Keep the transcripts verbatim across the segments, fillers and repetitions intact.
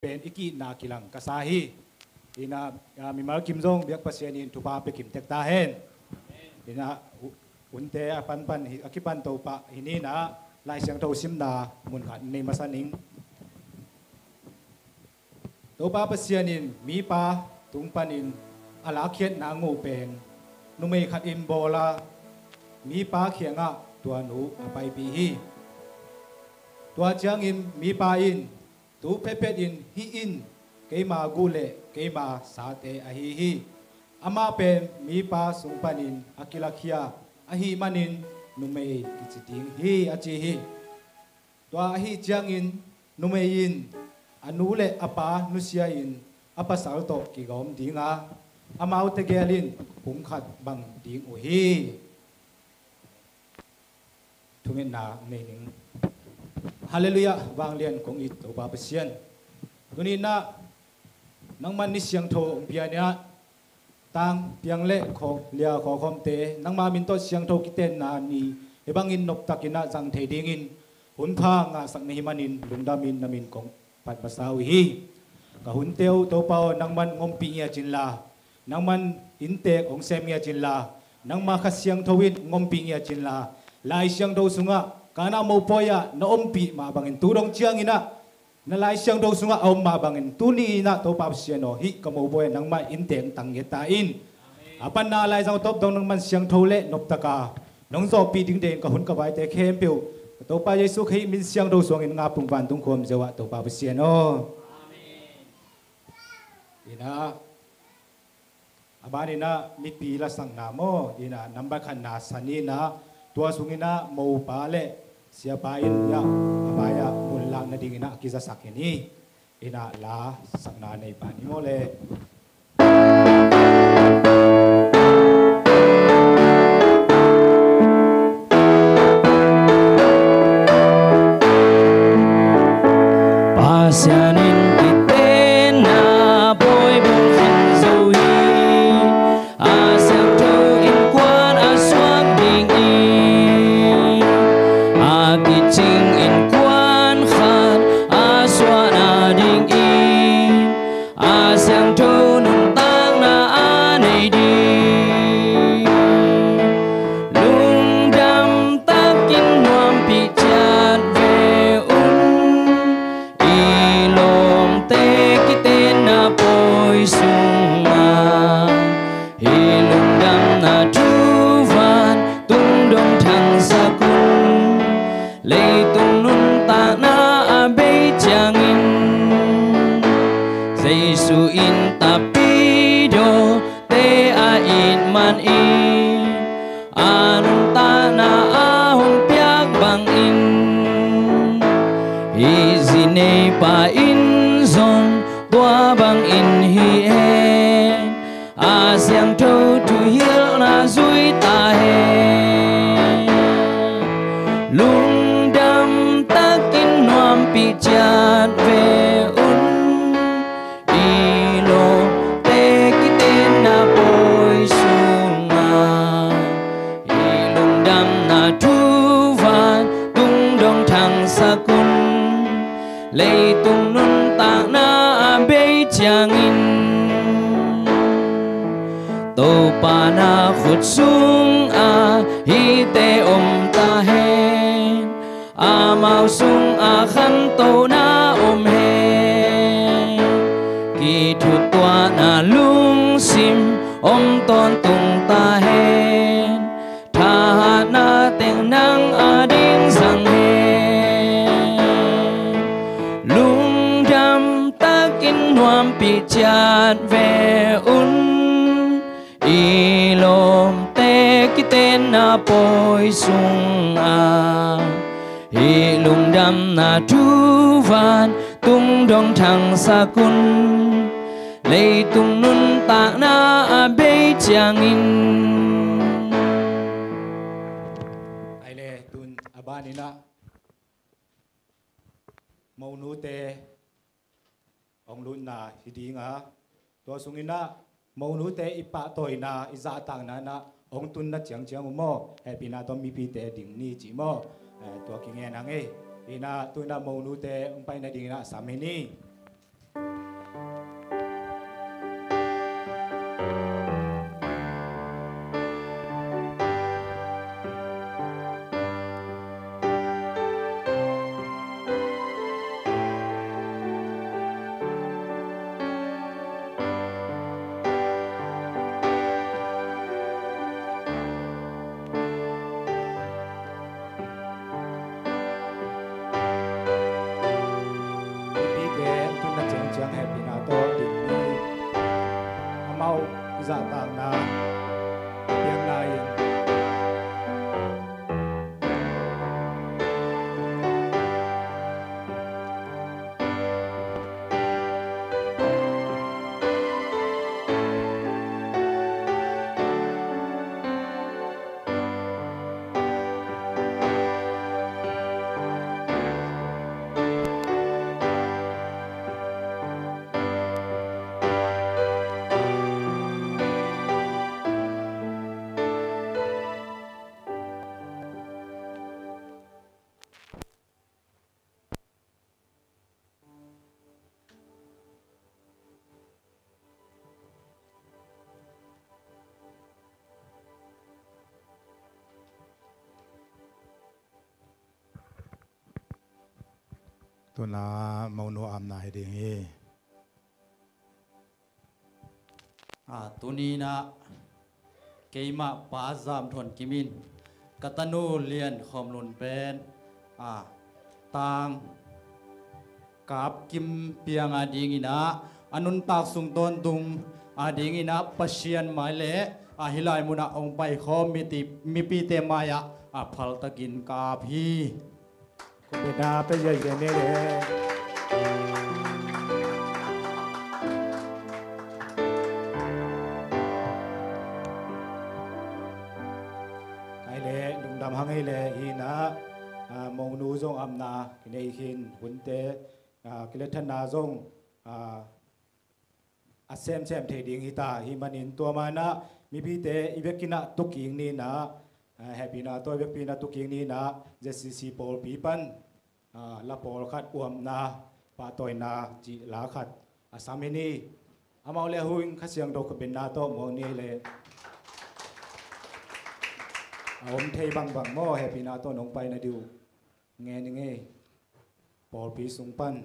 pen i ki-itna kilang ka sa hi. Ina, ah, mimal kim zong biak Pasian in thupha pia kim tek ta hen. Ina, u-, hunte a panpan hi, a kipan Topa hi ni. Ina, Lai Siangtho simna mun khat nei masa ning. Topa Pasian in mipa tung panin a lakkhiatna ngah pen numei khat in bawl a, mipa kiangah tua nu a paipih hi. Tua ciangin mipa in, "Tu phetphet in hih in keima guh le keima sate ahi hi. Amah pen mipa sung panin a kilakhia ahih manin numei kici ding hi," a ci hi. Tua ahi ciangin numei in a nu le a pa nusia-in a pasal tawh kigawm ding a, amau tegel in pumkhat bang ding uh hi. Thungetna nei ning. Halleluiah, vanglian kong it Topa Pasian. Tuni-in ah nangman ni siangtho hong pia-in ah, tang piang le khawk lia khawkhawmte nangma min tawh siangtho kitenna ni hi bangin noptakin ah zang thei dingin hun pha ngahsak na hih manin lungdamin na min kong phat masa uh hi. Ka hunte uh Topa aw, nangman hong ompih ngiat inla, nangman inntek hong sem ngiat inla, nangma Kha Siangtho in hong ompih ngiat inla, Lai Siangtho sungah Kana mopawi-ah na ompih mah bangin tu dong ciangin ah na Lai Siangtho sungah a om mah bangin tuni-in ah Topa Pasian aw, hih ka mopawi-ah nangmah inntek tang ngiat ta in. A panna Lai Siangtho tawp dong nangman siangtho le noptaka nong zawhpih ding dein ka hun ka vaite khempeuh ka Topa Jesu Khrih min siangtho suangin nga pung vantung khuam ziau ah Topa Pasian aw. Ina, a banin ah mipi lasakna maw, ina, nambat khatna sa ni. Ina, tua sungin ah mopa le siapa in ah a mai-ah mun lak nadingin ah a kizasak hi ni. Ina, la sakna nei pa ni maw le. Pasian in kitenna pawi bang khin zo hi. A siangtho innkuan a suak dingin, a kicing innkuan khat a suahna dingin, a siangtho nuntakna a nei ding. Lungdam takin nuampih ciat ve un. I lawmte kitenna pawi sungah hih lungdamna thu vantung dong thangsak un. Leitung nuntakna a bei ciangin Jesu in tapidawte a it manin a nuntakna a hong piak bangin hih zi neipa in zong tua bangin hi hen. A siangtho thuhilhna zui ta hen. Lungdam takin nuampih ciat ve un. I lawmte kitenna pawi sungah hih lungdamna thu vantung dong thangsak un. Leitung nuntakna a bei ciangin Topa na khut sungah hihte om ta hen. Amau sungah khantohna om hen. Kithutuahna lungsim om tawntung ta hen. Thahatna teng nang ading zang hen. Lungdam takin nuampih ciat ve un. I lawmte kitenna pawi sungah hih lungdamna thu vantung dong thangsak un. Leitung nuntakna a bei ciangin. Ai le, tun a banin ah monute hong lutna hi ding a, tua sungin ah monute i pahtawina in ah hong tunna ciangciang uh maw, hehpihna tawh mipite ding ni cih maw? Eh, tua kingen hang ei. Ina, tu-in ah monute hong pai nadingin ah sam hi ni. Tuna Monu amna hi ding hi. A, tuni-in ah keimah Pa Zam Thuan Kim in ka tanu Lian Khawm Lun pen, a, tang kap kim piang a dingin ah, a nuntak sung tawntung a dingin ah Pasian mai le, a, hih lai munah hong paikhawm miti-, mipite mai-ah, a, phaltakin ka ap hi. Khutbetna pia ziahziah ni le. Kai le lungdam hang ei le hi-in ah, a, Monu zong amna kinei khin hunte, a, kilethanna zong, a, a semsem thei ding hi ta. Hih manin tua manah mipite i vekin ah tukik ni-in ah, a, hehpihna tawh i vekpi-in ah tukik ni-in ah Z C C pawlpi pan, a, la pawlkhat uapna, pahtawina cih la khat a sam hi ni. Amau le a hu in Kha Siangtho khutbetna tawh muak ni le. A om thei bangbang maw, hehpihna tawh nong paina ding uh ngen ing ei. Pawlpi sung pan.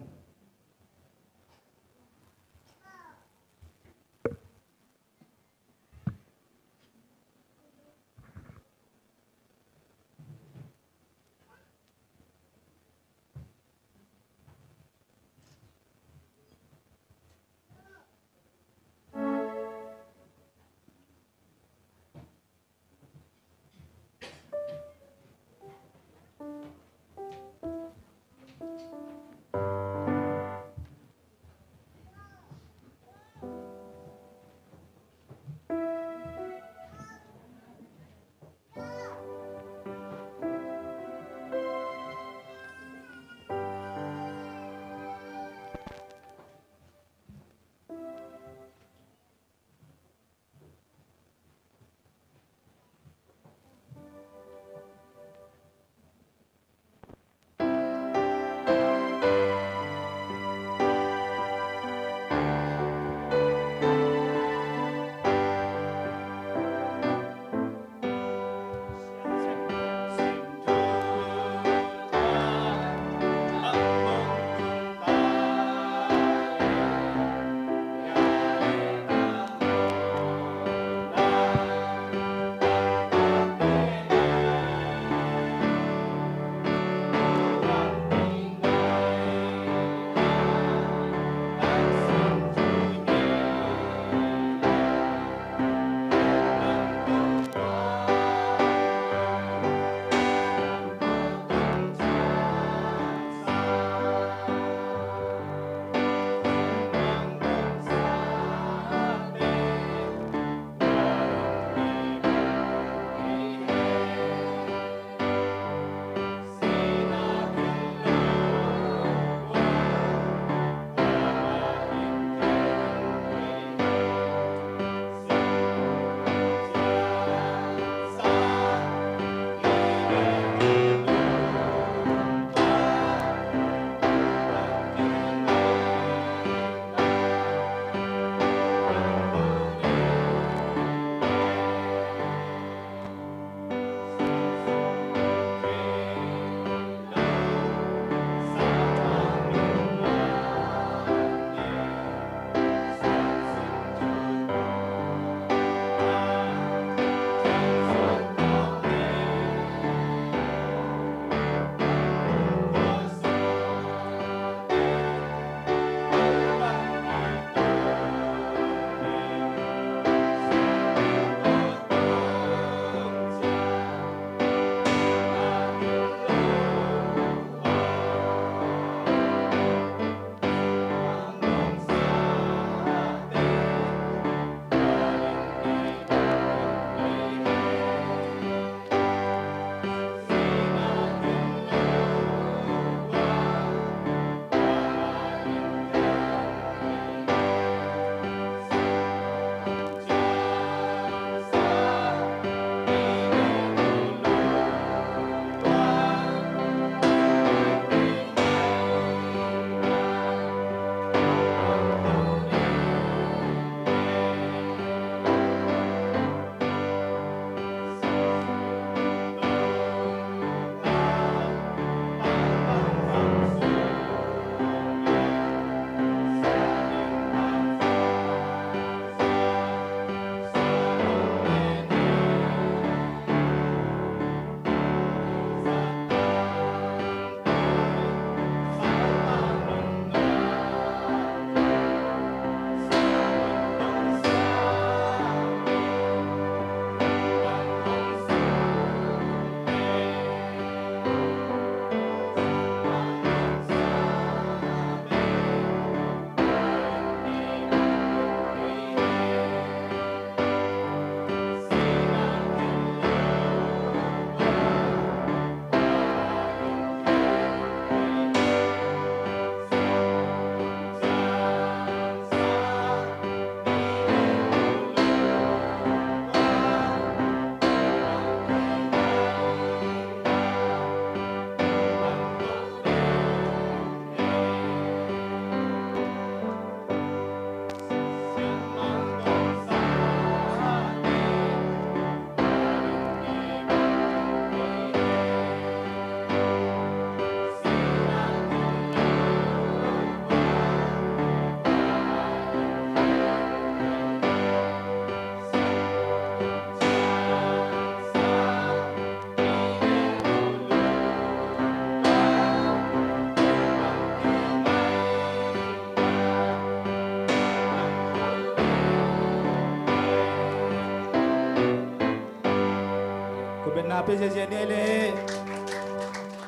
Pia ziazia ni le.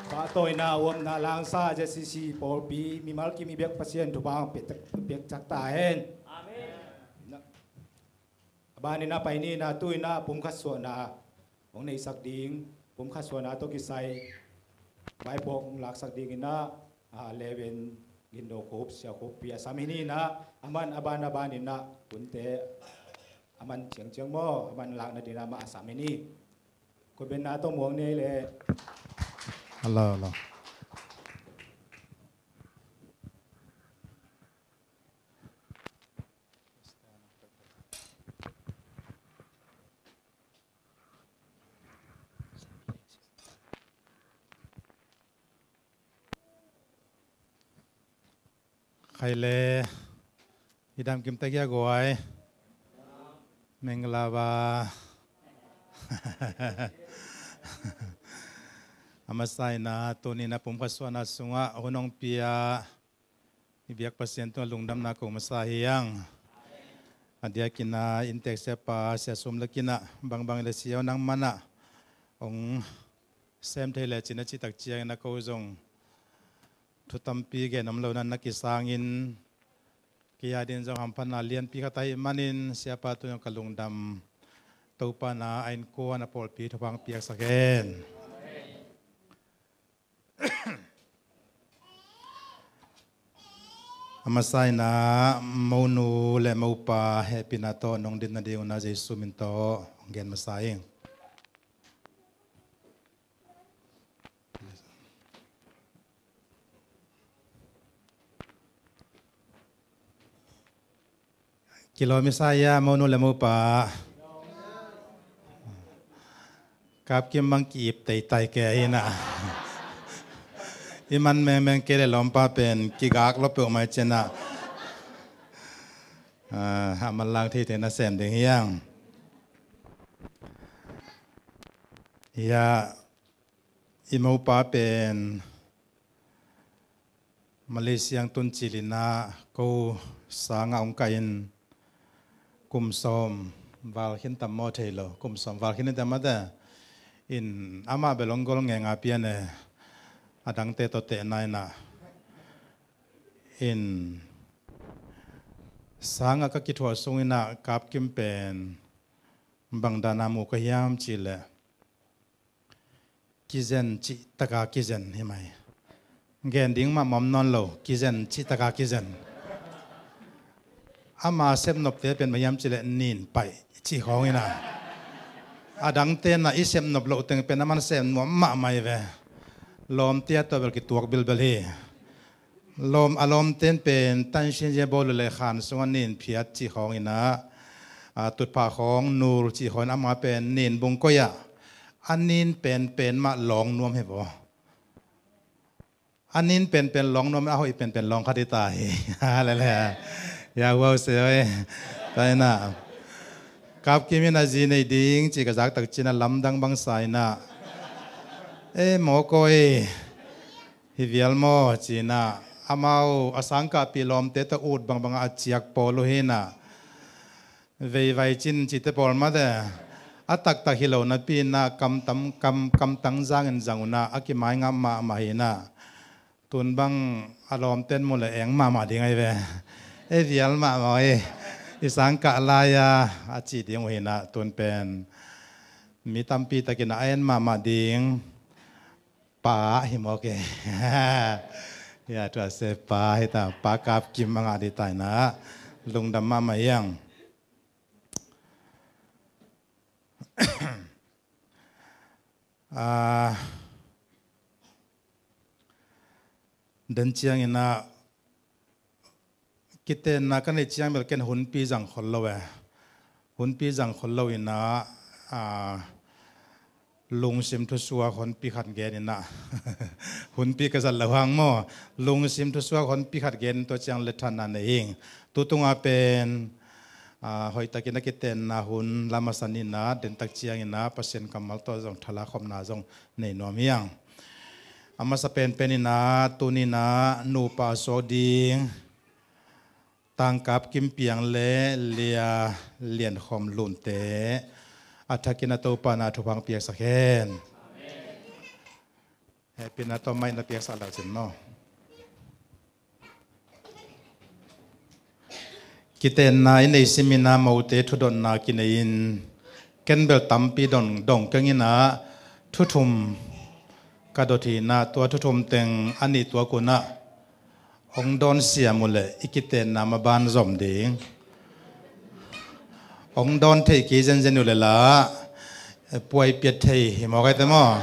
Pahtawina, uapna, langsa, Z C C pawlpi mimal kim i biak Pasian thupha hong pia tak, pia tak ta hen. Amen. A banin a pai ni in a, tu in a pumkhat suahna hong neihsak ding, pumkhat suahna tawh kisai vaipuak hong laksak ding in a, a, Reverend Gindo Khup, Sia Khup pi a sam hi ni in a, aman a ban a ban in a, hunte aman ciangciang maw, aman lakna ding in a mah a sam hi ni. Khutbetna tawh muang ni le. Hello, hello. Khai le, i dam kim tek hia guai. Menglaba. A masa in a, tuni in a pumkhat suahna sungah hun hong pia i biak Pasian tungah lungdamna ko masa hi hang. A diakin a inntek siapa Sia Sum Lek in a, bangbang le Sia aw, nangman a hong sem thei le cin a cih tak ciangin a, ko zong thu tampi gen om lo na, na kisangin kei a dingin zong hamphatna lianpi khat ahih manin, siapa tungah ka lungdam. Topa in a innkuan a pawlpi thupha hong piaksak hen. A masa in a, monu le mopa hehpihna tawh nong dit nading un a, Jesu min tawh hong gen masa ing. Kilawm i sa hia, monu le mopa? Kapkim bang ki-ip teitai kei hi na. I man mengmeng kei le lawmpa pen kigak lo peuhmah hi ci a. Ah, a manlang theithei na sem ding hi hang. Hia, i mopa pen Malaysia hong tun cil in a, ko sangah hong kah in, kum sawm val khin tam maw thei lo, kum sawm val khin in tam mate. In amah bel hong gol ngenga pian e, a dangte tawh tehna in a. In sangah ka kithuah sung in a, Kapkim pen bang dan a mu ka hiam cih leh, kizen cih taka kizen hi mai. Gen ding mahmah om nawn lo, kizen cih taka kizen. Ama sepnopte pen bang hiam cih leh nin paih cih khawng hi na. A dangte in a i sepnop loh teng pen aman sepnop mahmah hi ve. Lawmte a tawh bel kituak bilbel hi. Lawm, a lawmte'n pen tansin zia bawl le khan sungah nin phiat cih khawng hi na, a, tutphah khawng nul cih khawng hi na, ama pen nin bung koih ah a nin penpen mah lawng nuam hi vaw. A nin penpen lawng nuam, a hoih penpen lawng khat hi ta hi. Hallelujah. Ya, huau se oi. Ta hi na. Kapkim in a zi nei ding cih ka zak tak ciang a lamdang bangsa hi na. E, mawk oi. Hi vial maw, ci-in ah, amau a sangkahpih lawmte tawh ut bangbang ah a ciak pawl uh hi-in ah, veivai cin cihte pawl mate, a taktak hi lo napi-in ah, kamtam, kam, kamtang zangin zang un ah, a kimaingap mahmah hi-in ah, tun bang a lawmte'n mu leh eng mahmah ding ahi ve. E vial mahmah uh hi, i sangkah lai-a a cih ding uh hi-in ah, tun pen mi tampi takin ah a en mahmah ding. Pa hi mawk e. Ya, tua se pa hi ta, Pa Kap Kim a ngah ding ta hi-in ah, lungdam mahmah hi hang. Ah, den ciangin ah, kitenna ka neih ciang bel ken hunpi zang khol lo e. Hunpi zang khol lo in ah, a, lungsim thusuak honpi khat gen in ah. Hunpi ka zat loh hang maw. Lungsim thusuak honpi khat gen in tua ciang letthatna nei ing. Tutung ah pen, a, hoihtakin a kitenna hun la masa ni-in ah, dentak ciangin ah, Pasian kammal tawh zong thalak khopna zong nei nuam hi hang. A masa penpen in ah, tuni-in ah, nupa suak ding, Tang Kap Kim Piang le Lia Lian Khom Lunte, a thakin ah Topa'n ah thupha hong piaksak hen. Hehpihna tawh mic na piaksak leu cin maw? Kitenna i neih simin ah mote thudotna kinei-in ken bel tampi dong, dong keng in ah thu thum ka dot hi in ah, tua thu thum teng a nih tuak un ah hong dawn siam uh leh i kitenna maban zom ding. Hong dawn theih kei zenzen uh leh lah puai piat thei hi mawk ahi te maw?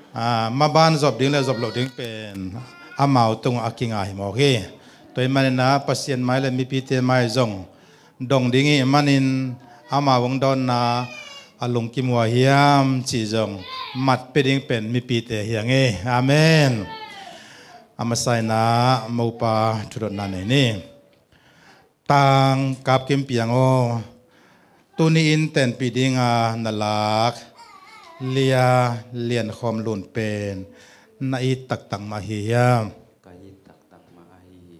Ah, maban zop ding le zop loh ding pen amau tungah a kinga hi mawk hi. Tua ahih manin ah Pasian mai le mipite mai zong dong ding ahih manin amau hong dawnna a lungkim uh a hiam cih zong mat pia ding pen mipite hi hang e. Amen. A masa in ah mopa thudotna nei ni. Tang Kap Kim Piang aw, tuni in tenpih dinga na lak Lia Lian Khawm Lun pen na it taktak mah hi hiam? Ka it taktak mah ahi hi.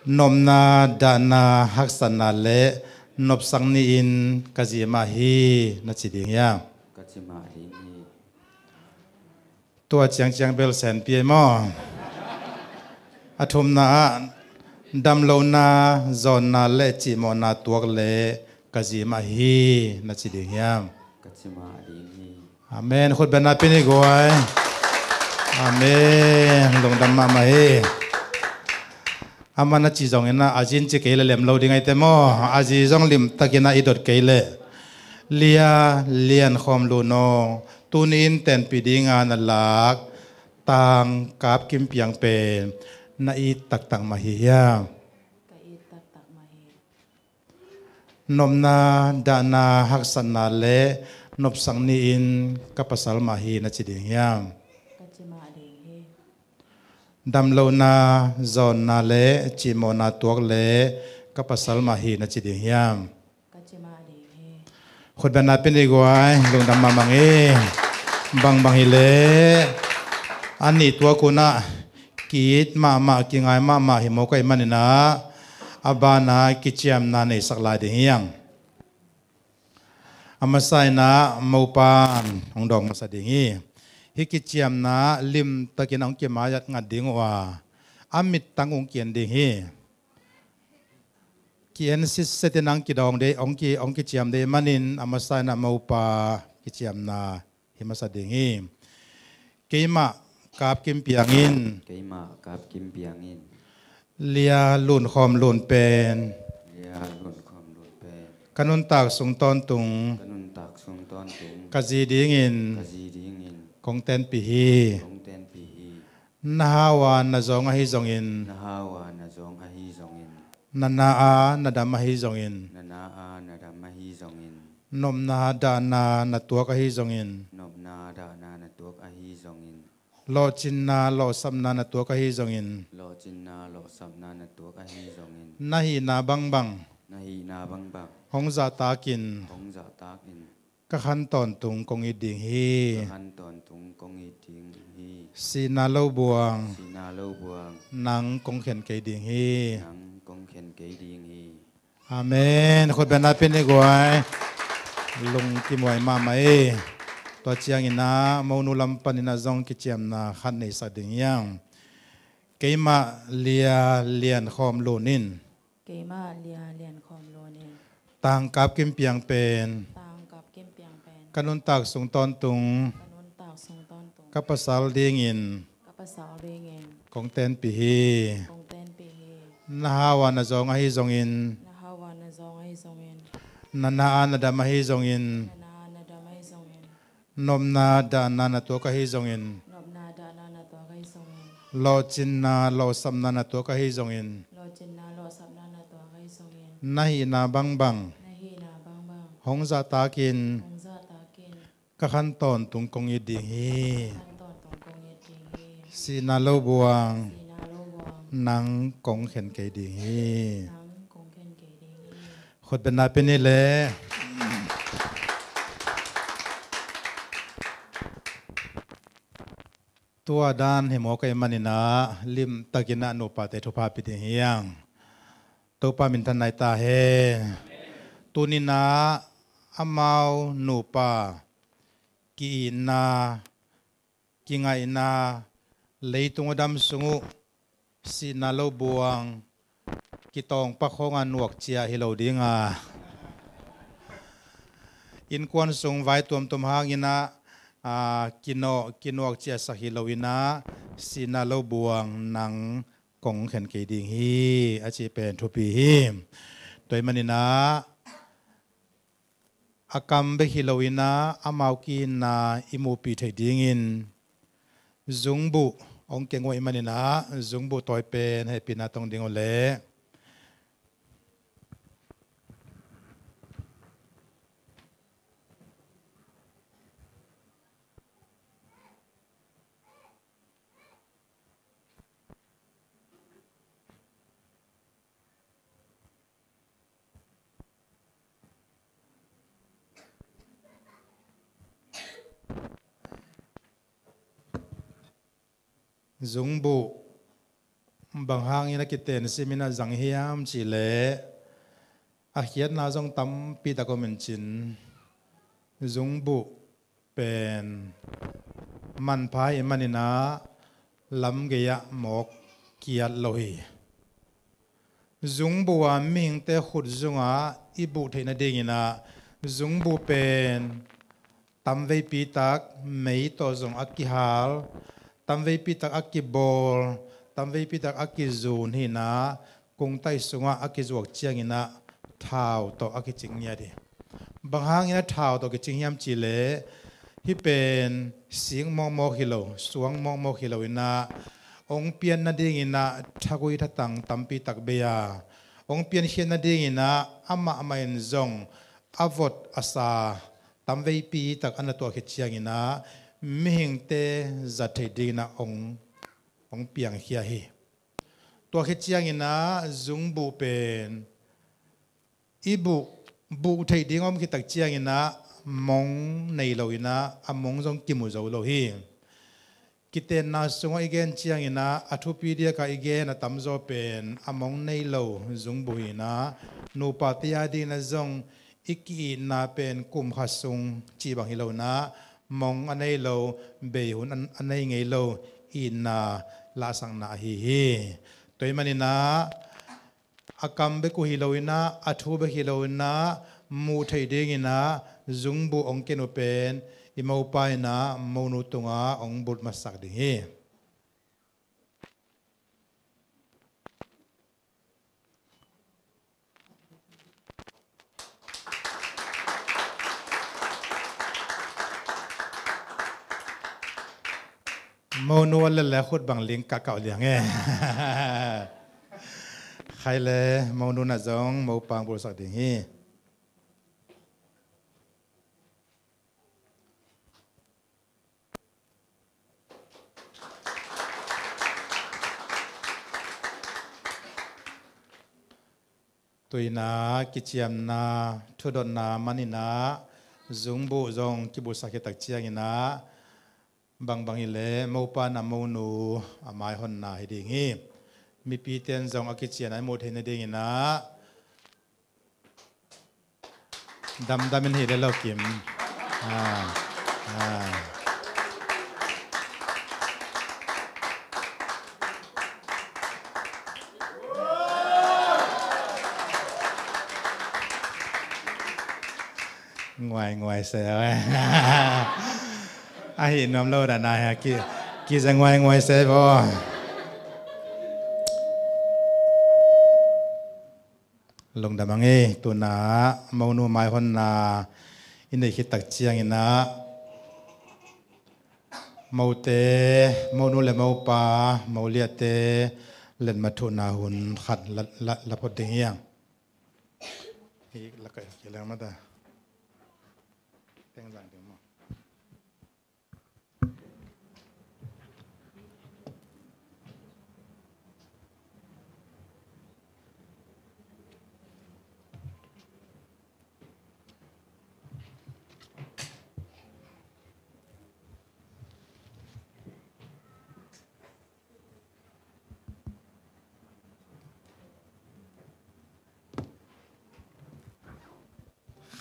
Nopna, dahna, haksatna le nopsak ni-in ka zi mah hi na ci ding hiam? Ka ci mah ding hi. Tua ciangciang bel senpi ei maw? A thumna ah damlohna, zawnna le cihmawhna tuak le ka zi mah hi na ci ding hiam? Ka ci mah ding hi. Amen. Khut beng na pia ni guai. Amen. Lungdam mahmah hi. Amah na ci zongin ah, a zi in ci kei leh lem lo ding ahi te maw? A zi zong limtakin ah i dot kei leh. Lia Lian Khawm Lun aw, tuni in tenpih dinga na lak Tang Kap Kim Piang pen na it taktak mah hi hiam? Ka it taktak mah hi. Nopna, dahna, haksatna le nopsak ni-in ka pasal mah hi na ci ding hiam? Ka ci mah ding hi. Damlohna, zawnna le cihmawhna tuak le ka pasal mah hi na ci ding hiam? Ka ci mah ding hi. Khut beng na pia ni guai, lungdam mahmah hi. Bangbang hi leh a nih tuak un ah ki-it mahmah, kingai mahmah hi mawk ahih manin ah a banah kiciamna neisak lai ding hi hang. A masa in ah mopa'n hong dawng masa ding hi. Hih kiciamna limtakin hong kimai-at ngat ding uh a, a mittang hong ki-en ding hi. Ki-en sitset in hong kidawng ding, hong ki, hong kiciam ding manin a masa in ah mopa kiciamna hi masa ding hi. Keimah Kap Kim Piang in. Keimah Kap Kim Piang in. Lia Lun Khawm Lun pen. Lia Lun Khawm Lun pen. Ka nuntak sung tawntung. Ka nuntak sung tawntung. Ka zi dingin. Ka zi dingin. Kong tenpih hi. Kong tenpih hi. Na hau a na zawng ahi zongin. Na hau a na zawng ahi zongin. Na na a na dam ahi zongin. Na na a na dam ahi zongin. Nopna dahna na tuak ahi zongin. Nopna dahna na tuak ahi zongin. Lawhcinna lawhsapna na tuak ahi zongin. Lawhcinna lawhsapna na tuak ahi zongin. Na hihna bangbang. Na hihna bangbang. Hong zahtakin. Hong zahtakin. Ka khan tawntung kong it ding hi. Ka khan tawntung kong it ding hi. Sihna lo buang. Sihna lo buang. Nang kong khen kei ding hi. Nang kong khen kei ding hi. Amen. Khut beng na pia ni guai. Lungkim huai mahmah hi. Tua ciangin ah monu lam panin ah zong kiciamna khat neisak ding hi hang. Keimah Lia Lian Khawm Lun in. Keimah Lia Lian Khawm Lun in. Tang Kap Kim Piang pen. Tang Kap Kim Piang pen. Ka nuntak sung tawntung. Ka nuntak sung tawntung. Ka pasal dingin. Ka pasal dingin. Kong tenpih hi. Kong tenpih hi. Na hau a na zawng ahi zongin. Na hau a na zawng ahi zongin. Na na a na dam ahi zongin. Na na a na dam ahi zongin. Nopna dahna na tuak ahi zongin. Nopna dahna na tuak ahi zongin. Lawhcinna lawhsapna na tuak ahi zongin. Lawhcinna lawhsapna na tuak ahi zongin. Na hihna bangbang. Na hihna bangbang. Hong zahtakin. Hong zahtakin. Ka khan tawntung kong it ding hi. Ka khan tawntung kong it ding hi. Sihna lo buang. Sihna lo buang. Nang kong khen kei ding hi. Nang kong khen kei ding hi. Khut beng na pia ni leh. Tua dan hi mawk ahih manin ah limtakin ah nupate thupha pia ding hi hang. Topa minthan nai ta hen. Tuni-in ah amau nupa ki-itna, kingaihna, leitung a dam sung uh sihna lo buang kitawngpak khawng a nuak ciah hi lo ding a, innkuan sung vai tuamtuam hangin ah, aa, kinawh, kinuak ciahsak hi lo in ah, sihna lo buang nang kong khen kei ding hi, a cih pen thupi hi. Tua ahih manin ah, a kam bek hi lo in ah, amau ki-itna i muhpih theih dingin, zungbuh hong keng uh ahih manin ah, zungbuh tawi pen hehpihna tong ding uh leh. Zungbuh bang hangin a kiten simin a zang hiam cih leh, a khiatna zong tampi tak om in cin, zungbuh pen manpha ahih manin ah lamgei ah mawk kiat lo hi. Zungbuh a mihingte khut zungah i buh theih nadingin ah, zungbuh pen tamveipi tak mei tawh zong a kihal, tamveipi tak a kibawl, tamveipi tak a kizun hi in ah, kungtaih sungah a kizuak ciangin ah thau tawh a kicing ngiat hi. Bang hangin a thau tawh kicing hiam cih leh, hih pen sik mawkmawk hi lo, suang mawkmawk hi lo in ah, hong pian nadingin ah thagui thatang tampi tak bei a, hong piankhiat nadingin ah amah mah in zong a vot a sa tamveipi tak a na tuah khit ciangin ah, mihingte zat theih dingin ah hong, hong piangkhia hi. Tua khit ciangin ah, zungbuh pen i buh, buh theih ding om khit tak ciangin ah, mong nei lo in ah, a mong zong kimu zo lo hi. Kitenna sungah i gen ciangin ah, a thupi diak a i gen a tamzaw pen a mong nei lo zungbuh hi in ah, nupate a dingin ah zong i ki-itna pen kum khat sung cih bang hi lo in ah, mong a nei lo, bei hun a, a nei ngei lo itna lahsakna ahi hi. Tua ahih manin ah, a kam bek uh hi lo in ah, a thu bek hi lo in ah, muh theih dingin ah zungbuh hong ken uh pen i mopa in ah monu tungah hong bulh matsak ding hi. Monu a lele khut bang ling kakau liang e. Khai le monu na zong mopa bulhsak ding hi. Tuina, kiciamna, thudotna manin ah, zungbuh zong kibulhsak khit tak ciangin ah, bangbang hi leh mopa in ah monu a maihonna hi ding hi. Mipite in zong a kician a i muh theih nadingin ah, damdam in hi le lo kim. Ah, ah. Nguai nguai se. A hi nuam lo dan a hi a ki, ki za nguai nguai se bo. Lungdam ang ei, tuna monu maihonna i neih khit tak ciangin ah, mote, monu le mopa, moliate letmat thuhna hun khat la, la, la phot ding hi ang. Hi la kai ki leng mata. Teng zang ding maw.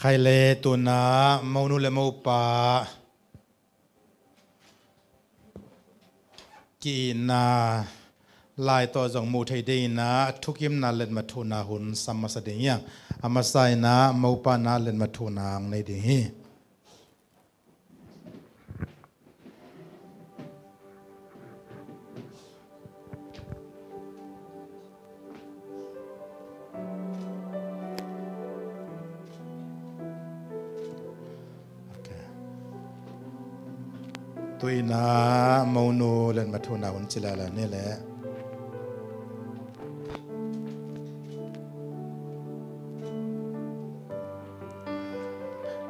Khai le tuna monu le mopa ki-itna lai tawh zong muh theih dingin ah thukimna letmat thuhna hun sam masa ding hi hang. A masa in ah mopa na letmat thuhna hong nei ding hi. Ok. Tu-in ah monu letmat thuhna hun ci lala ni leh.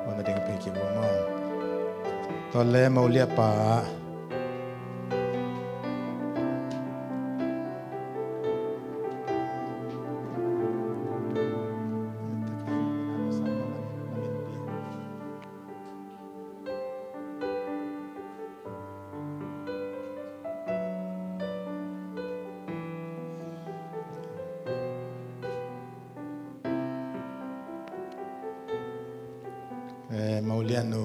Tua na ding pei kik ua maw? Tua le mo liahpa. Eh, mo liahnu.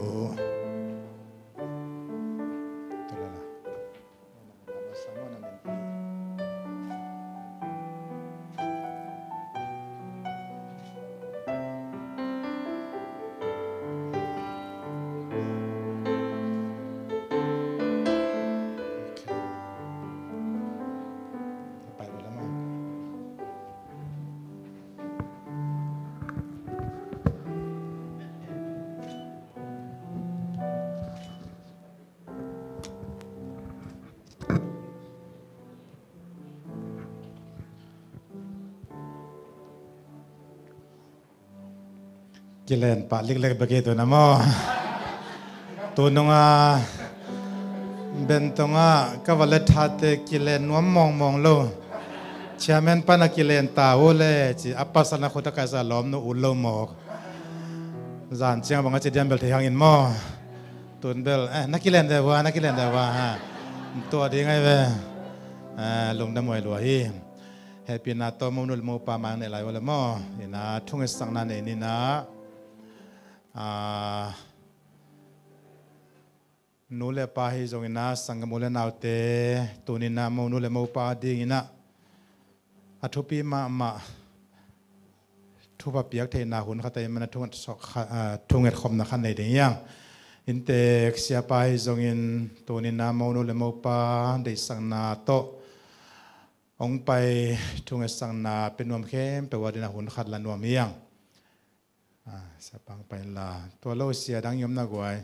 Kilen pah liklek bek hi tu na maw? Tu nunga bentong ah ka va let thate kilen nuam mawngmawng lo. Chairman pan a kilen ta uh le ci a pasal na khut a kaisa lawm nu ut lo mawk. Zan ciang bang a ci diam bel thei hangin maw? Tun bel, eh, na kilen de hua, na kilen de hua, ha. Tua ding ai ve. Eh, lungdam huai lua hi. Hehpihna tawh monu le mopa mang neih lai uh le maw? Ina thungetsakna nei nina. Ah, nu le pa hi zongina sanggam u le naute tunina monu le mopa dingina a thupi mahmah thupha piak theihna hun khat a i man a thunget khopna khat nei ding hiang. Inntek siapa hi zongin tunina monu le mopa deihsakna tawh hong pai thungetsakna pe nuam khempeuh a dina hun khat la nuam hiang. Ah, siapa hong pai inla tua lo sia dang i omna guai.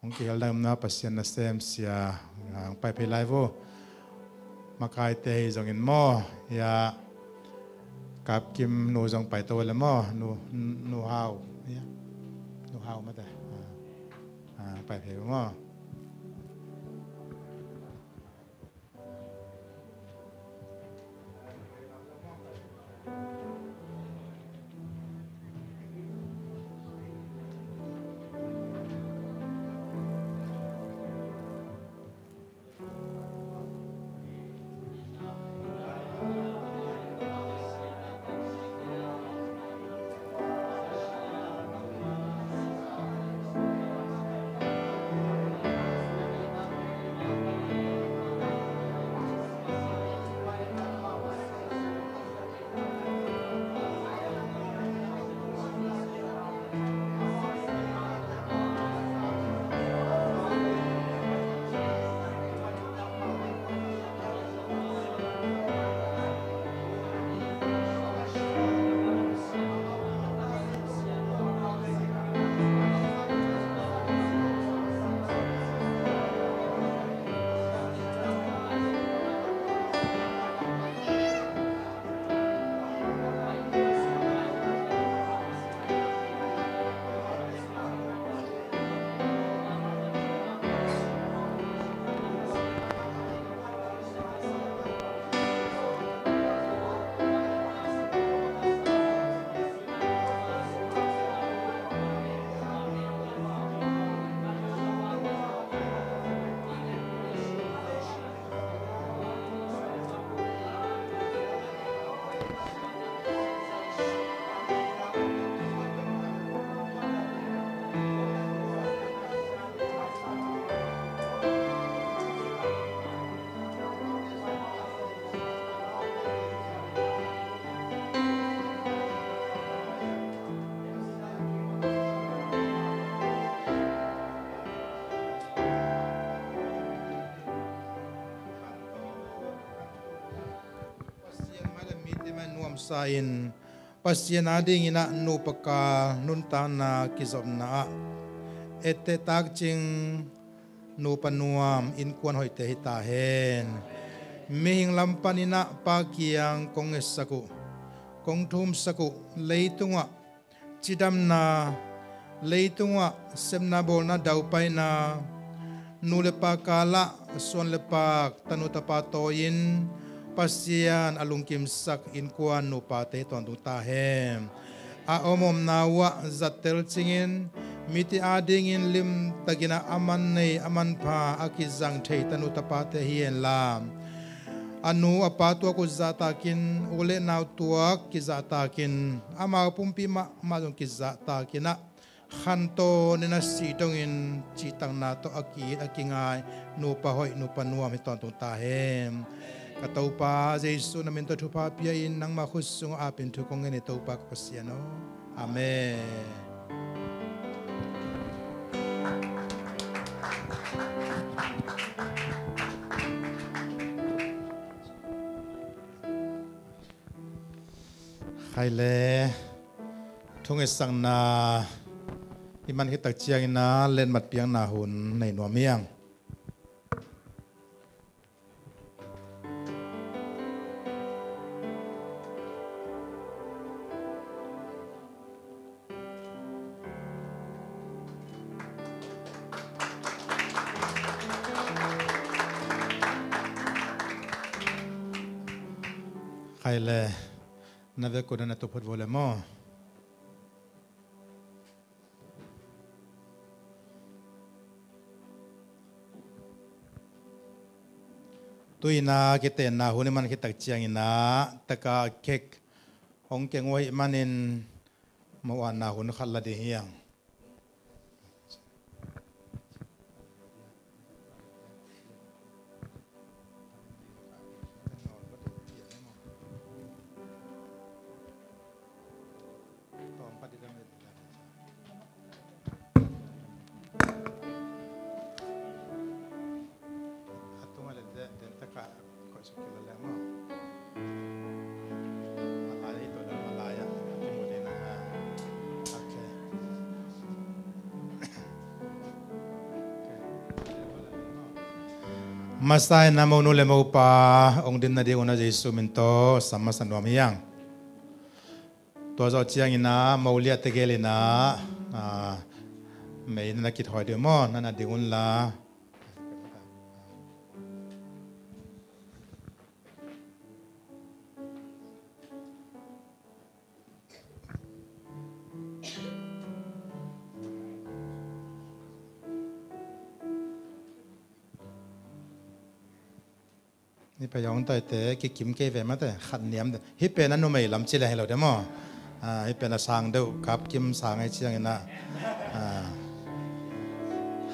Hong kihel dang i omna Pasian nasem sia, ah, hong pai phei lai vo. Makaite hi zongin maw, ya, Kapkim nu zong pai to le maw, nu, nu hau, ya, nu hau mate. Ah, ah, pai phei vo maw. sa-in Pasian adingin ah nupa kal nuntakna kizopna ah etteh takcing nupa nuam innkuan hoihte hi ta hen. Mihing lam panin ah Pa kiang kong ngetsak uh, kong thumsak uh, leitungah cidamna, leitungah sepna bawlna daupaina, nu le pa kalah suan le paak, tanu tapa tawi-in Pasian a lungkimsak innkuan nupate hi tawntung ta hen. A om omna uh ah zattel cingin mite adingin limtakin ah a man nei a manpha a kizang thei tanu tapate hi hen la, a nu a pa tuak uh zahtakin, u le nau tuak kizahtakin, amau pumpi mahmah zong kizahtakin ah khantawn in a sih dongin cihtakna tawh a ki-it a kingai nupa hoih nupa nuam hi tawntung ta hen. Ka Topa Jesuh, na min tawh thupha pia-in nangmah khut sungah apin thu kong ngen hi, Topa ka Pasian aw. Amen. Khai le, thungetsakna i man khit tak ciangin ah letmat piakna hun nei nuam hi hang. Khai le, na vekun ah na tuphut vua le maw. Tu-in ah kitenna hun i man khit tak ciangin ah taka kek hong keng uh ahih manin mawhna hun khat la ding hi hang. Masa in ah monu le mopa hong din nading un ah Jesuh min tawh sam masa nuam hi hang. Tua zawh ciangin ah moliah tegel in ah, ah, mei na na kithawi ding maw, na na ding un la. Ni pa yawng taite kikim kei ve mate, khat niam de. Hih pen a numei lam ci leng hi lo de maw. Ah, hih pen a sang deuh, kap kim sang ei ciangin ah. Ah.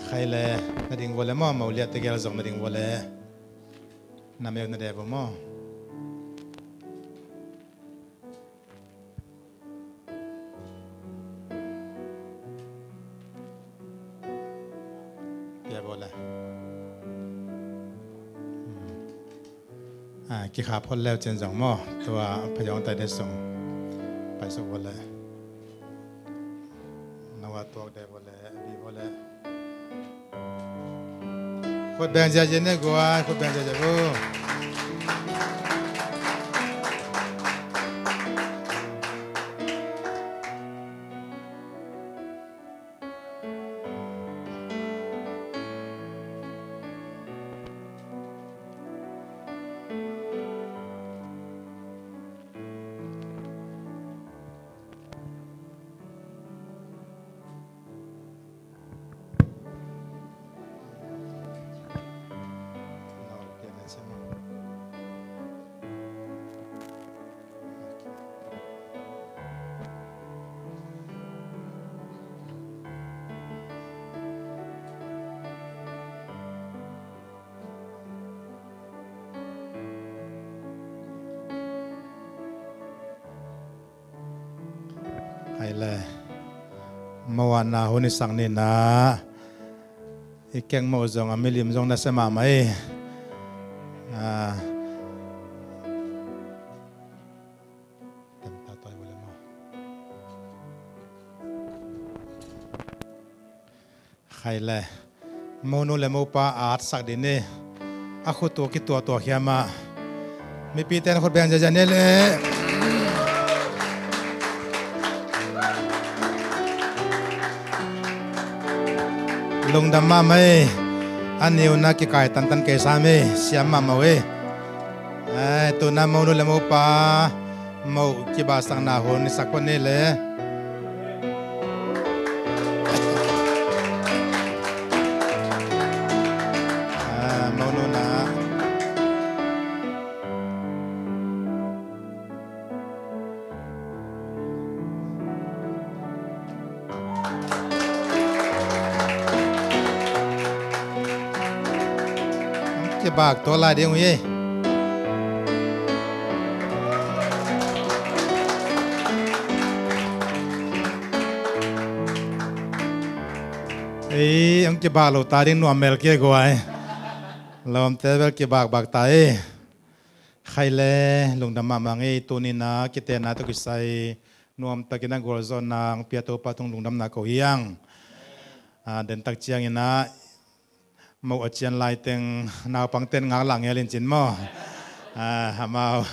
Khai le, na ding vua le maw, moliah tegel zong na ding vua le. Na meu na de vua maw. Pia bawl le. Ah, kikhap phot leu cin zong maw. Tua phayawng tai de sung. Paisuk bawl le. Nawa tuak de bawl le. Bi bawl le. Khut beng ziazia ne guai, khut beng ziazia gu. Hai le. Mawhna hun i sak ni na. I keng mawh zong a milim zong na sia mahmah hi. Ah. Khai le, monu le mopa a atsak ding ni. A khut uh kituahtuah khia mah. Mipite in khut beng ziahziah ni le. Lungdam mahmah ei. A niuna kikai tantan kei sam ei. Siam mahmah uh ei. Ai, tuna monu le mopa moh kibahsakna hun i sak phot ni le. Ah, monu na. Kibak tua lai ding uh hi. Ei, ang kibak lo ta ding nuam mel kia guai. Lawmte bel kibakbak ta ei. Khai le, lungdam mahmah ngei. Tuni na kitenna tawh kisai nuamtakin a gualzawhna ang pia Topa tung lungdamna ko hi ang. Ah, dentak ciangin ah moh a cian laiteng naupangten ngaklah ngel in cin maw? Ah, amau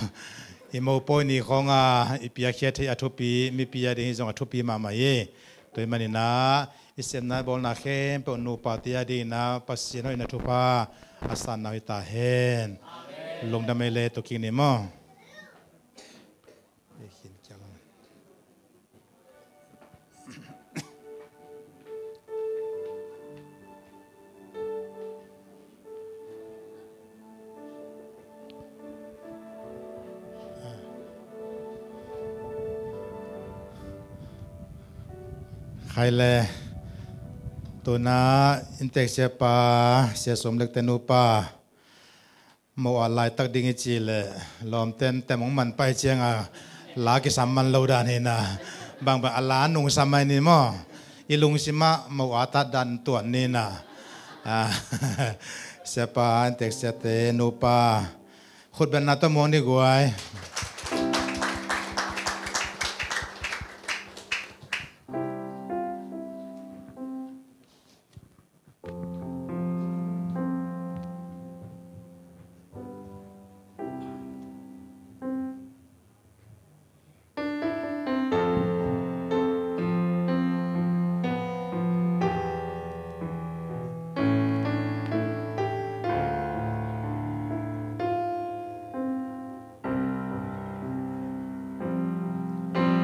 i mopawi ni khawng a i piakhia thei a thupi, mipi a ding hi zong a thupi mahmah hi. Tua hi manin ah i sepna bawlna khempeuh nupate a dingin ah Pasian hoihna thupha a sanna uh hi ta hen. Lungdam ei le, tua kik ni maw? Khai le, tuna inntek siapa, Sia Sawm Lekte nupa, moh a laitak ding i ci le, lawmten tem hong man pai cianga la kisam man lo dan hi na. Bangbang a la nungsam mai ni maw? I lungsim ah moh a tat dan tuan ni na. Ah, siapa, inntek siate nupa, khutbetna tawh muang ni guai.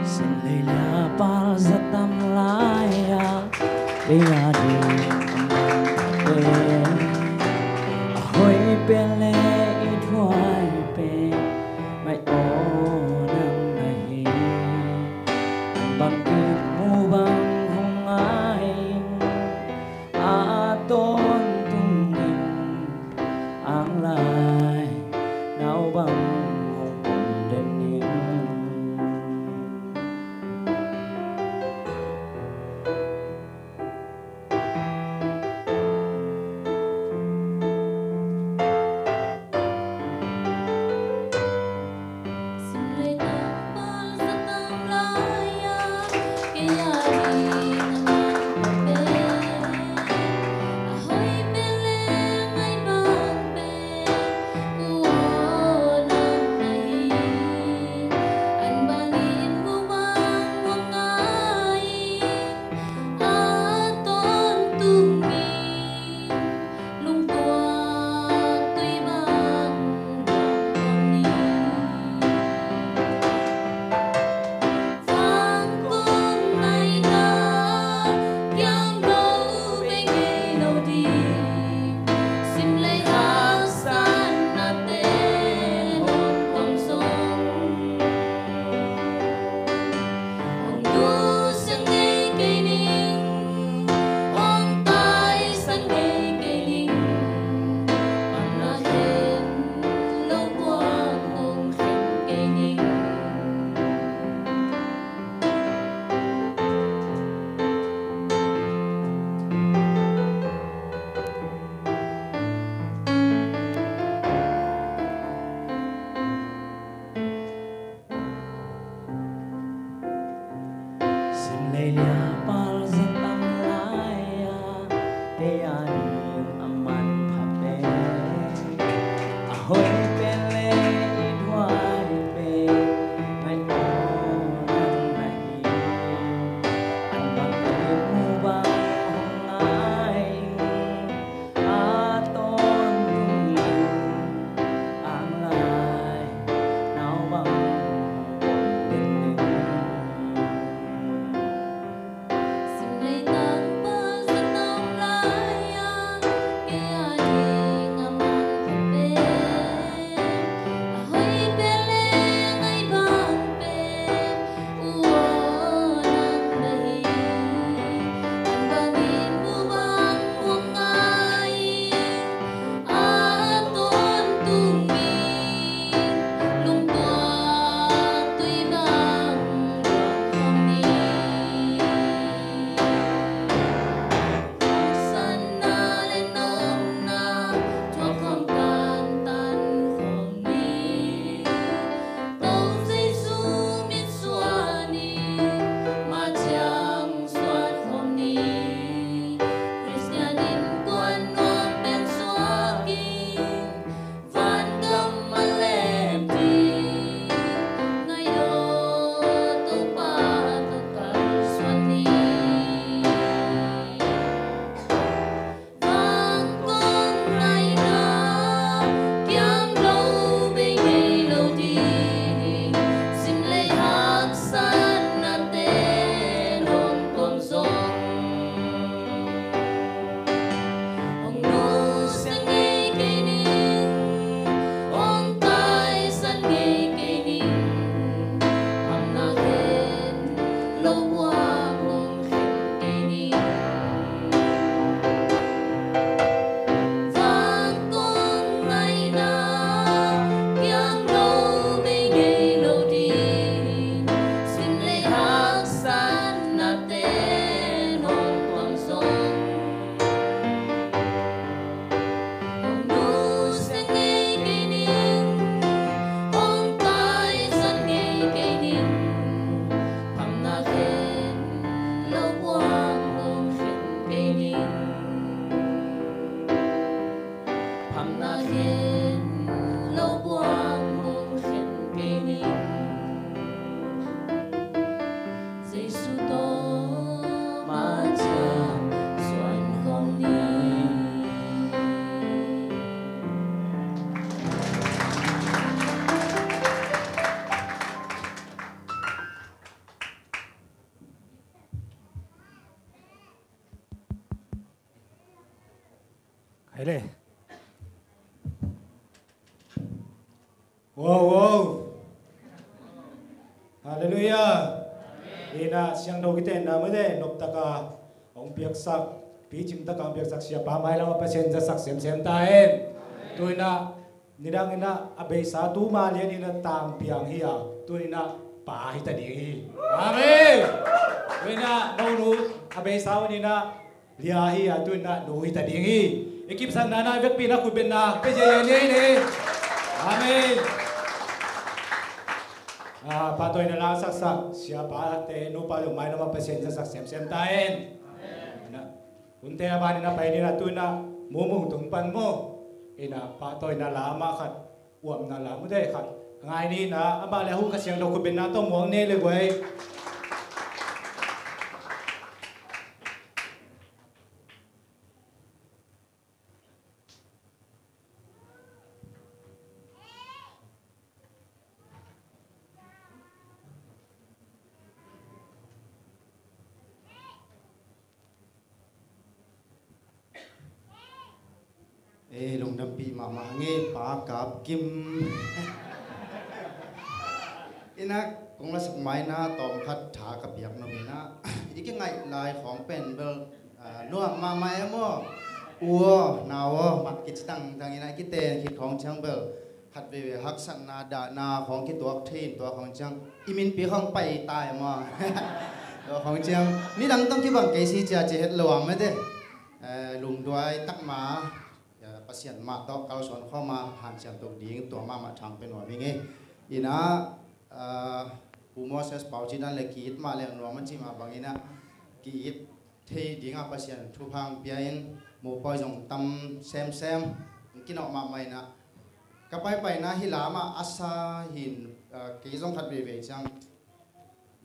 Sin leila pal zatam lai-a, leila ding pen a hoih pen le i thuai pen, mai aw nang na hi. Bang in mu bang hong ngai, a tawntung in ang lai nau bang hong pom den in. Wow, wow. Halleluiah. Ina siangtho kitenna mate noptaka hong piaksak, picing taka hong piaksak siapa mailam a Pasian zatsak semsem ta hen. Tu ina nidang ina a beisa tuma lian ina tangpiang hi a, tu ina pa hi ta ding hi. Amen. Tu ina nonu a beisa un ina lia hi a, tu ina nu hi ta ding hi. I kipsakna na i vekpi na khutbetna pe zia ni. Amen. Ah, pahtawina la saksak siapate nupa lo mailam a Pasian zatsak semsem ta hen. Ina hunte a banin a pai nina tu ina mumung tung pan mu ina pahtawina la mah khat uapna la mute khat ngai nina amah le a hu ka siangtho khutbetna tawh muang ne le guai. E, lungdampih mahmah nge Pa Kap Kim. Ina kong lasak maina tawm khat tha ka piak nop ina i kingaih lai khawng pen bel, ah, nuam mahmah e maw? U aw, nau aw, mah kici tangtang ina i kiten khit khawng ciang bel khat veve haksatna dahna khawng kituak thei in tua khawng ciang i minpi khawng pai ta e maw? Tua khawng ciang nidang tawh kibang kei si cia ci het lo a mate. Eh, lungduai takma, eh, Pasian mah tawh kalsuan khawma hanciam tuk ding tua mahmah thang pe nuam ing e. Ina, eh, Pu Moses Pauci dan le ki-it mah le nuam a ci mah bang ina ki-it thei dinga Pasian thupha pia in mopawi zong tam semsem. Kinawh mahmah ina ka paipaina hi lamah a sa hin, eh, kei zong khat veivei ciang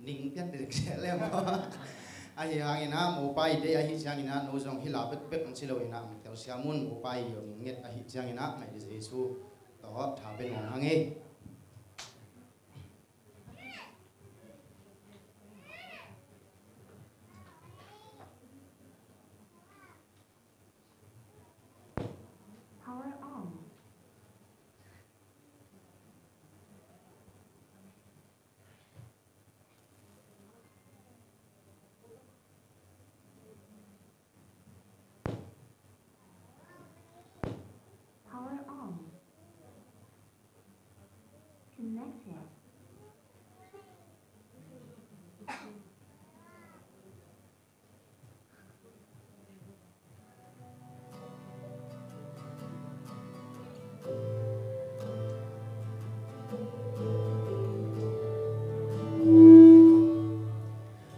ning pian dek seh le maw? Ahi hangina mopawi dei ahi ciangina no zong hi la pekpek ang ci lo ina ang telsiam un mopawi nget ahi ciangina ngaih di Jesu tawh tha pe nuam hang e. Power on. Power on. Connected.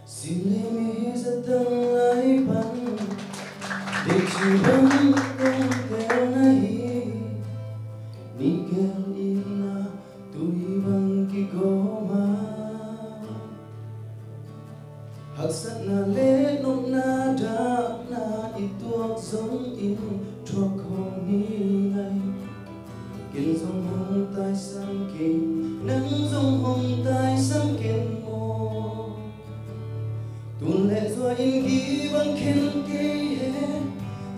Sim le mi hi zatang lai pan, dei ci bang kong tel na hi, ni kel in na tui bang kigawm a. Haksatna le nopna dahna i tuak zongin thuak khawm ni ngai. Ken zong hong taisan kei, nang zong hong taisan ken maw? Tun le zua in gibang khen kei he,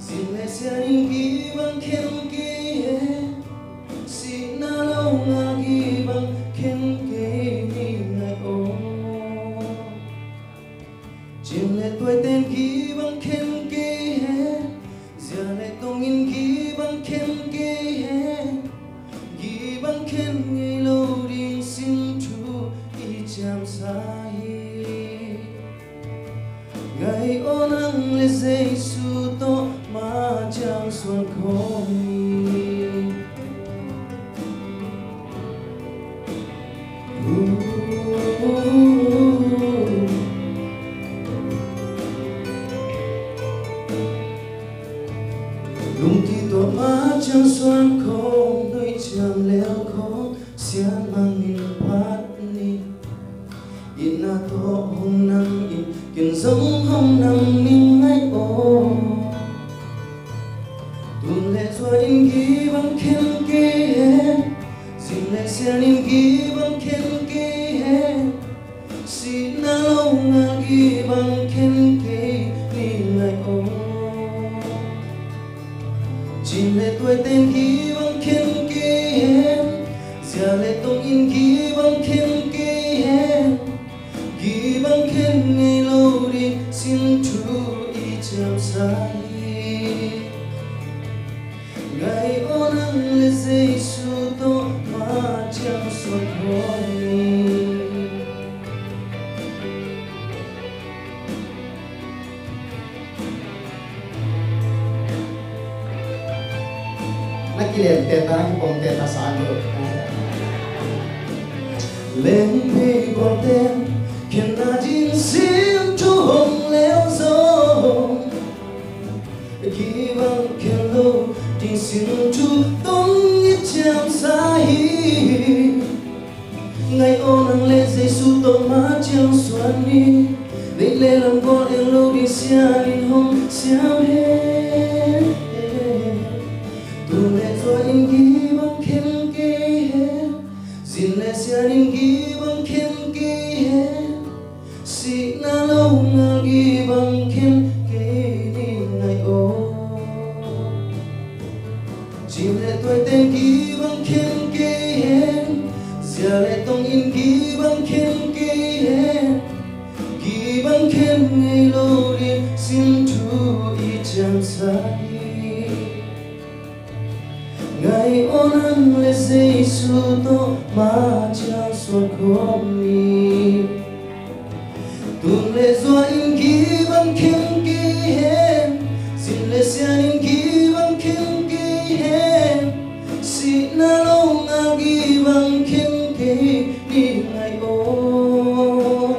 zin le sian in gibang khen kei he, sihna lo ngal gibang khen kei ni ngai aw. Cin le tuaiten gibang khen kei he, zia le tongin gibang khen kei he, gibang khen ngei lo ding sin thu i ciamsa hi. Ngai aw nang le Jesu tawh ma ciang suan khawm hi. Lungki tawh ma ciang suan khawm, nuih ciam lel khawm, sian mangin phat ni. Itna tawh hong nam in, ken zong hong nam ning ngai aw. Tun le zua in gibang khen kei he, zin le sian in gibang khen kei he, sihna lo ngal gibang khen kei ni ngai aw. Paiten gibang khen kei hen, zia le tong in gibang khen kei hen, gibang khen ngei lo ding sin thu i ciamsa hi. Ngai aw nang le Jesu tawh ma ciang suan khawm ni. Na kilen te ta, kipom te ta sa lo. Leng phei pawl ten khen na ding sin thu hong leu zong, gibang khen lo ding sin thu tong i ciamsa hi. Ngai aw nang le Jesu tawh ma ciang suan ni. Neih le lam gual eng lo ding sian in hong siam hen. Tung le zua in gibang khen kei hen, zin le sian in gibang khen kei hen, sihna lo ngal gibang khen kei ni. Ngai aw. Cim le tuaite gibang khen kei hen, zia le tong in gibang khen kei hen, gibang khen ngei lo ding sin thu i ciamsa hi. Ngai aw nang le Jesu tawh ma ciang suan khawm ni. Tung le zua in gibang khen kei hen, zin le sian in gibang khen kei hen, sihna lo ngal gibang khen kei ni. Ngai aw.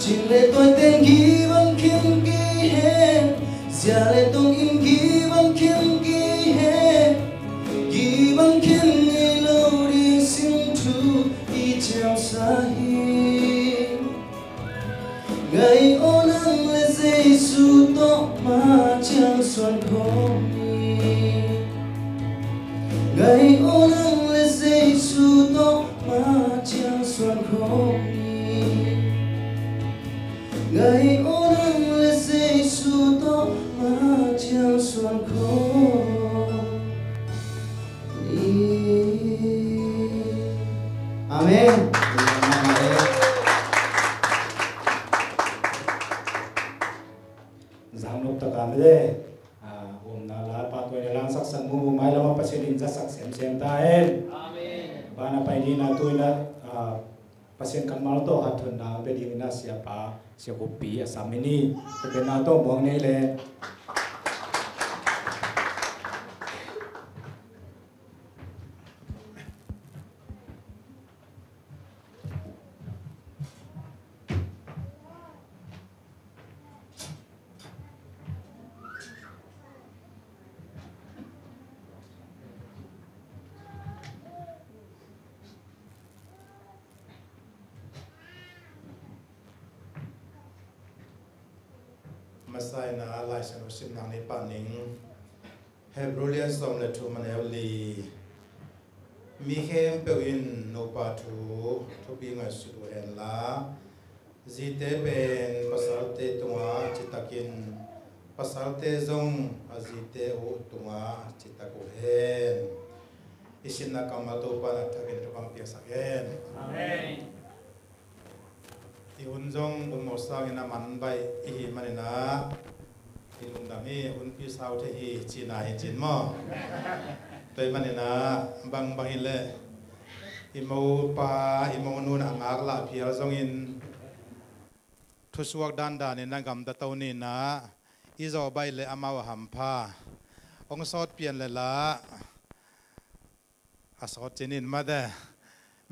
Cim le tuaite gibang khen kei hen, zia le tong in gibang khen kei hen, gibang khen ngei lo ding sin thu i ciamsa hi. Ngai aw nang le Jesu tawh ma ciang suan khawm ni. Ngai aw nang le Jesu tawh ma ciang suan khawm ni. Ngai aw nang le Jesu tawh ma ciang suan khawm ni. Amen. Zang nop taka mede. Ah, umna la pa tuai na lang saksak mu mu mai lama Pasian in zasak semsem ta hen. Amen. Bana pai ni na tuina, ah, Pasian kammal tawh hatthonna pe ding ina siapa, sia kupi a sam ini. Kupi na tawh muang nei le. Masa ina Lai Siangtho simna nei pan ning. Hebrew lian sawm le thum a neu li. Mi khempeuh in nupa thu thupi ngaihsut uh hen la, zite pen pasalte tungah citakin, pasalte zong a zite uh tungah citak uh hen. I simna kammal Topa na thakin thupha piaksak hen. Amen. I hun zong um mawk sangin a man baih i hih manin ah i lungdam hi. Hunpi sau thei hi cihna hi cin maw? Tua ahih manin ah bangbang hi leh i mopa i monu in a ngaklah phial zongin thusuak dandanin a gamta to ni in ah i zawh baih leh amau a hampha hong sawt pian leh lah a sawt cinin mate.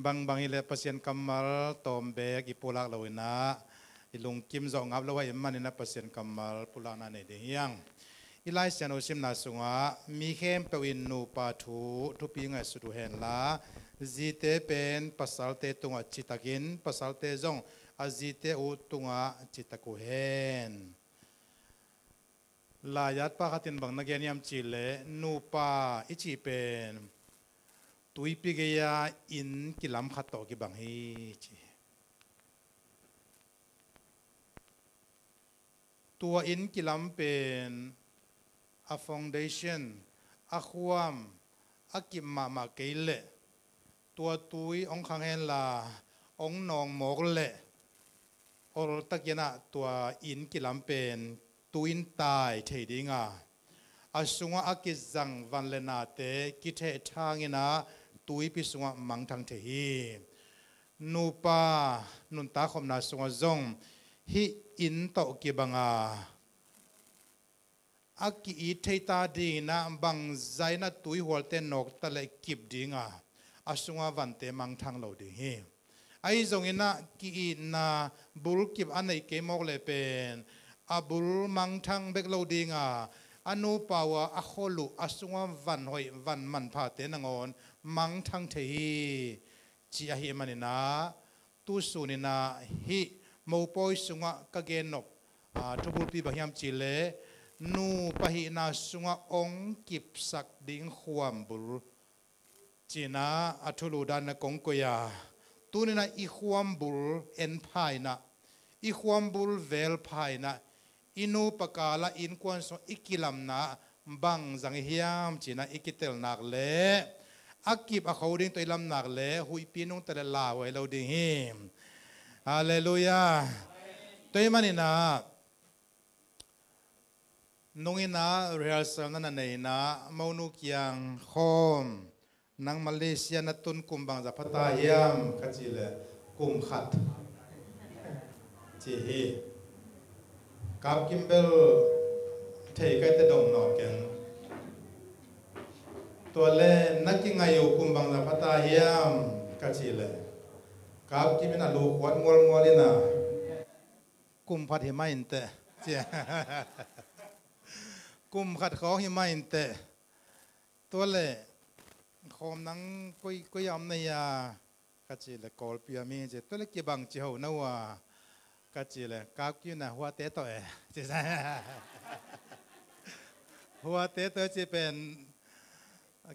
Bangbang hi leh Pasian kammal tawm beek i pulak lo in ah i lungkim zawh ngap lo ahih manin ah Pasian kammal pulakna nei ding hi hang. I Lai Siangtho simna sungah mi khempeuh in nupa thu thupi ngaihsut uh hen la, zite pen pasalte tungah citakin, pasalte zong a zite uh tungah citak uh hen. Laiatpa khat in bang na gen hiam cih leh nupa i cih pen tuipi gei-a inn kilam khat tawh kibang hi ci. Tua inn kilam pen a foundation, a khuam a kip mahmah kei leh tua tui hong khang henla hong nawng mawk leh oltakin ah tua inn kilam pen tui in tai thei ding a, a sungah a kizang van le nate kithehthang in ah tuipi sungah mangthang thei hi. Nupa nuntak khopna sungah zong hih inn tawh kibang a, a ki-it thei ta ding in ah bangzah in ah tuihualte nawk ta leh kip ding a, a sungah vante mangthang lo ding hi. Ahi zongin ah ki-itna bulkip a neih kei mawk leh pen a bul mangthang bek lo ding a, a nupa uh a, a khual uh, a sungah van hoih van manphate nangawn mangthang thei hi, ci ahih manin ah, tu sun in ah hih mopawi sungah ka gen nop, aa, thubulpi bang hiam cih leh nupa hihna sungah hong kipsak ding khuambul ci-in ah a thulu dan in ah kong koih a, tuni in ah i khuambul en pha in ah, i khuambul vel pha in ah, i nupa kal ah innkuan sungah i kilamna bang zang i hiam ci-in ah i kitel nak leh, a kip a kho ding tawh i lam nak leh huihpi nungta leh lauhuai lo ding hi. Halleluiah. Tua ahih manin ah nung in ah rehearsal na na nei in ah monu kiang khawm, nang Malaysia na tun kum bangzah pha ta hiam ka cih leh kum khat ci hi. Kap Kim bel thei kai te dong nawn keng. Tua leh na kingaih uh kum bangzah pha ta hiam ka cih leh Kap Kim in a lu khuat mualmual in ah, kum khat hi mah inteh ci a. Kum khat khawng hi mah inteh. Tua leh khawm nang koi, koi a om na hia ka cih leh Kawlpi a om hi ci. Tua leh kibang ci ho na uh a ka cih leh Kap Kim in ah huate tawh e ci. Huate tawh e ci pen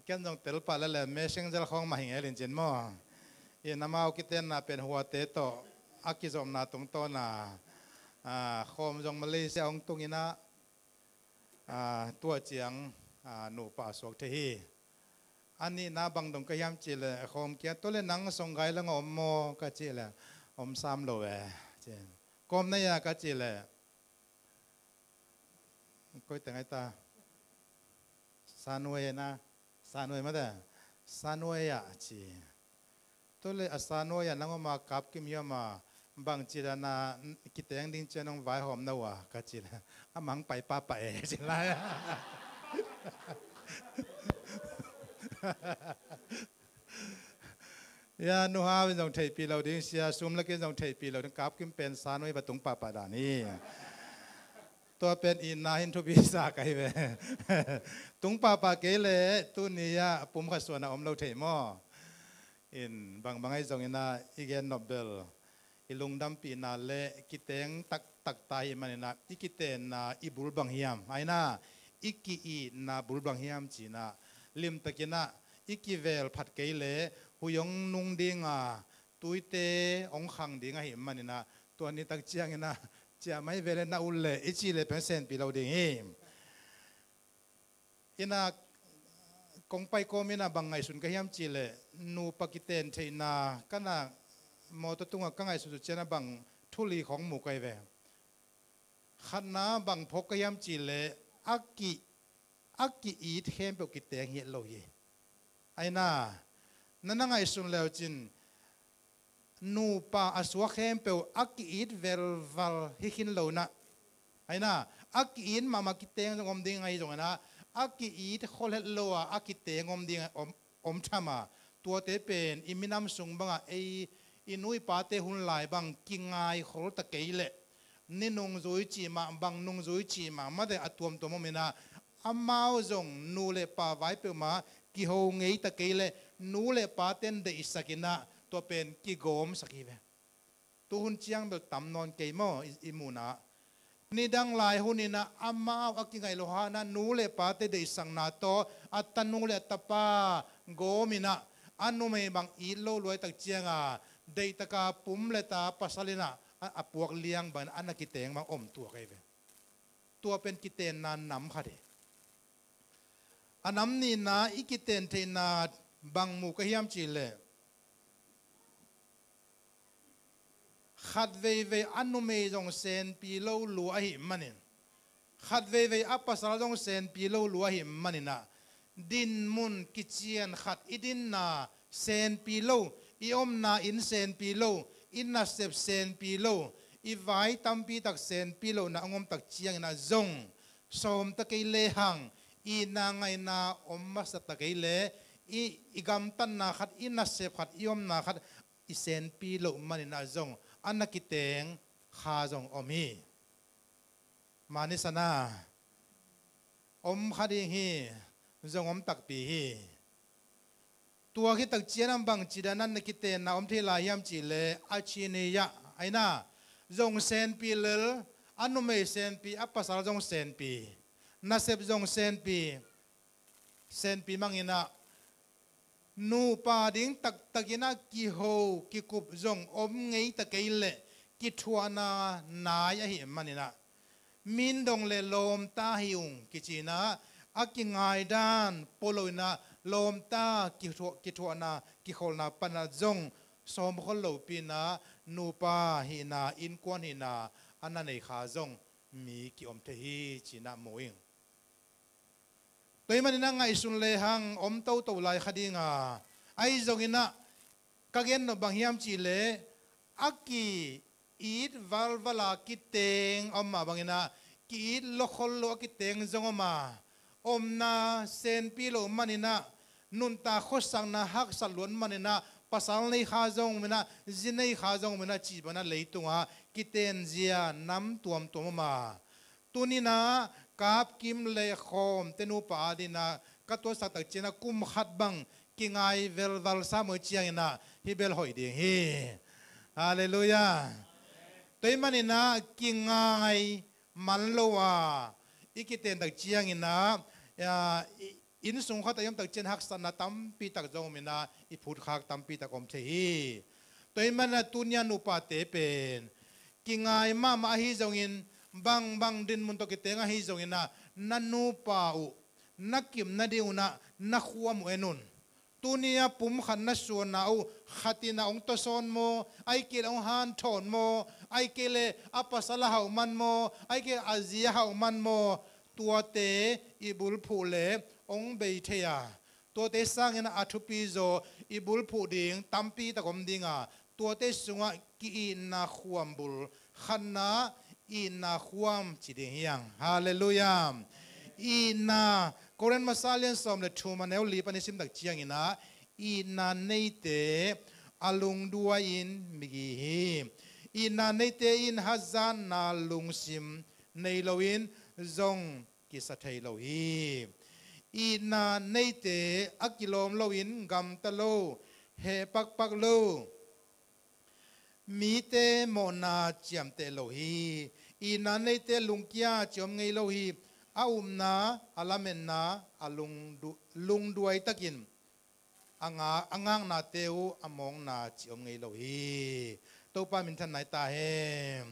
ken zong tel pah leh leh messenger khawng mah hi ngel in cin maw. In amau kitenna pen huate tawh a kizopna tungtawn a, aa, khawm zong Malaysia hong tung in ah, aa, tua ciang, aa, nupa a suak thei hi. A nihna bang dong ka hiam cih leh khawm kiang, tua leh nang Songgai lang a om maw ka cih leh om sam lo e ci. Kua om na hia ka cih leh koi teng ai ta, Sanuai na, Sanuai mah ta, Sanuai ah ci. Tua leh a Sanuai ah nang om a Kap Kim hi om a, bangci dan a kiteng ding ciang nong vaihawm na uh a ka cih leh a mang pai pahpah e ci lai a. Ya, Nu Hau in zong theihpih lo ding, Sia Sum Lak in zong theihpih lo ding, Kap Kim pen Sanuai va tung pahpah dan hi. Tua pen itna hin thupi sa ka hi ve. Tung pahpah kei leh tuni ah pum khat suan a om lo thei maw. In bangbang ahi zongin ah i gen nop bel i lungdampihna leh kiteng taktak ta ahih manin ah i kitenna i bul bang hiam, ahi na, i ki-itna bul bang hiam ci-in ah limtakin ah i kivel phat kei leh huih hong nung ding a, tuite hong khang ding ahih manin ah tua ni tak ciangin ah ciah mai ve leh na ut leh i cih leh pen senpih lo ding hi. In ah kong pai kawm in ah bang ngaihsun ka hiam cih leh nupa kiten theihna ka na mawtaw tungah ka ngaihsut uh ciang ah bang thu li khawng mu ka hi ve. Khatna bang phawk ka hiam cih leh a ki, a ki-it khempeuh kiteng hi het lo hi. Ahi na, na na ngaihsun leu cin nupa a suak khempeuh a ki-it velval hi khin lo in ah, ahi na, a ki-it mahmah kiteng zong om ding ahi zongin ah, a ki-it khol het lo a, a kiteng om ding om, om tham a, tuate pen i minam sung bang a ei i nu i pate hun lai bang kingai khol ta kei leh ni nungzui cih mah, bang nungzui cih mah, mate a tuamtuam om in ah, amau zong nu leh pa vai peuhmah kiho ngei ta kei leh nu leh pate'n deihsak in ah tua pen kigawmsak hi ve. Tu hun ciang bel tam nawn kei maw i, i muhna. Nidang lai hun in ah amau a kingaih loh hangin ah nu leh pate deihsakna tawh a tanu leh a tapa gawm in ah a numei bang it lo luai tak ciang a deihtak a pum leh ta pasal in ah a, a puak liang bangin a na kiteng bang om tuak ahi ve. Tua pen kitenna nam khat hi. A nam nihna i kiten theihna bang mu ka hiam cihleh, khat veivei a numei zong senpi lo lua ahih manin, khat veivei a pasal zong senpi lo lua ahih maninah, dinmun kician khat i dinna senpi lo, i omna inn senpi lo, i nasep senpi lo, i vai tampi tak senpi lo na a ngom tak cianginah zong sawm ta kei lehang, i na ngaina om masa ta kei le, i, i gamtatna khat, i nasep khat, i omna khat i senpi loh maninah zong a na kiteng kha zong om hi. Mani sana om kha ding hi, zong om takpi hi. Tua khit tak cianah bang ci dan a na kitenna om thei lai hiam cihleh, a ci ni yah aina, zong senpi lel, a numei senpi, a pasal zong senpi, nasep zong senpi, senpi manginah, nupa ding taktakinah kiho kikup zong om ngei ta kei leh, kithuahna nai ahih maninah, min dong le lawmta hi ung kicinah, a kingai dan polo inah lawmta kithuah, kithuahna kikholna panah zong sawm khol lopi inah, nupa hihna, innkuan hihna a na nei kha zong mi kiom thei hi cinah mu ing. Tua ahih maninah ngaihsun lehang om toto lai kha dinga, ahi zonginah ka gen nop bang hiam cihleh, a ki-it valvala kiteng om mah banginah, ki-it lokhol lo a kiteng zong om a, omna senpi lo maninah, nuntak khuasakna haksat luat maninah, pasal nei kha zong om inah, zi nei kha zong om inah, cih banah leitungah kitenzia nam tuamtuam om a, tuninah Kapkim le Khawmte nupa adinah ka tuatsak tak cianah kum khat bang kingai velval sa mawi cianginah hih bel hoih ding hi. Halleluiah. Tua ahih maninah kingai man lo a, i kiten tak cianginah, a, i, inn sung khat a i om tak cian haksatna tampi tak zong om inah, i phutkhak tampi tak om thei hi. Tua ahih maninah tunia nupate pen kingai mahmah ahi zongin, bangbang dinmun tawh kiteng ahi zonginah, na nupa uh na kipna ding unah na khuam uh en un. Tunia pumkhat na suanna uh khatinah hong tawsawn maw, ahih kei leh hong hanthawn maw, ahih kei leh a pasal a hauh man maw, ahih kei leh a zi a hauh man maw, tuate i bulphuh le hong bei thei a, tuate sangin a thupi zaw i bulphuh ding tampi tak om dinga, tuate sungah ki-itna khuambul khatna, itna khuam ci ding hiang. Halleluiah. Itna, Korin masa lian sawm le thum a neu li pan i sim tak cianginah, itna neite a lungduai-in migi hi. Itna neite in hazatna lungsim nei loin zong kisa thei lo hi. Itna neite a kilawm loin gamta lo, heh pakpak lo, mite mawhna ciamteh lo hi. Itna neite lungkia ci om ngei lo hi. A upna, a lametna, a lungdu-, lungduai takin a nga-, a ngaknate uh a mawkna ci om ngei lo hi. Topa minthanna hi ta hen.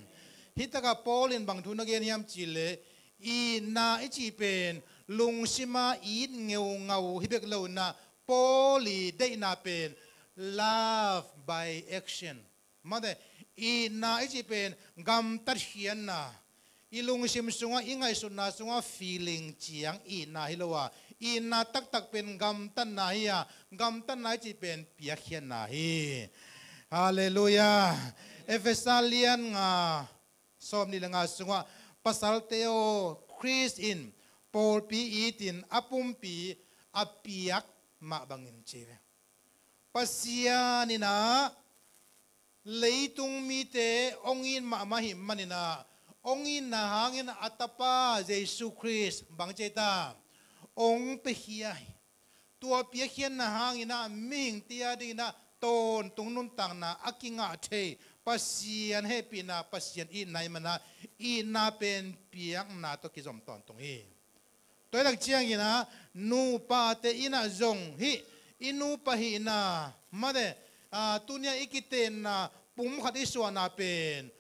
Hih takah Paul in bang thu na gen hiam cihleh, itna i cih pen lungsima it ngeungau hi bek lo inah, Paul i deihna pen love by action. Mate, itna i cih pen gamtat khiatna. I lungsim sungah, i ngaihsutna sungah feeling ciang itna hi lo a, itna taktak pen gamtatna hi a, gamtatna i cih pen piakkhiatna hi. Halleluiah. Efesa lian nga, sawm nih le nga sungah, pasalte aw, Khrist in pawlpi itin a pumpi a piak mah bangin ci ve. Pasian inah leitung mite hong it mahmah ahih maninah, hong itna hangin a tapa Jesu Khrist bang ci ta, hong piakhia hi. Tua piakkhiatna hanginah mihingte a dinginah tawntung nuntakna a kingah thei Pasian hehpihna, Pasian itna i manah, itna pen piakna tawh kizom tawntung hi. Tua hi tak cianginah nupate inah zong hih i nupa hihna, mate, a, tunia i kitenna pumkhat i suahna pen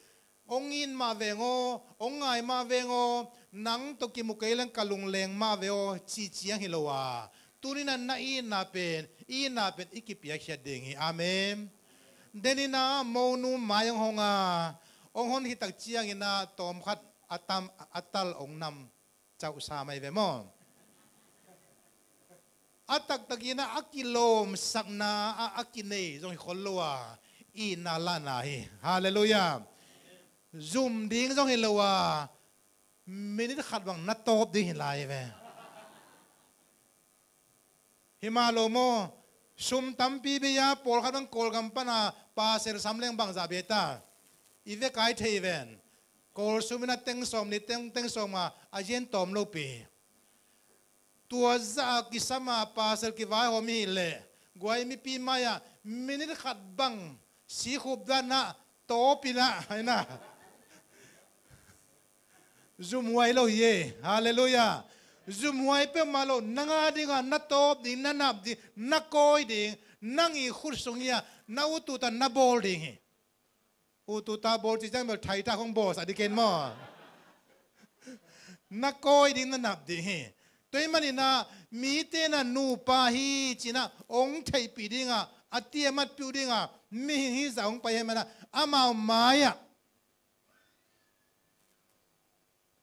hong it mah veng aw, hong ngai mah veng aw, nang tawh kimu kei leng ka lungleng mah ve aw, cih ciang hi lo a, tuni-in ah na itna pen, itna pen i kipiakkhiat ding hi. Amen. Denin ah monu mai hong hong a, hong hon khit tak ciangin ah tawmkhat a tam, a tal hong nam cauhsa mai ve maw. A taktakin ah a kilawmsakna ah a kinei zong hi khol lo a, itna lahna hi. Halleluiah. Zum ding zong hi lo a, minit khat bang na tawp ding hi lai ve. Hi mah lo maw? Sum tampi bei a, pawlkhat bang Kawlgam pan a pasal sam leng bangzah bei ta, i vek ai thei ven. Kawl sum in ah teng sawmnih, teng, teng sawmnga a zen tawm lopi. Tua zah a kisam a pasal kivaihawm i hih leh, guai mipi mai-ah minit khat bang sikhup dan ah tawp in ah, hi na. Zumhuai lo hi e. Halleluiah. Zumhuai peuhmah lo, nang a dingah na tawp ding, na nap ding, na kawi ding, nang i khut sung hi a, na ut ut a na bawl ding hi. Ut ut a bawl cih ciang bel thaita khong bawlsak ding ken maw. Na kawi ding, na nap ding hi. Tua ahih manin ah mite in ah nupa hi ci-in ah hong theihpih ding a, a tiamatpih uh ding a, mihing hi zah hong pai ahih manin ah amau mai-ah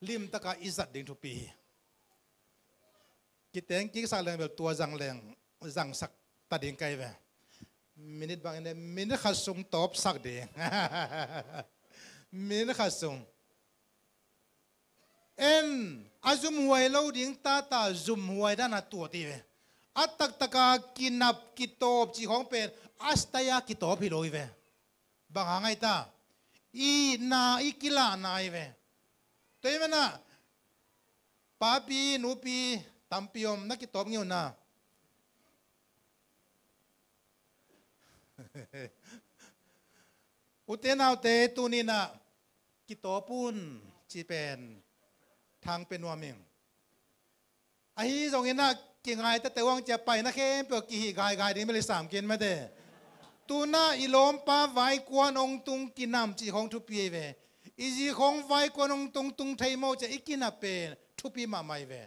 limtak a i zat ding thupi hi. Kiteng kiksak leng bel tua zang leng zangsak ta ding ka hi ve. Minit bang in, minit khat sung tawpsak ding. Minit khat sung. En, a zumhuai lo ding tata zumhuai dan a tuat hi ve. A taktak a kinap kitawp cih khawng pen a style a kitawp hi lo hi ve. Bang hang hiam cih leh itna i kilahna hi ve. Tua ahih manin ah papi, nupi tampi om, na kitawp ngei un ah. U te nau te, tuni-in ah kitawp un cih pen thang pia nuam ing. Ahi zongin ah kingai ta teh, hong ci a, paina khempeuh kihih gaigai ding bel i sam kei mate. Tu-in ah i lawmpa vaikuan hong tung kinam cih khawng thupi hi ve. I zi khawng vaikuan hong tung, tung thei maw ci a i kinap pen thupi mahmah hi ve.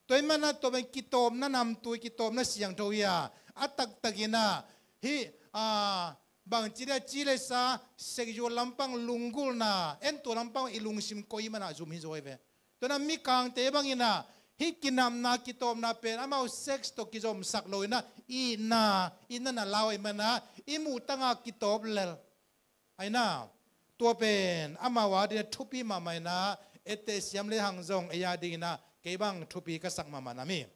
Tua ahih manin ah tua pen kitawpna namtui, kitawpna siangtho hi a, a taktakin ah hih, a, bangci dia, ci le sa, sexual lampang lunggulhna, en, tua lampang i lungsim koih manin ah zum hi zaw hi ve. Tua ahih manin ah mikangte bangin ah hih kinamna, kitawpna pen amau sex tawh kizomsak lo-in ah itna, itna na lau ahih manin ah i muh tangah kitawp lel. Ahi na, tua pen amau a dingin thupi mahmah hi-in ah, etteh siam lehang zong ei a dingin ah kei bang thupi ka sak mahmah nam hi.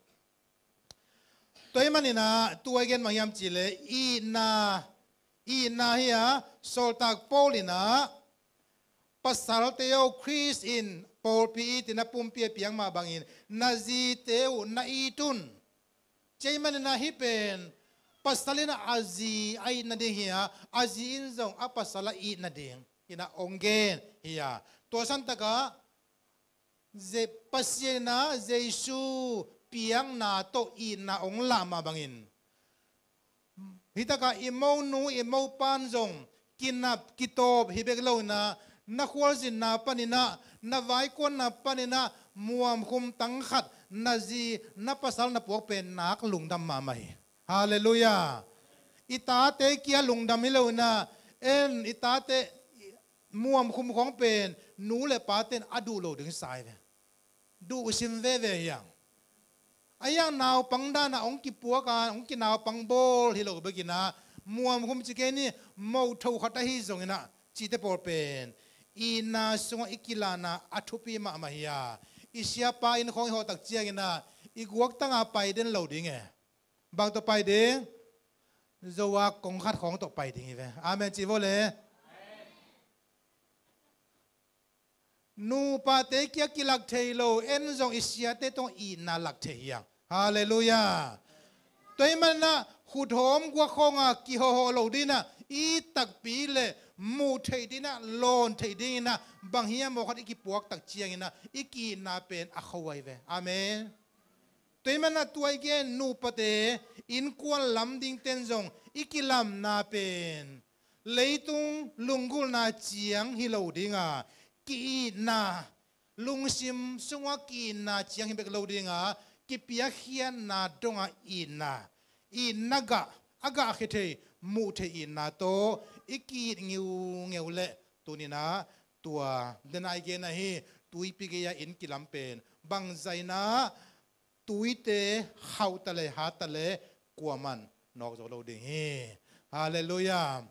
Tua ahih manin ah tua i gen bang hiam cih leh itna, itna hi a, sawltak Paul in ah, pasalte aw, Khrist in pawlpi it-in a pumpi a piak mah bangin na zite uh na it un. Tua ahih manin ah hih pen pasal in ah a zi a it nading hi a, a zi in zong a pasal a it nading in ah hong gen hi a. Tua santak ah Pasian in ah Jesu piakna tawh itna hong lah mah bangin, hih takah i monu, i mopa in zong kinap kitawp hi bek lo-in ah, na khualzinna panin ah, na vaikuanna panin ah muamkhum tang khat na zi, na pasal na puak pen nak lungdam mahmah hi. Halleluiah. I tate kia lungdam hi lo-in ah, en, i tate muamkhum khawng pen nu le pate in a duh lo ding sa hi ve. Duhsim veve hi hang. Ahi hang naupang dan ah hong kipuak a, hong kinaupang bawl hi lo bekin ah, muamkhum ci kei ni, moh tho khat ahi zongin ah, cihte pawl pen itna sungah i kilahna a thupi mahmah hi a. I siapa inn khawng i hawh tak ciangin ah i guaktang a pai den lo ding e. Bang tawh pai ding? Zo a kong khat khawng tawh pai ding hi ve. Amen ci vo le. Nupate kia kilak thei lo, en zong i siate tungah itna lak thei hi hang. Halleluiah. Tua ahih manin ah khuthawm guak khawng a kihawhhawh lo dingin ah, it takpi le muh theih dingin ah, lawn theih dingin ah, bang hiam maw khat i kipuak tak ciangin ah i ki-itna pen a kho ahi ve. Amen. Tua ahih manin ah tua i gen nupate, innkuan lam dingte in zong i kilamna pen leitung lunggulhna ciang hi lo ding a, ki-itna, Lungsim sungah ki-itna ciang hi bek lo dinga, kipiakkhiatna dongah itna, itna gah, a gahkhia thei, muh theih itna tawh i ki-it ngeungeu leh tuninah tua dena i gen ahi, tuipi gei-a inn kilam pen bangzah inah tuite khauh ta le hat ta le kuaman nawk zo lo ding hi. Halleluiah.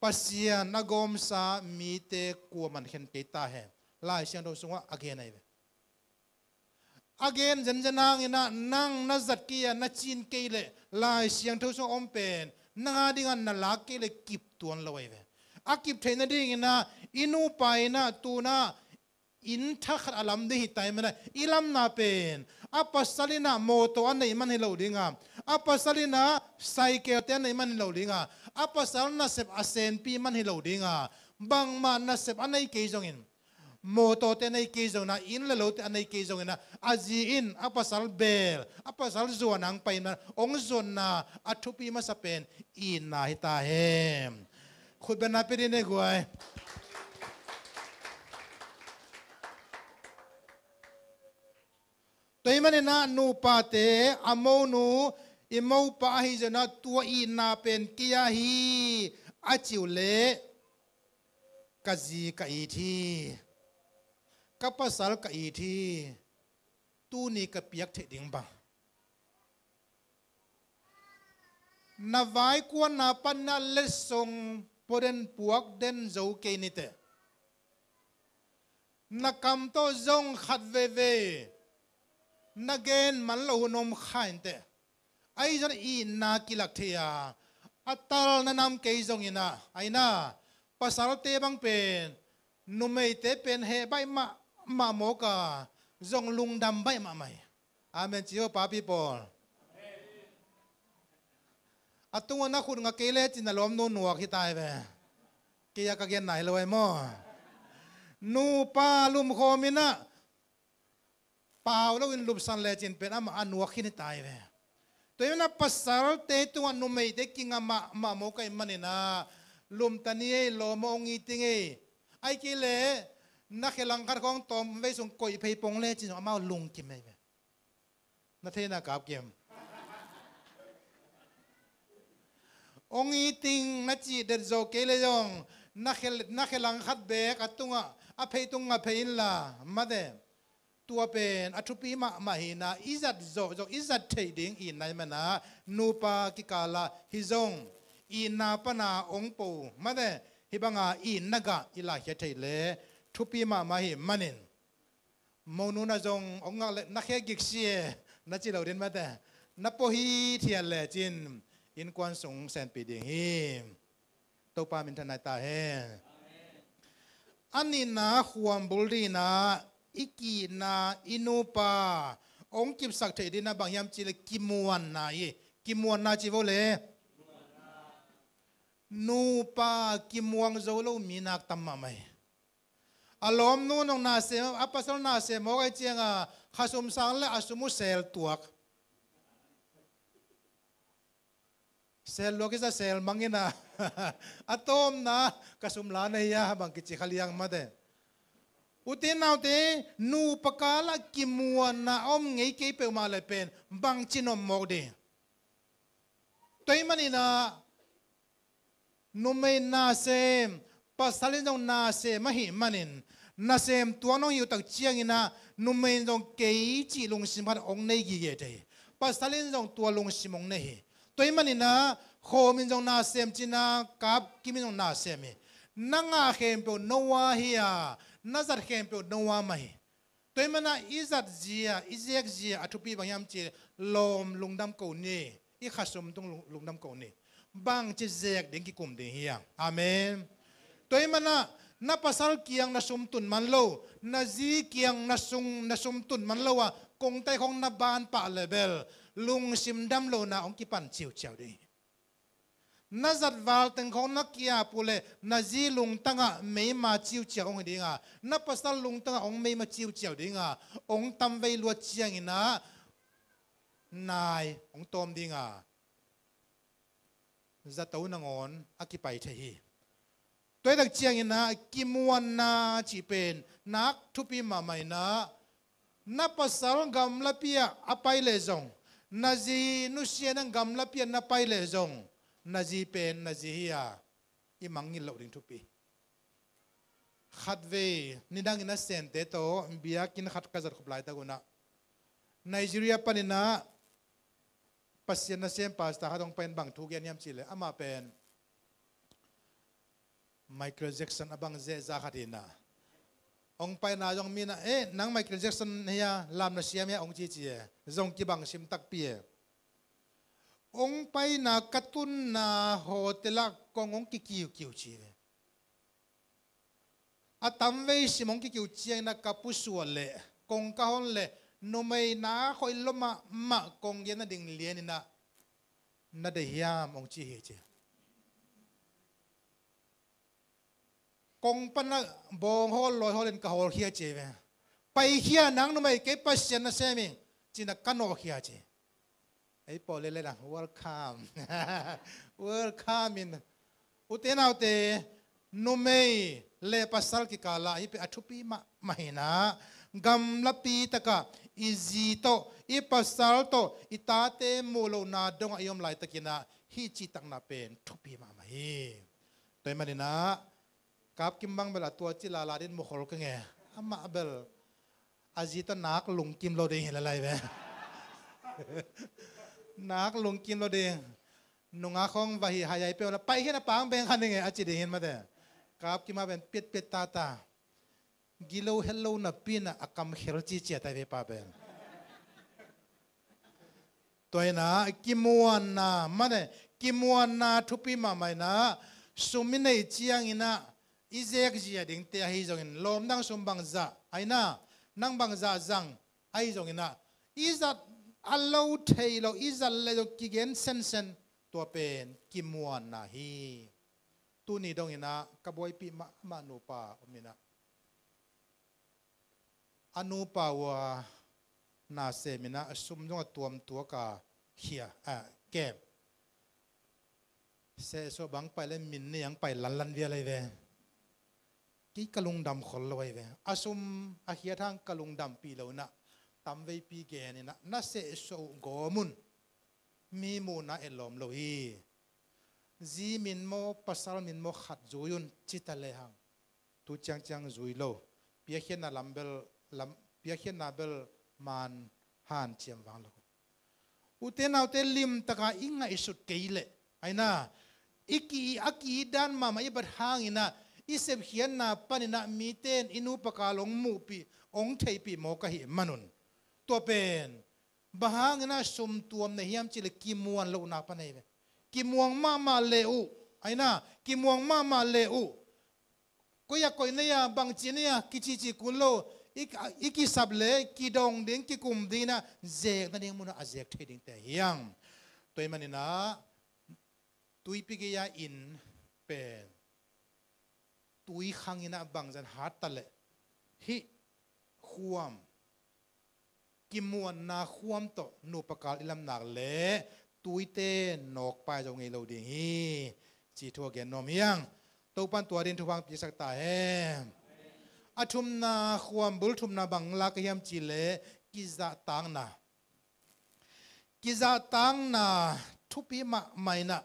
Pasian a gawmsa mite kuaman khen kei ta hen. Lai Siangtho sungah a gen ahi ve. A gen zenzen hanginah nang na zat kei a na cin kei leh Lai Siangtho sungah om pen nang a dingah na lak kei leh kip tuan lo ahi ve. A kip theih nadinginah i nupa inah tunah inn thakhat a lam ding hi ta i manah i lamna pen a pasal inah mawtaw a neih man hi lo dinga, a pasal inah saikelte a neih man hi lo dinga, a pasal nasep a senpi man hi lo dinga, bangmah nasep a nei kei zongin, mawtawte a nei kei zongin ah, inn le lote a nei kei zongin ah, a zi in a pasal beel, a pasal zuan ang pai inah hong zuanna a thupi masa pen itna hi ta hen. Khutbetna pia dih ni guai. Tua ahih maninah nupate a monu i mopa ahi zongin ah tua itna pen kei a hi a cih uh leh ka zi ka it hi, ka pasal ka it hi, tuni ka piak theih ding bang. Na vaikuanna panna letsong pua den puak den zo kei niteh. Na kam tawh zong khat veivei na gen man loh hun om kha inteh. Ahi zongin itna kilak thei a, a tal na nam kei zongin ah, aina pasalte bang pen, numeite pen heh baih mahmah mawk a, zong lungdam baih mahmah hi. Amen ci aw, papi pawl. A tungah na khut nga kei lecin na lawmnu nuak hi ta hi ve. Kei a ka genna hi lo ai maw? Nupa lumkhawm inah pau loin lupsan lecin pen amah a nuak khin hi ta hi ve. Tua hi manah pasalte tungah numeite kinga mahmah mawk ahih maninah lumta ni ei, lawm aw, hong it ing ei. Ahih kei leh na khe langkhat khawng tawmvei sung koih phei pong lecin zong amau lungkim hi ve. Na theihna kap kim. Hong it ing na cih det zo kei leh zong na khe, na khe langkhat beek a tungah a phei tung nga phei inla mate. Tua pen a thupi mahmah hi inah i zat zawh zong i zat theih ding itna ahih manah nupa kikalah hi zong itna pana hong po mate. Hih banga itna gah i lakhia theih leh thupi mahmah ahih manin, monu na zong hong ngak leh na khe gik si e na ci lo ding mate. Na pua hithiat lecin innkuan sung senpih ding hi. Topa minthanna hi ta hen. A nihna khuambul dinah i ki-itna i nupa hong kipsak theih dinah bang hiam cih leh kimuanna hi. Kimuanna ci vo le. Nupa kimuang zo lo mi nak tam mahmah hi. A lawmnu nong na sem, a pasal na sem mawk ahih cianga khasum sang le a sum uh sel tuak. Sel luak i za sel mang inah a tawpna ka sum la na hi a bang kici kha liang mate. Ute naute, nupa kalah kimuanna a om ngei kei peuhmah leh pen bangci na om mawk ding. Tua ahih maninah numei nasem, pasal in zong nasem ahih manin, nasem tuak nong hi uh tak cianginah numei in zong kei cih lungsim khat hong nei gige thei hi. Pasal in zong tua lungsim hong nei hi. Tua ahih maninah Khawm in zong nasem cinah, Kap Kim in zong nasem hi. Na ngah khempeuh no a hi a, na zat khempeuh no a mah hi. Tua ahih manah i zat zia, i zek zia a thupi bang hiam cih leh lawm lungdam ko ni, i khasum tung lung-, lungdam ko ni. Bangci zek ding kikum ding hiam? Amen. Tua ahih manah na pasal kiang na sum tun man lo, na zi kiang na sung, na sum tun man lo a, kongtai khawng na ban pah leh bel lungsim dam lohna hong kipan ciuciau ding hi. Na zat val teng khawng na kiap uh leh na zi lungtangah meima ciuciau hong hi dinga, na pasal lungtangah hong meima ciuciau dinga, hong tamvei luat cianginah nai hong tawm dinga, zato nangawn a kipai thei hi. Tua hi tak ciangin ah kimuanna cih pen nak thupi mahmah in ah, na pasal gamlapi ah a pai leh zong, na zi nusia-in ah gamlapi ah na pai leh zong, na zi pen na zi hi a, i mangngilh loh ding thupi. Khatvei nidangin a Sente tawh biakinn khat ka zat khop laitak un ah, Nigeria panin ah Pasian nasem pastor khat hong pai-in bang thu gen hiam cih leh, amah pen Michael Jackson a bang zehzah khat hi in ah, hong paina zong mi in ah, "Eh, nang Michael Jackson hi a, lam na siam hi a," hong cici e. Zong kibang sim takpi e. Hong paina ka tunna hotel ah kong hong kikiukiu ci ve. A tamvei sim hong kikiu ciangin ah ka pusuah leh, kong ka hon leh, numei na hoih lua mahmah kong gen nading lianin ah, "Na deih hiam?" hong ci hi ci. Kong pan ah bawng hawl lawi hawlin ka hawlkhia ci ve. "Paikhia nang numei, kei Pasian nasem hi," ci-in ah ka nawhkhia ci. Ei pawl lel lel ah, "Welcome." Welcome in. Ute naute, numei le pasal kikal ah hih pen a thupi mahmah hi in ah, gamlapi tak ah i zi tawh, i pasal tawh, i tate muh lohna dong ah i om laitakin ah hih cihtakna pen thupi mahmah hi. Tua ahih manin ah, Kap Kim bang bel a tua ci lala ding mukhol ka nge. Amah bel a zi tawh nak lungkim lo ding hi lai lai ve. Nak lungkim lo ding. Nungak khawng va hi hai ai peuh na, "Paikhia na pang beng kha ning e," a ci ding hi in mate. Kap Kim a pen piatpiat tata. Gilo het lo napi in ah a kam khel ci ciat ai ve pa pen. Tua hi in ah kimuanna, mate, kimuanna thupi mahmah hi in ah, sum i neih ciangin ah i zekzia dingte ahi zongin, lawm dang sum bangzah, ahi in ah, nang bangzah zang ahi zongin ah, i zat a lo thei lo, i zat leh zong kigen sensen, tua pen kimuanna hi. Tuni dongin ah ka buaipih mahmah nupa om in ah, a nupa uh a na sem in ah, a sum zong a tuam tuak a khia, a, kem. Sehsuah bang pai le min nei ang pai lanlan vial ahi ve. Kei ka lungdam khol lo ahi ve. A sum a khiat hang ka lungdampih lo in ah, tamveipi gen in ah, na sehsuah uh gawm un. Mi muhna etlawm lo hi. Zi min maw, pasal min maw, khat zui un, ci ta lehang tu ciangciang zui lo. Piakkhiatna lam bel, lam, piakkhiatna bel man hanciam vang lo. Ute naute, limtaka i ngaihsut kei leh, ahi in ah, i ki, a ki-it dan mahmah i bat hangin ah, i sepkhiatna panin ah mite in i nupa kal hong muhpih, hong theihpih mawk ahih manun, tua pen bang hangin ah sum tuam na hiam cih leh kimuan lohna pan ahi ve. Kimuang mahmah leh uh, ahi in ah, kimuang mahmah leh uh, koi ah koi na hia, bangci na hia, kicici kul lo, i, i kisap leh kidong ding, kikum ding in ah, zek nading mun ah a zek thei dingte hi hang. Tua ahih manin ah, tuipi gei-a inn pen tui khang in ah bangzah hat ta leh, hih khuam, kimuanna khuam tawh nupa kal i lam nak leh tuite nawkpai zo ngei lo ding hi, ci thu a gen nuam hi hang. Topan tua ding thupha hong piaksak ta hen. A thumna, khuam bul thumna bang la ka hiam cih leh kizahtakna. Kizahtakna thupi mahmah in ah,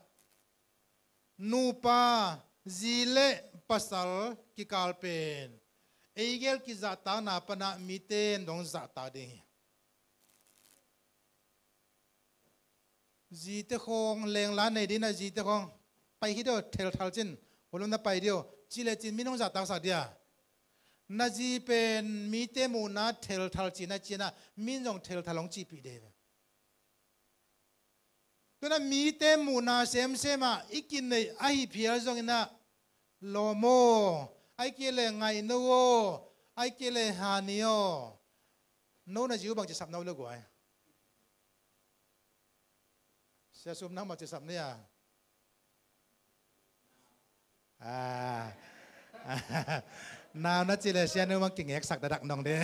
nupa, zi le pasal kikal pen ei gel kizahtakna pan ah mite in dong zahtak ding hi. Zite khawng, lengla nei ding in ah zite khawng, "Pai hi dih aw, thelthal cin, hulam na pai dih aw," ci lecin mi in hong zahtaksak dih a. Na zi pen mite muhna thelthal ci-in ah, ci-in ah, mi in zong thelthal hong cihpih ding hi ve. Tu-in ah mite muhna semsem ah i kineih ahi phial zongin ah, "Lawm aw," ahih kei leh, "Ngaihno aw," ahih kei leh, "Hani aw." No na zi uh bangci sap na uh le guai? Sia Sum, nang bangci sap na hia? Ah. Nau na cih leh Sia Nu bang kingeksak dakdak nong ding.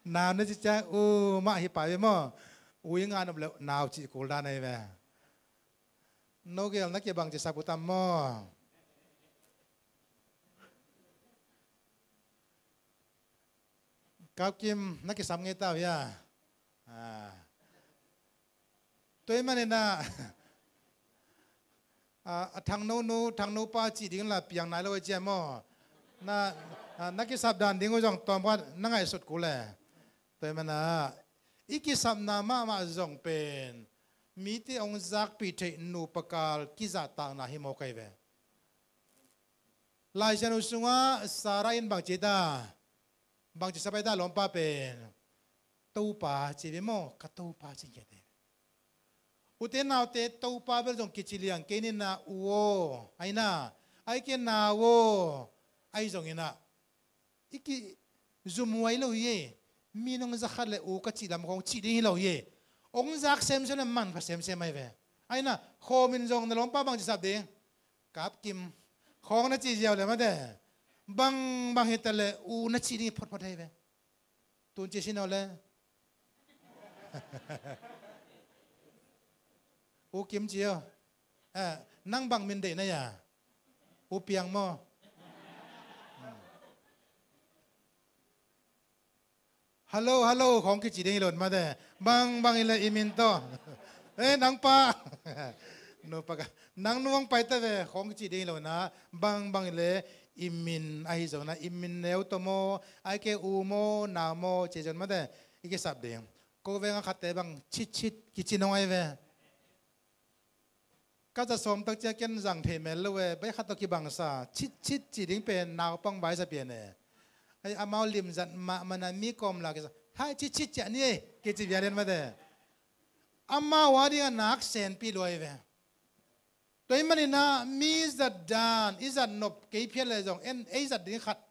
Nau na cih ciang u mah hi pai ve maw. U i ngan om leh nau cih kul dan ahi ve. No gel na kibangci sap uh tam maw? Kapkim, na kisam ngei ta uh hia? Tua ahih manin ah, a, a Thangno nu, Thangno pa cih ding la piang nai lo a cia maw? Na, a, na kisap dan ding uh zong tawm khat na ngaihsut kul e. Tua ahih manin ah, i kisapna mahmah zong pen mite hong zakpih theih nupa kal kizahtakna hi mawk ahi ve. Laisiangtho sungah Sarah in bangci ta, bangci sap ai ta lawmpa pen, Topa ci ve maw, ka Topa ci ngiat e. Ute naute, Topa bel zong kici liang kei ni na, u aw, ai na, ai ke na u aw, ai zong ina. I kizumhuai lo hi e. Mi nong za khat le u ka cih lam khong cih ding hi lo hi e. Hong zak semsem le manpha semsem ahi ve. Ai na, khawm in zong na lawmpa bangci sap ding? Kapkim. Khawng na cih ziau le mate, bangbang hi ta le u na cih ding hi photphot ahi ve. Tun ci sin aw le. U Kim ci aw. Eh, nang bang min deih na hia? U Piang maw? Hello, hello khong kici ding hi lo mate. Bangbang hi le i min tawh. Eh, nang pa. Nupa ka, nang nu hong pai ta ve khong kici ding hi lo na. Bangbang hi le i min ahi zong na, i min neu tawh maw, ai ke u maw, nau maw, ci zong mate. I kisap ding. Ko veng a khatte bang Chitchit kici nong ahi ve. Ka za sawm tak cia ken zang thei mel lo e, bai khat tawh kibangsa, Chitchit ci ding pen naupang vai sa pian e. Ai, amau limzat mahmah na mi kawm la kisa, hai Chitchit ciah ni e, kici vian den mate. Amau a ding a nak senpi luai ve. Tua ahih manin ah mi zat dan, i zat nop kei phial le zong, en, ei zat ding khat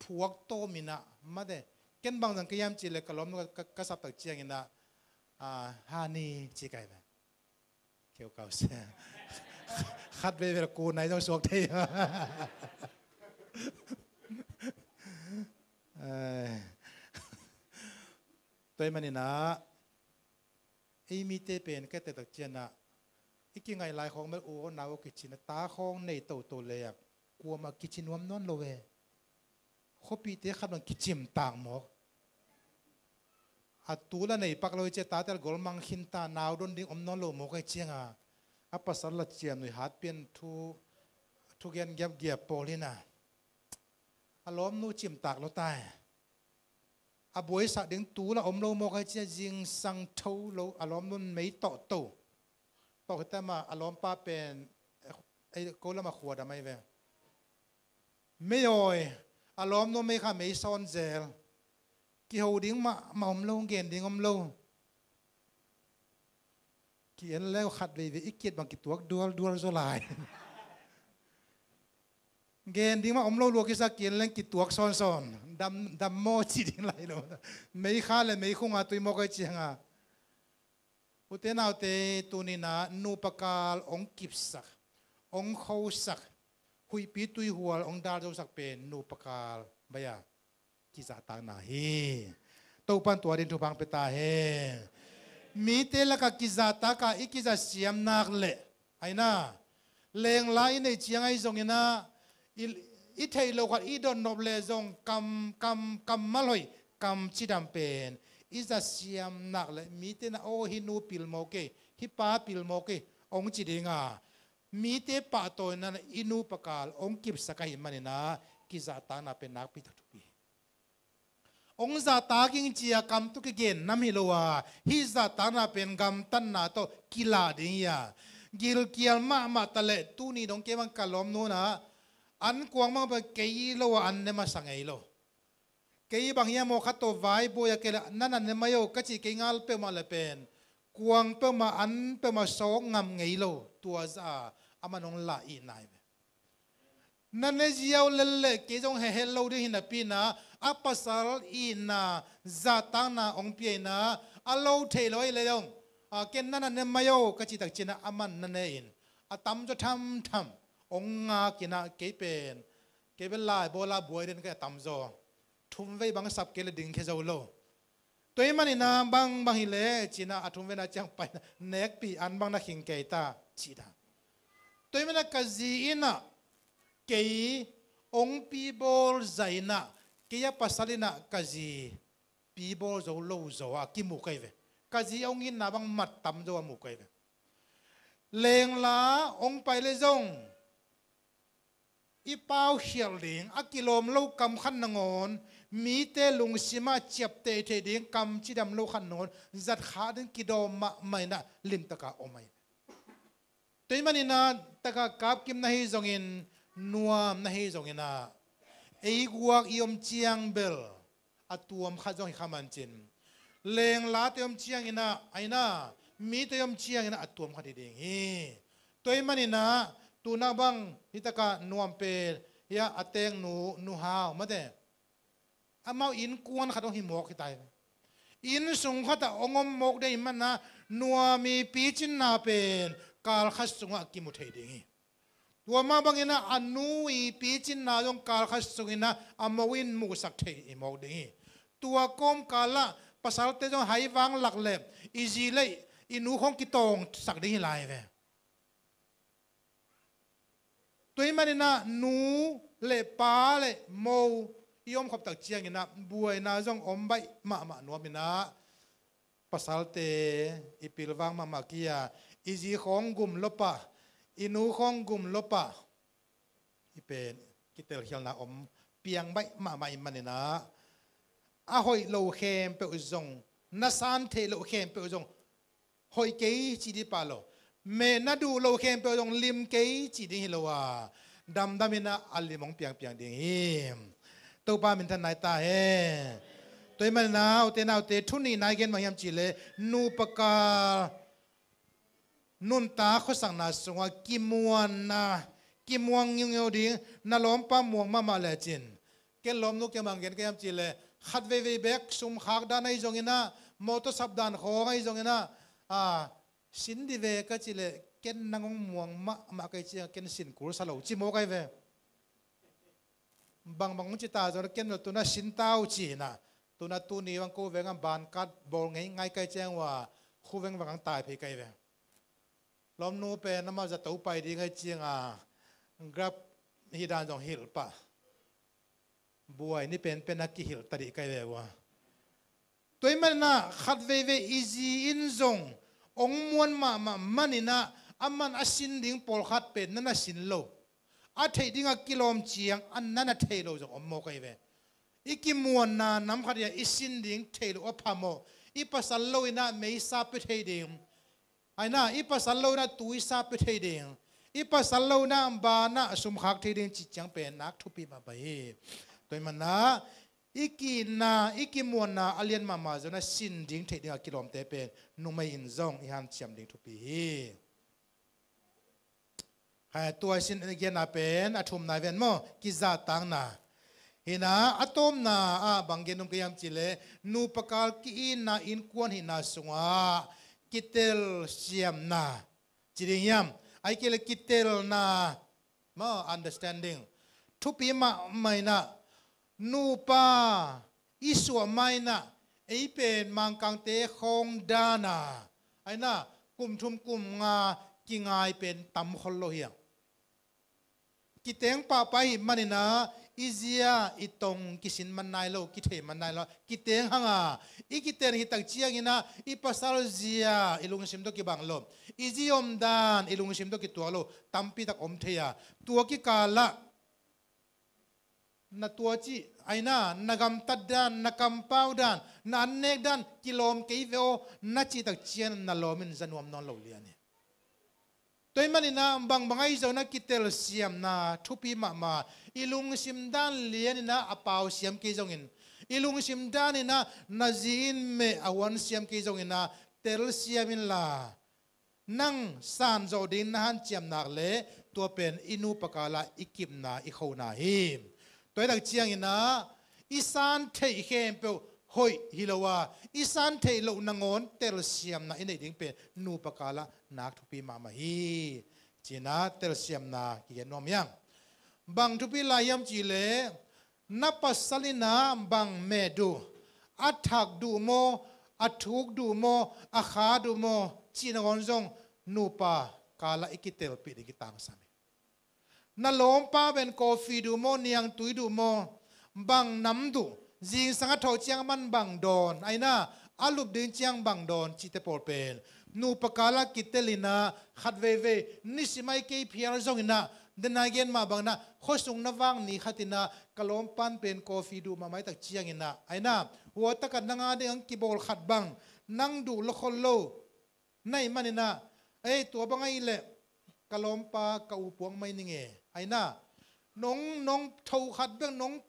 phuak tawm in ah mate. Ken bang zang ka hiam cih le ka lawm ka, ka, ka sap tak ciangin ah, ah, hani ci kai ve. Keu kau sia. Khat veve la ku nai zong suak thei. Ai. Tua ahih manin ah, ei mite pen ka tetak ciangin ah, i kingaih lai khawng bel u aw nau aw kici na, ta khawng nei toto le ah, kuamah kici nuam nawn lo e. Khuapihte khat bang kicimtak mawk. A tul a nei pak lo hi cia, tate a golmang khin ta, nau don ding om nawn lo mawk ahi cianga, a pasal la ciamnuih hat pian thu, thugen giapgiap pawl hi na. A lawmnu cimtak lo ta e. A buaisak ding tul a om lo mawk ahi cia, zingsang tho lo, a lawmnu mei tawh to. Tawh hi ta mah a lawmpa pen, eh, ko lamah khua dam ahi ve. Mei awi, a lawmnu mei kha mei sawn zel. Kiho ding mah, mah om lo, gen ding om lo. Ki-en leu khat veivei i kit bang kituak dualdual zaw lai. Gen ding mah om lo lua kisa, ki-en leng kituak sawnsawn. Dam, dam maw ci ding lai lo. Mei kha le mei khunga tui mawk ahi cianga. Ute naute, tuni-in ah nupa kal hong kipsak, hong khosak, huihpi tuihual hong dalzosak pen nupa kal bang a kizahtakna hi. Topa'n tua ding thupha hong pia ta hen. Mite lakah kizahtak a i kizahsiam nak leh, aina, lengla i neih ciang ahi zongin ah, i, i theih loh khat i dotnop leh zong kam, kam, kammal hoih, kam cidam pen i zahsiam nak leh mite in ah, aw, hih nu pil maw kei, hih pa pil maw kei, hong ci ding a, mite pahtawina i nupa kal hong kipsak ahih manin ah, kizahtakna pen nakpi tak thupi. Hong zahtak ing ci-a kam tawh kigen nam hi lo a, hih zahtakna pen gamtatna tawh kilah ding hi a. Gilkial mahmah ta leh, tuni dong kei bang ka lawmnu in ah, an kuang bang pen kei lo a an ne masa ngei lo. Kei bang hiam aw, khat tawh vai buai a, kei leh na na ne mai aw ka cih, kei ngal peuhmah leh pen kuang peuhmah, an peuhmah sawk ngam ngei lo. Tua zah a, aman hong lah itna hi ve. Na ne ziau lel leh kei zong hehel lo ding hi napi-in ah, a pasal itna, zahtakna hong pia-in ah, a lo theih lo ahih leh zong, a, ken na na ne mai aw ka cih tak ciangin ah, aman na ne-in, a tamzaw thamtham hong ngakin ah, kei pen, kei bel laibawl a buai den ka hi, a tamzaw thumvei bang sap kei leh dingkhia zo lo. Tua ahih manin ah bangbang hi leh ci-in ah, a thumveina ciang pai-in ah, nekpi an bang na khing kei ta, ci-in ah. Tua ahih manin ah ka zi in ah kei hong pi bawl zah in ah, kei a pasal in ah ka zi pi bawl zo lo zaw a kimu kei ve. Ka zi hong itna bang mat tam zo a mu kei ve. Lengla hong pai le zong i pau khialh ding a kilawm lo kam khat nangawn, mite lungsim ah ciapteh theih ding kam cidam lo khat nangawn zat kha ding kidawm mahmah in ah limtaka om ahi. Tua ahih manin ah taka kapkim na hi zongin, nuam na hi zongin ah, ei guak i om ciang bel a tuam khat zong hi kha man cin, lenglate om ciangin ah, aina mite om ciangin ah a tuam khat hi ding hi. Tua ahih manin ah tuna bang hi taka nuam pen hi a, a teng nu, nu hau mate, amau innkuan khat hong hi mawk hi ta hi. Inn sung khat ah hong om mawk ding ahih manin ah nuam i picinna pen kal khat sungah kimu thei ding hi. Tua mah bangin ah a nu i picinna zong kal khat sungin ah a mo in muhsak thei hi mawk ding hi. Tua kawmkal ah pasalte zong haivang lak le i zi le i nu khawng kitawngsak ding hi lai ve. Tua ahih manin ah nu le pa le mo i om khop tak ciangin ah buaina zong om baih mahmah nuam in ah, pasalte i pilvang mahmah kia, i zi khawng gum lo pah, i nu khawng gum lo pah, i pen kitelkhialna om piang baih mahmah ahih manin ah, a hoih lo khempeuh zong, na san theih loh khempeuh zong hoih kei ci ding pah lo, meh na duh lo khempeuh zong lim kei ci ding hi lo a, damdam in ah a lim hong piangpiang ding hi. Topa minthan nai ta hen. Tua ahih manin ah ute naute, thu nihna i gen bang hiam cih leh, nupa kal nuntak khuasakna sungah kimuanna, kimuang ngiungeu ding, na lawmpa muang mahmah lecin. Ken lawmnu kia mang gen ka hiam cih leh, khat veivei bek sum khak dan ahi zongin ah, mawtaw sap dan khawng ahi zongin ah, a, sin dih ve ka cih leh, ken nang hong muang mahmah ka hih ciangah ken sin kul sa lo ci mawk ahi ve. Bangbang hong ci ta zong ken lo tuna sin ta uh ci in ah, tuna tuni bang ko veng ah ban kat bawl ngeingai ka hih ciang uh a, khu veng vang hong tai phei ka hi ve. Lawmnu pen amah zato pai ding ahih ciangah Grab hi dan zong hilh pah. Buai ni penpen a kihilh ta dih ka hi ve uh a. Tua ahih manin ah khat veivei i zi in zong hong muan mahmah manin ah, aman a sin ding pawlkhat pen na na sin lo, a theih ding a kilawm ciang a na na thei lo zong om mawk ahi ve. I kimuanna nam khat hi a, i sin ding thei lo a phamawh. I pasal lo in ah meisa pia thei ding, aina i pasal lo in ah tuisa pia thei ding, i pasal lo in ah ban ah sum khak thei ding cih ciang pen nak thupi mahmah hi. Tua ahih manin ah i ki-itna, i kimuanna a lian mahmah zong a sin ding theih ding a kilawmte pen numei in zong i hanciam ding thupi hi. Hai, tua i sin i genna pen a thumna hi ven maw, kizahtakna. Hi in ah a tawpna ah bang gen nuam ka hiam cih leh, nupa kal ki-itna innkuan hihna sungah kitelsiamna ci ding hiam, ahih kei leh kitelna maw, understanding, thupi mahmah in ah, nupa i suah ma in ah, ei pen Mangkangte khawng dan a, aina kum thum kum nga kingai pen tam khol lo hi a. Kiteng pahpah ahih manin ah i zi ah i tong kisin man nai lo, kithei man nai lo. Kiteng hang a, i kiten hi tak ciangin ah i pasal zi ah i lungsim tawh kibang lo, i zi omdan i lungsim tawh kituak lo, tampi tak om thei a. Tua kikal ah na tua cih, aina na gamtat dan, na kampau dan, na annek dan kilawm kei ve aw na cih tak ciang na lawm in za nuam nawn lo lian hi. Tua ahih manin ah bangbang ahi zongin ah kitelsiamna thupi mahmah. I lungsim dan lian in ah a pau siam kei zongin, i lungsim dan in ah na zi in meh a huan siam kei zongin ah telsiam inla, nang san zawh ding na hanciam nak leh tua pen i nupa kal ah i kipna, i khona hi. Tua hi tak ciangin ah i san theih khempeuh hoih hi lo a, i san theih loh nangawn telsiamna i neih ding pen nupa kal ah nak thupi mahmah hi. Ci in ah telsiamna kigen nuam hi hang. Bang thupi lai hiam cih leh, na pasal in ah bang meh duh, a thak duh maw, a thuk duh maw, a kha duh maw cih nangawn zong nupa kal ah i kitelpih ding kitangsam hi. Na lawmpa pen coffee duh maw, niangtui duh maw, bang nam duh, Zingsang a thawh ciang a man bang dawn, a inah a lup ding ciang bang dawn cihte pawl pen nupa kal ah kitel inah khat veivei nisim a i kei phial zong inah, dena i gen mah bang inah khuasung na vak ni khat inah ka lawmpan pen coffee duh mahmah i tak ciang inah, a inah hua takah nang a ding ang kibawl khat bang nang duh lo khol lo na hih man inah, ei, tua bang ahih leh ka lawmpa ka u puak mai ning e, a inah nong, nong tho khat bek nong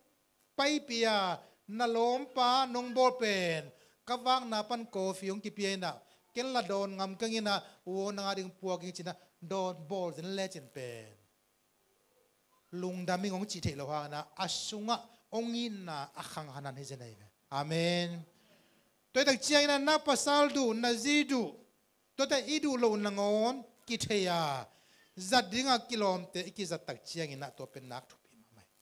paipih a, na lawmpa nong bawl pen ka vakna pan coffee hong kipia inah, ken la dawn ngam keng inah, u aw, nang a ding puak ing ci inah dawn bawl zen lecin pen lungdam ing hong cih theih loh hang inah a sungah hong itna a khang hanan hi zen ahi ve. Amen. Tua i tak ciang inah na pasal duh, na zi duh, tuate i duh loh nangawn kithei a, zat dingah kilawmte i kizat tak ciang inah tua pen nak thupi mahmah hi.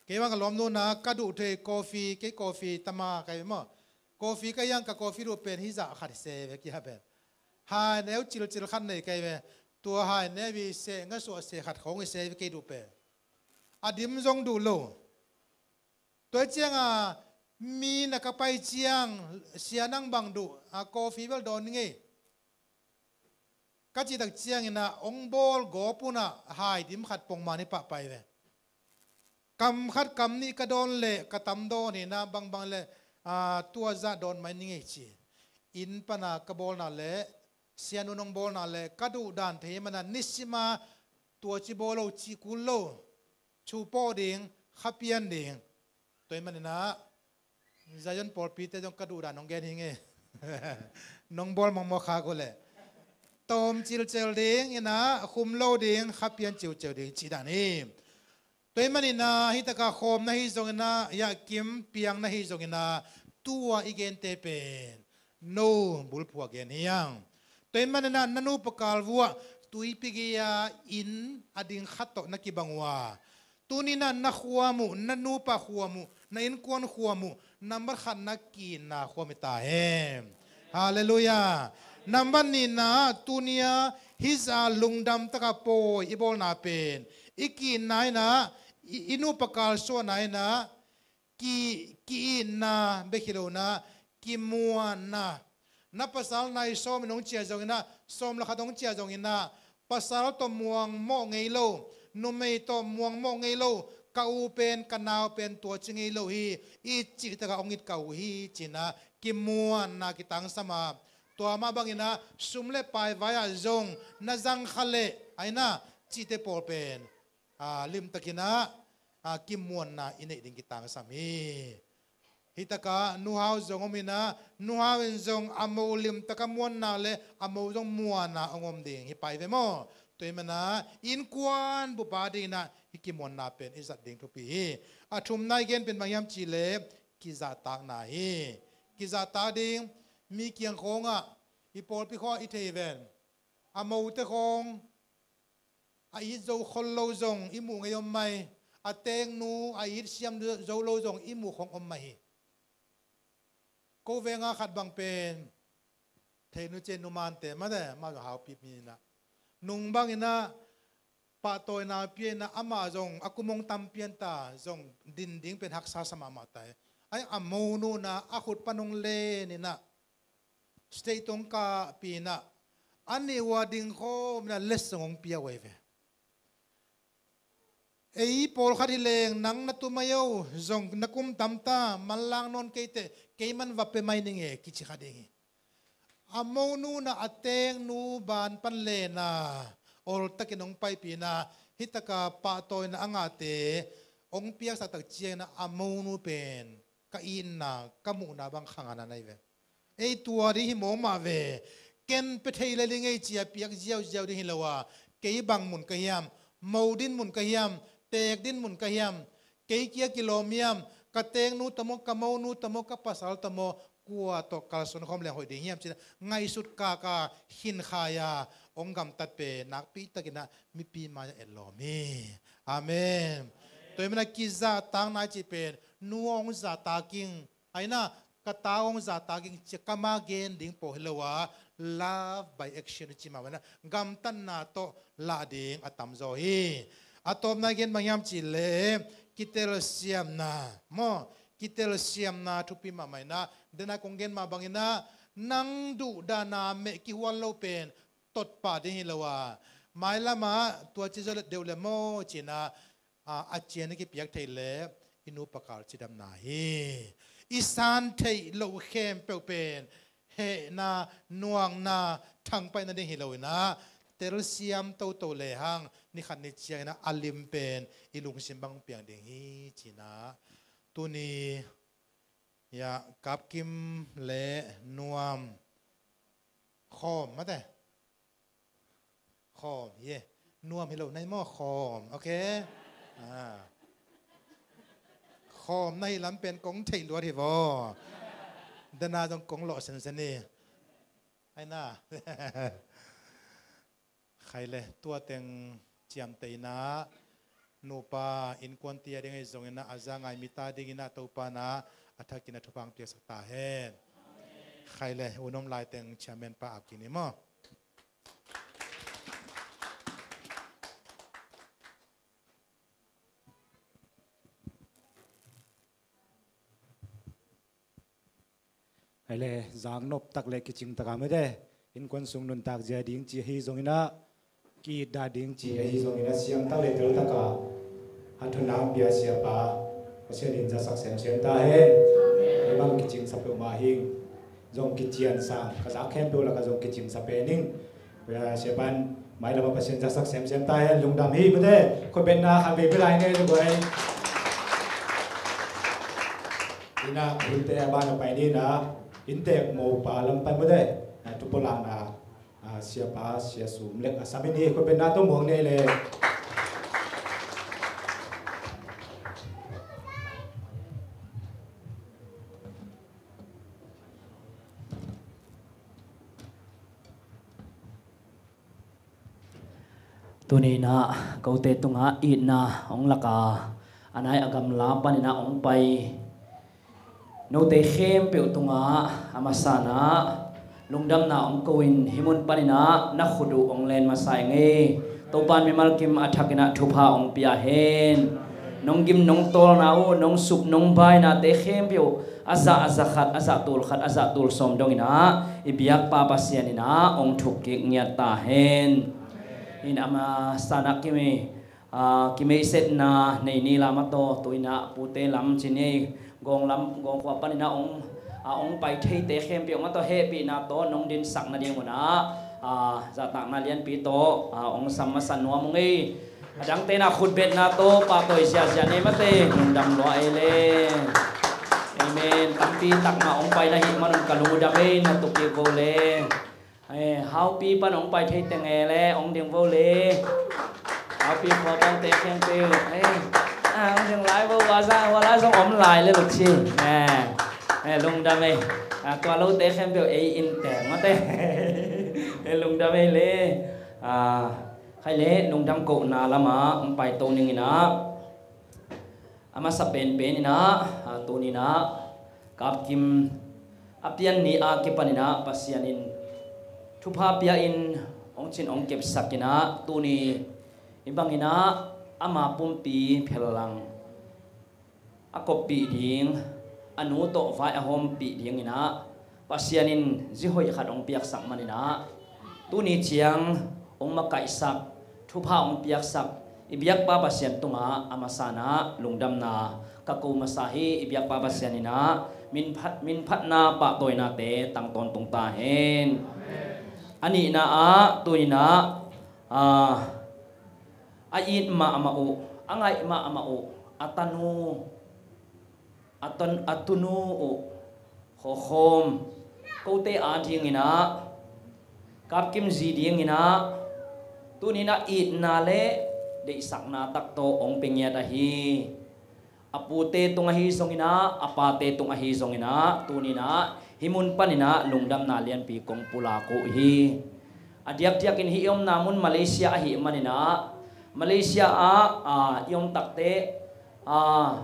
Kei bang ka lawmnu na ka duh thei coffee, kei coffee tama kai ve maw. Coffee ka hiang, ka coffee duh pen hih zah khat se ve kia pen. Haineu cilcil khat nei kai ve. Tua haineu i seh, ngasuah seh khat khawng i se ve kei duh pen. A dim zong duh lo. Tua ciang a mi na ka pai ciang, sia nang bang duh a, coffee bel dawn ning ei ka cih tak ciang inah hong bawl gawp un ah hai dim khat pongman i pah pai ve. Kam khat kam nih ka dawn leh ka tam dawn hi inah bangbang leh, aa, tua zah dawn mai ning ei ci. Inn pana ka bawlna leh, sianu nong bawlna leh ka duh dan thei man a nisim a tua ci bawl lo, cih kul lo. Thu pawh ding, kha pian ding. Tua ahih man inah Zion pawlpite zong ka duh dan hong gen hi ing e. Nong bawl mawkmawk khak uh leh tawm cilcel ding inah, khum lo ding, kha pian ciuciau ding cih dan hi. Tua ahih man inah hih takah khawm na hi zong inah, yahkim piang na hi zong inah, tua i gente pen no bulphuh a gen hi hang. Tua ahih man inah na nupa kal vuah tuipi gei-a inn a ding khat tawh na kibang uh a, tuni inah na khuam uh, na nupa khuam uh, na innkuan khuam uh, nambat khat na ki-itna khuam hi ta hen. Halleluiah. Nambat nihna, tuni a hih zah lungdam taka pawi i bawlna pen i ki-itna inah, i, i nupa kalsuahna inah ki, ki-itna bek hi lo inah, kimuanna. Na pasal nai sawm in hong ciah zong inah, sawm le khat hong ciah zong inah, pasal tawh muangmawh ngei lo, numei tawh muangmawh ngei lo, ka u pen, ka nau pen tua ci ngei lo hi, i cih takah hong it ka u hi ci inah kimuanna kitangsam a, tua mah bang inah sum le pai vai-ah zong na zang kha leh, a inah, cihte pawl pen, aa, limtak inah, aa, kimuanna i neih ding kitangsam hi. Hih takah nuhau zong om inah, nuhau in zong a mo limtaka muanna le a mo zong muanna hong om ding hi pai ve maw. Tua ahih man inah innkuan bup a ding inah hih kimuanna pen i zat ding thupi hi. A thumna i gen pen bang hiam cih leh kizahtakna hi. Kizahtak ding, mi kiang khawngah, i pawlpi khawngah i thei ven. A mote khawng a it zo khol lo zong i muh ngei om mai. A teeknu a it siam zo lo zong i muh khong om mai hi. Ko venga khat bang pen, theinu cin numante mate, amah zong haupi mi inah, nung bang inah pahtawina pia inah, amah zong a kum hong tam pian ta, zong din ding pen haksa sa mahmah ta hi. Ai, a monu inah a khut pan hong len inah stage tawh hong kahpih inah, a nih ua ding khawm inah letsong hong pia uh ahi ve. Ei pawlkhat hi leng, nang na tu mai o, zong na kum tam ta, manlang nawn kei teh, kei man va pia mai ning e, kici kha ding hi. A monu inah a teeknu ban pan len a, oltakin hong paipih inah, hih taka pahtawina a ngahte hong piaksak tak ciang inah a monu pen ka itna, ka muhna bang khang hanan ahi ve. Ei, tua ding hi mawk mah ve. Ken pia thei lel ing ei ci-a piak ziauziau ding hi lo a, kei bang mun ka hiam, mo din mun ka hiam, teek din mun ka hiam, kei kia kilawm hiam, ka teeknu tawh maw, ka monu tawh maw, ka pasal tawh maw, kua tawh kalsuan khawm leng hoih ding hiam ci-in ngaihsut kaka khinkhai-a hong gamtat pen nakpi takin ah mipi mai-ah etlawm hi. Amen. Tua hi manin ah kizahtakna i cih pen, nu hong zahtak ing, a inn ah ka ta hong zahtak ing ci-a kam a gen ding pawl hi lo a, love by action i cih mah bangin ah gamtatna tawh lah ding a tamzaw hi. A tawpna i gen bang hiam cih leh, kitelsiamna, maw, kitelsiamna thupi mahmah inah, dena kong gen mah banginah, nang duhdana meh kihuan lo pen totpah ding hi lo a, mailamah tua ci zaw le deuh le maw cinah, a, a cian i kipiak theih le i nupa kal cidamna hi. I san theih loh khempeuh pen hehna, nuakna, thangpaihna ding hi lo inah, telsiam toto lehang nikhat ni cianginah a lim pen i lungsim bang piang ding hi cinah. Tuni, ya, Kapkim le Nuam, Khawm mate. Khawm hi e. Nuam hi lo nai maw, Khawm. Ok. Ah. Khawm na hi lam pen kong theih luat hi vaw. Dena zong kong lawh sensen hi. Ai na. Khai le, tua teng ciamteh inah, nupa innkuanpih a ding ahi zonginah, a za ngai mite a dinginah Topa inah a thakin a thupha hong piaksak ta hen. Khai le, un om lai teng chairman pa ap kik ni maw. Hai le, zang nop tak le kicing tak a mete, innkuan sung nuntak zia ding ci ahi zonginah, ki-it dah ding ci ahi zonginah, siam tak le tel tak a, a thunang pia siapa, Pasian in zatsak semsem ta hen. Amen. Hih bang kicing sa peuhmah hing, zong kician sang, ka zak khempeuh lakah zong kicing sa pen ing. Sia, siapa in mailam ah Pasian zatsak semsem ta hen, lungdam hi mete. Khutbetna khat vei pia lai ni, tu guai. Inah, hunte a ban a pai ni inah, inntek mopa lam pai mete. Ah, tu pulakna, ah, siapa, sia Sum Lek a sam in hi, khutbetna tu muang ni le. Tuni inah kote tungah itna hong lak a, a nai a gamla pan inah hong pai note khempeuh tungah a masa inah lungdamna hong ko in, hih mun pan inah na khut uh hong len masa ing ei. Topa in mimal kim a thak inah thupha hong pia hen. Nong gim nong tawlna uh, nong suk nong bainate khempeuh a zah a za khat, a zah tul khat, a zah tul sawm dong inah i biakpa Pasian inah hong thuk kik ngiat ta hen. Inah a masa inah kimi, ah, kimeihsetna nei ni lam a taw, tu inah pute lam ci ni, gawng lam, gawng khua pan inah hong, ah, hong pai theite khempeuh mah taw hehpihna taw nong dinsak nading unah, ah, zahtakna lianpi taw, ah, hong sam masa nuam ung ei. A dangte inah khutbetna taw pahtawi ziazia nei mate, lungdam lua ei le. Amen. Tampi tak mah hong pai na hih man un ka lungdam ei, na tup kik vo le. Eh, haupi pan hong pai thei teng e le, hong ding vo le. Haupi khua pante khempeuh, eh, ah, hong ding lai vo, hua za, hua lai zong om lai le luk ci. Eh, eh, lungdam ei. Ah, tua lote khempeuh ei in teng mate. Eh, lungdam ei le. Ah, khai le, lungdam kohna lamah hong pai to ning inah. A masa penpen inah, ah, tuni inah Kapkim a pian ni a kipan inah Pasian in thupha pia in hong cin hong kepsak inah, tuni hih bang inah ama pumpi phellang a koppih ding, a nu tawh vai a hawmpih ding inah Pasian in zi hoih khat hong piaksak man inah, tuni ciang hong makaihsak, thupha hong piaksak i biakpa Pasian tungah a masa inah lungdamna ka ko masa hi. I biakpa Pasian inah min phat, min phatna pahtawinate tang tawntung ta hen. A nihna ah, tu inah, ah, a it mahmah uh, a ngaih mahmah uh, a tanu, a ton, a tunu uh, Khawkhawm, kote a ding inah, Kapkim zi ding inah, tuni inah itna le deihsakna tak tawh hong pia ngiat ahi. A pute tung ahi zong inah, a pate tung ahi zong inah, tuni inah hih mun pan inah lungdamna lianpi kong pulak uh hi. A diakdiakin hih i omna mun Malaysia ahih man inah, Malaysia ah, ah, i om takteh, ah,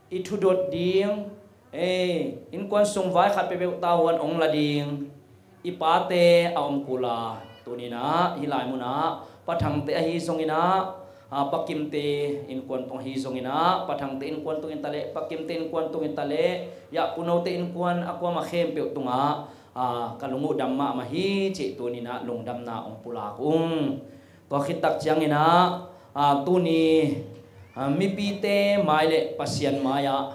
i thudot ding, eh, innkuan sung vai khat peuhpeuh tavuan hong la ding i pate a om kul a, tuni inah hih lai munah Pa Thangte ahi zong inah, A, Pa Kimte innkuan tung ahi zongin ah, Pa Thangte innkuan tung in taleh, Pa Kimte innkuan tung in taleh, ya Pu Note innkuan a kuamah khempeuh tungah, a, ka lung uh dam mahmah hi cih tuni-in ah lungdamna hong pulak ung. Tua khit tak ciangin ah, a, tuni, a, mipite mai le Pasian mai-ah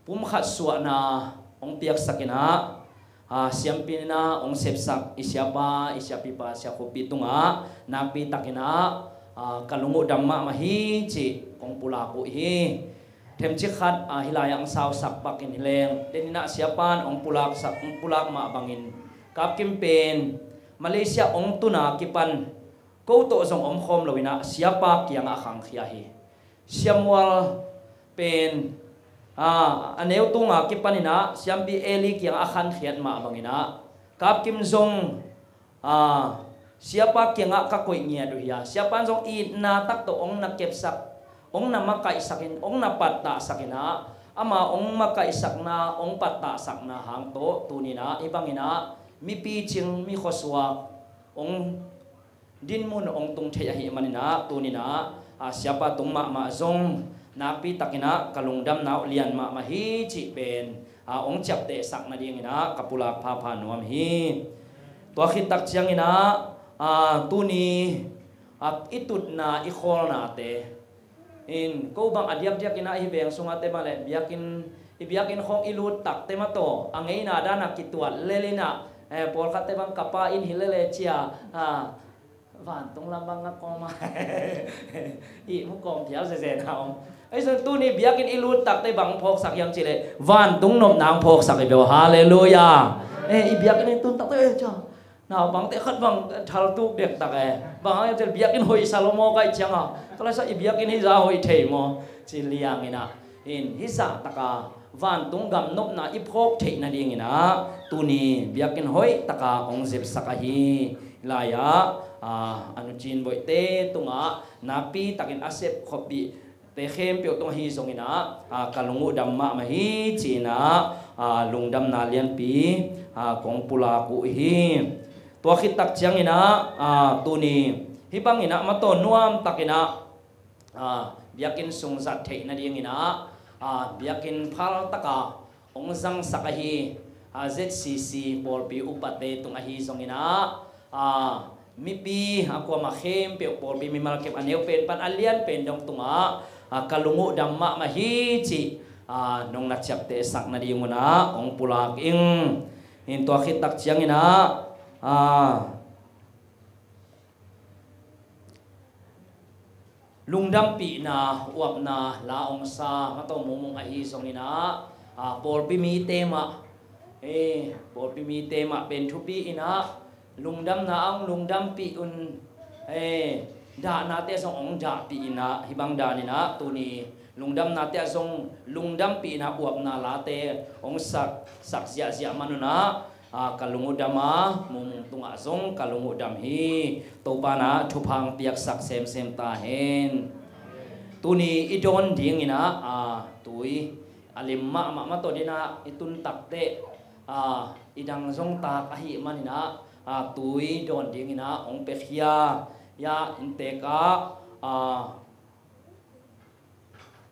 pumkhat suahna hong piaksak in ah, a, siampi in ah hong sepsak i siapa, i siapipa, siakhuapi tungah nakpi takin ah, a, ka lung uh dam mahmah hi cih kong pulak uh hi. Themcik khat, a, hih lai-ah hong sausak pakin hi leng, den in ah siapa'n hong pulaksak, hong pulak mah bangin Kap Kim pen Malaysia hong tun a kipan ko tawh zong omkhawm lo in ah siapa kiangah a khangkhia hi. Siamual pen, a, a neu tung a kipan in ah siampi Eli kiangah a khankhiat mah bangin ah Kap Kim zong, a, siapa kiangah ka koih ngiat uh hi a, siapa'n zong itna tak tawh hong na kepsak, hong na makaihsak in, hong na pattahsak in ah, ama hong makaihsakna, hong pattahsakna hang tawh tuni-in ah hih bangin ah mi picing, mi khuasuak hong dinmun hong tung thei ahih manin ah, tuni-in ah, a, siapa tung mahmah zong nakpi takin ah ka lungdamna uh lian mahmah hi cih pen, a, hong ciaptehsak nadingin ah ka pulak phapha nuam hi. Tua khit tak ciangin ah, a, tuni, a, i tutna, i khawlnate in, ko bang a diakdiak in ah hih veng sungahte bang le biakinn, i biakinn khawng i lut takte mah tawh a ngeina dan a kituat lel in ah, eh, pawlkhatte bang ka pa inn hi lel e ci-a, a, vantung lam bang a kawm a, ihmu kawm phial zezen a om. Ahi zong tuni biakinn i lut takte bang phawksak hiam cih leh vantung nopna hong phawksak hi ve aw. Halleluiah. Eh, i biakinn i tun takte, eh, ci-a naupangte khat bang thaltuk dektak e. Bang hang hiam cih leh biakinn hoih sa lo maw, ka hih ciangah, ka laisa i biakinn hih zah hoih thei maw ci liang in ah, in hih zah taka vantung gam nopna i phawk theih nadingin ah tuni biakinn hoih taka hong zepsak ahi lai-ah, a, a nucin boihte tungah nakpi takin a sep khuapihte khempeuh tung ahi zongin ah, a, ka lung uh dam mahmah hi ci-in ah, a, lungdamna lianpi, a, kong pulak uh hi. Tua khit tak ciangin ah, a, tuni hih bangin ah mah tawh nuam takin ah, a, biakinn sung zat theih nadingin ah, a, biakinn phal taka hong zangsak ahi, a, Z C C pawlpi upate tung ahi zongin ah, a, mipi a kuamah khempeuh pawlpi mimal kep a neu pen pan a lian pen dong tungah, a, ka lung uh dam mahmah hi cih, a, nong na ciaptehsak nadingun ah hong pulak ing. In tua khit tak ciangin ah, a, lungdampihna, uapna la hong sa mah tawh mumung ahi zongin ah, a, pawlpi mite mah, eh, pawlpi mite mah pen thupi in ah lungdamna ah hong lungdampih un, eh, dahnate ah zong hong dahpih in ah, hih bang danin ah tuni lungdamnate ah zong lungdampihna, uapna late hong sak, sak ziahziah man un ah, a, ka lung uh dam a, mumung tungah zong ka lung uh dam hi. Topa in ah thupha hong piaksak semsem ta hen. Tuni i dawn dingin ah, a, tui a lim mahmah mah tawh din ah i tun takteh, a, i dang zong tak ahih manin ah, a, tui dawn dingin ah hong piakhia, ya, inntek ah, a,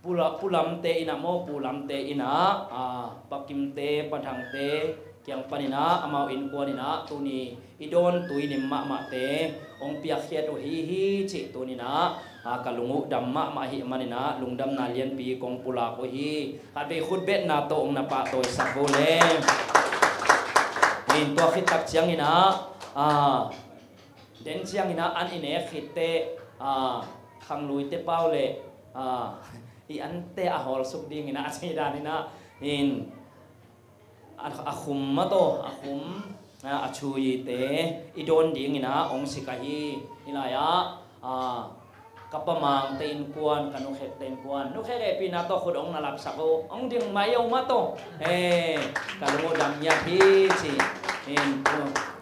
Pula-, Pulamte in ah maw, Pulamte in ah, a, Pa Kimte, Pa Thangte kiang panin ah, amau innkuan in ah tuni i dawn tui lim mahmahte hong piakkhiat uh hi hi cih tuni in ah, a, ka lung uh dam mahmah ahih manin ah lungdamna lianpi kong pulak uh hi. Khatvei khutbetna tawh hong na pahtawisak uh le. In tua khit tak ciangin ah, a, den ciangin ah an i nek khitteh, a, khangluite pau le, a, i ante a hawlsuk dingin ah a ci danin ah, in a, a khum mah tawh, a khum, a, a chuite i dawn dingin ah hong sik ahi. Hih lai-ah, a, ka Pa Mangte innkuan, ka Nu Khekte innkuan, Nu Khek hehpihna tawh khut hong na lapsak uh, hong ding mai uh mah tawh, eh, ka lung uh dam ngiat hi ci. In,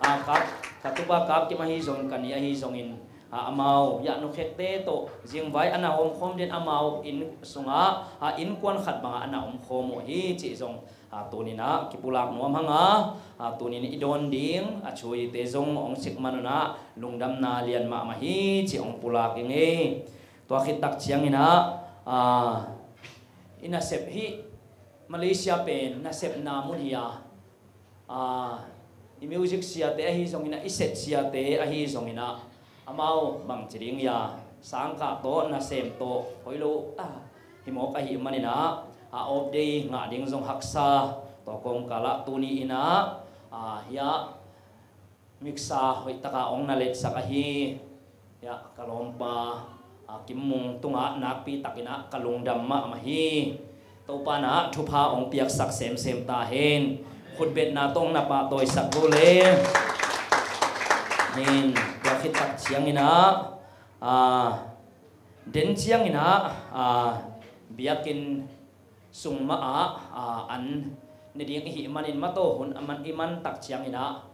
a, ka, ka tupa Kap Kim ahi zongin, ka ni ahi zongin, a, amau, ya, Nu Khekte tawh zingvai a na omkhawm den, amau inn sungah, a, innkuan khat bangah a na omkhawm uh hi cih zong, a, tuni in ah kipulak nuam hang a, a, tuni in i dawn ding a chuite zong hong sik man un ah lungdamna lian mahmah hi cih hong pulak ing ei. Tua khit tak ciangin ah, ah, i nasep hih Malaysia pen nasepna mun hi a, ah, i music siate ahi zongin ah, i set siate ahi zongin ah, amau bangci ding hi a, sangkah tawh nasem tawh hoih lo, ah, hi mawk ahih manin ah, a off day ngah ding zong haksa. Tua kawmkal ah tuni in ah, ah, hiah miksa hoih taka hong na letsak ahi, hiah ka lawmpa, a, Kim Mung tungah nakpi takin ah ka lungdam mahmah hi. Topa in ah thupha hong piaksak semsem ta hen. Khutbetna tawh hong na pahtawisak uh le. Tua khit tak ciangin ah, a, den ciangin ah, a, biakinn sung mah ah, a, an ne ding i hih manin, mah tawh hun a man i man tak ciangin ah,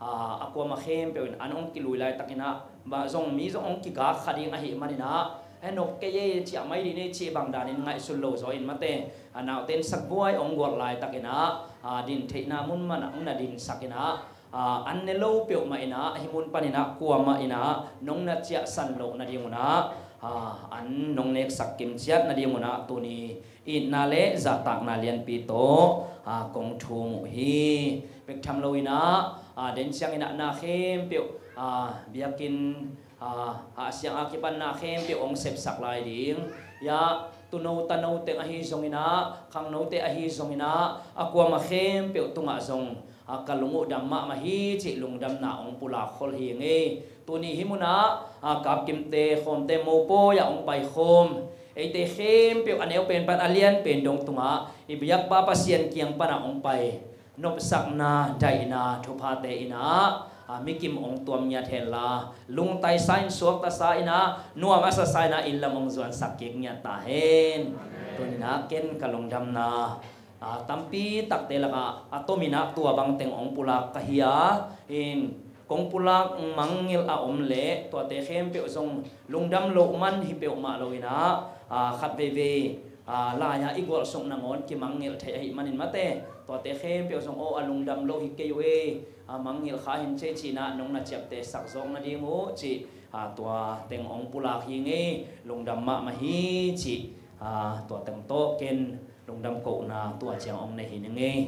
a, a kuamah khempeuh in an hong kilui laitakin ah, mah zong mi zong hong kigak kha ding ahih manin ah, he, nop kei e, ciah mai dih ni, cih bang danin ngaihsun lo zaw in, mate, a, naute in sakbuai hong gualh laitakin ah, a, din theihna mun man ah hong na dinsak in ah, a, an ne lo peuhmah in ah, hih mun panin ah kuamah in ah nong na ciahsan loh nadingun ah, a, an nong neksak kimciat nadingun ah tuni itna le zahtakna lianpi tawh, a, kong thum uh hi. Bek tham lo in ah, a, den ciangin ah na khempeuh, a, biakinn, a, a siang a kipan na khempeuh hong sepsak lai ding, hiah tuuno tano teng ahi zongin ah, khangnote ahi zongin ah, a kuamah khempeuh tungah zong, a, ka lung uh dam mahmah hi cih lungdamna hong pulak khol hi ing ei. Tuni hih munah, a, Kap Kimte, Khawmte, mopawi ah hong paikhawm eite khempeuh, a neu pen pan a lian pen dong tungah i biakpa Pasian kiang panah hong pai nopsakna, daihna, thuphate in ah, a, mi kim hong tuam ngiat henla, lungtaisa in, suaktasa in ah, nuam a sasa in ah, inn lam hong zuansak kik ngiat ta hen. Tuni in ah ken ka lungdamna, a, tampi takte lakah a tomin ah tua bangteng hong pulak ka hi a, in kong pulak mangngilh a om leh tuate khempeuh zong lungdam loh man hi peuhmah lo in ah, a, khat veivei, a, lai-ah i gualsuk nangawn kimangngilh theih ahih manin, mate, tuate khempeuh zong, aw, a lungdam lo hi kei uh e, a, mangngilh kha hin cei, ci-in ah nong na ciaptehsak zawk nading uh cih, a, tua teng hong pulak hi ing ei. Lungdam mahmah hi cih, a, tua teng tawh ken lungdam kohna tua ciang hong nei hi ning ei.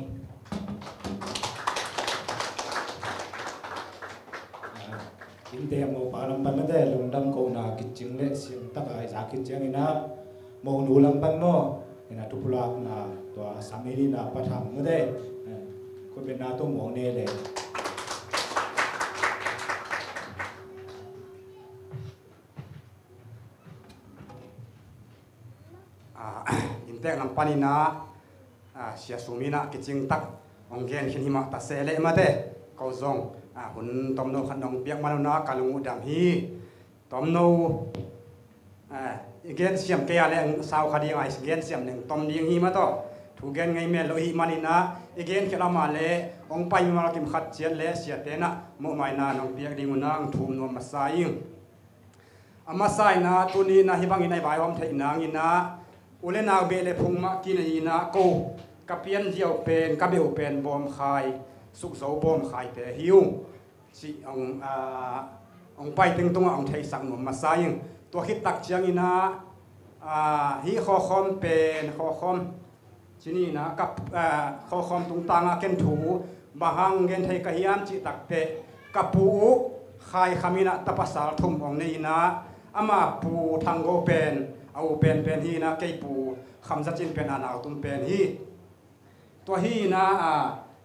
Innte a mopa lam pan, mate, lungdam kohna kicing le siam taka i za khit ciangin ah, monu lam pan maw, in ah thupulakna tua sam in ah, Pa Thang, mate, khutbetna tawh hong ne le. A, inntek lam panin ah, a, Sia Sum in ah kicing tak hong gen khin hi mah ta se leh, mate, ko zong, a, hun tomno khat nong piak man un ah ka lung uh dam hi. Tomno, a, i gen siam kei a leh sau kha ding a, i gen siam leng tom ding hi mah tawh. Thu gen ngei met lo i hih manin ah, i gen khialh a mah leh hong pai mimal kim khat ciat leh siate in ah mawhmaina nong piak ding un ah hong thum nuam masa ing. A masa in ah, tuni in ah hih bangin a i vaihawm theih nangin ah, u le nau, beh le phung mah kinei in ah, ko ka pianzia uh pen, ka beh uh pen bawmkhai, sukzo bawmkhaite hi uh, cih hong, a, hong pai teng tungah hong theisak nuam masa ing. Tua khit tak ciangin ah, a, hih khawkhawm pen, khawkhawm, ci ni in ah, ka, a, khawkhawm tungtang ah ken thu bang hang gen thei ka hiam cih takteh, ka pu uh Khai Kham in ah tapasal thum hong nei in ah, ama pu Thang Go pen a u penpen hi in ah, kei pu Kham Za Cin pen a nautum pen hi. Tua hi in ah, a,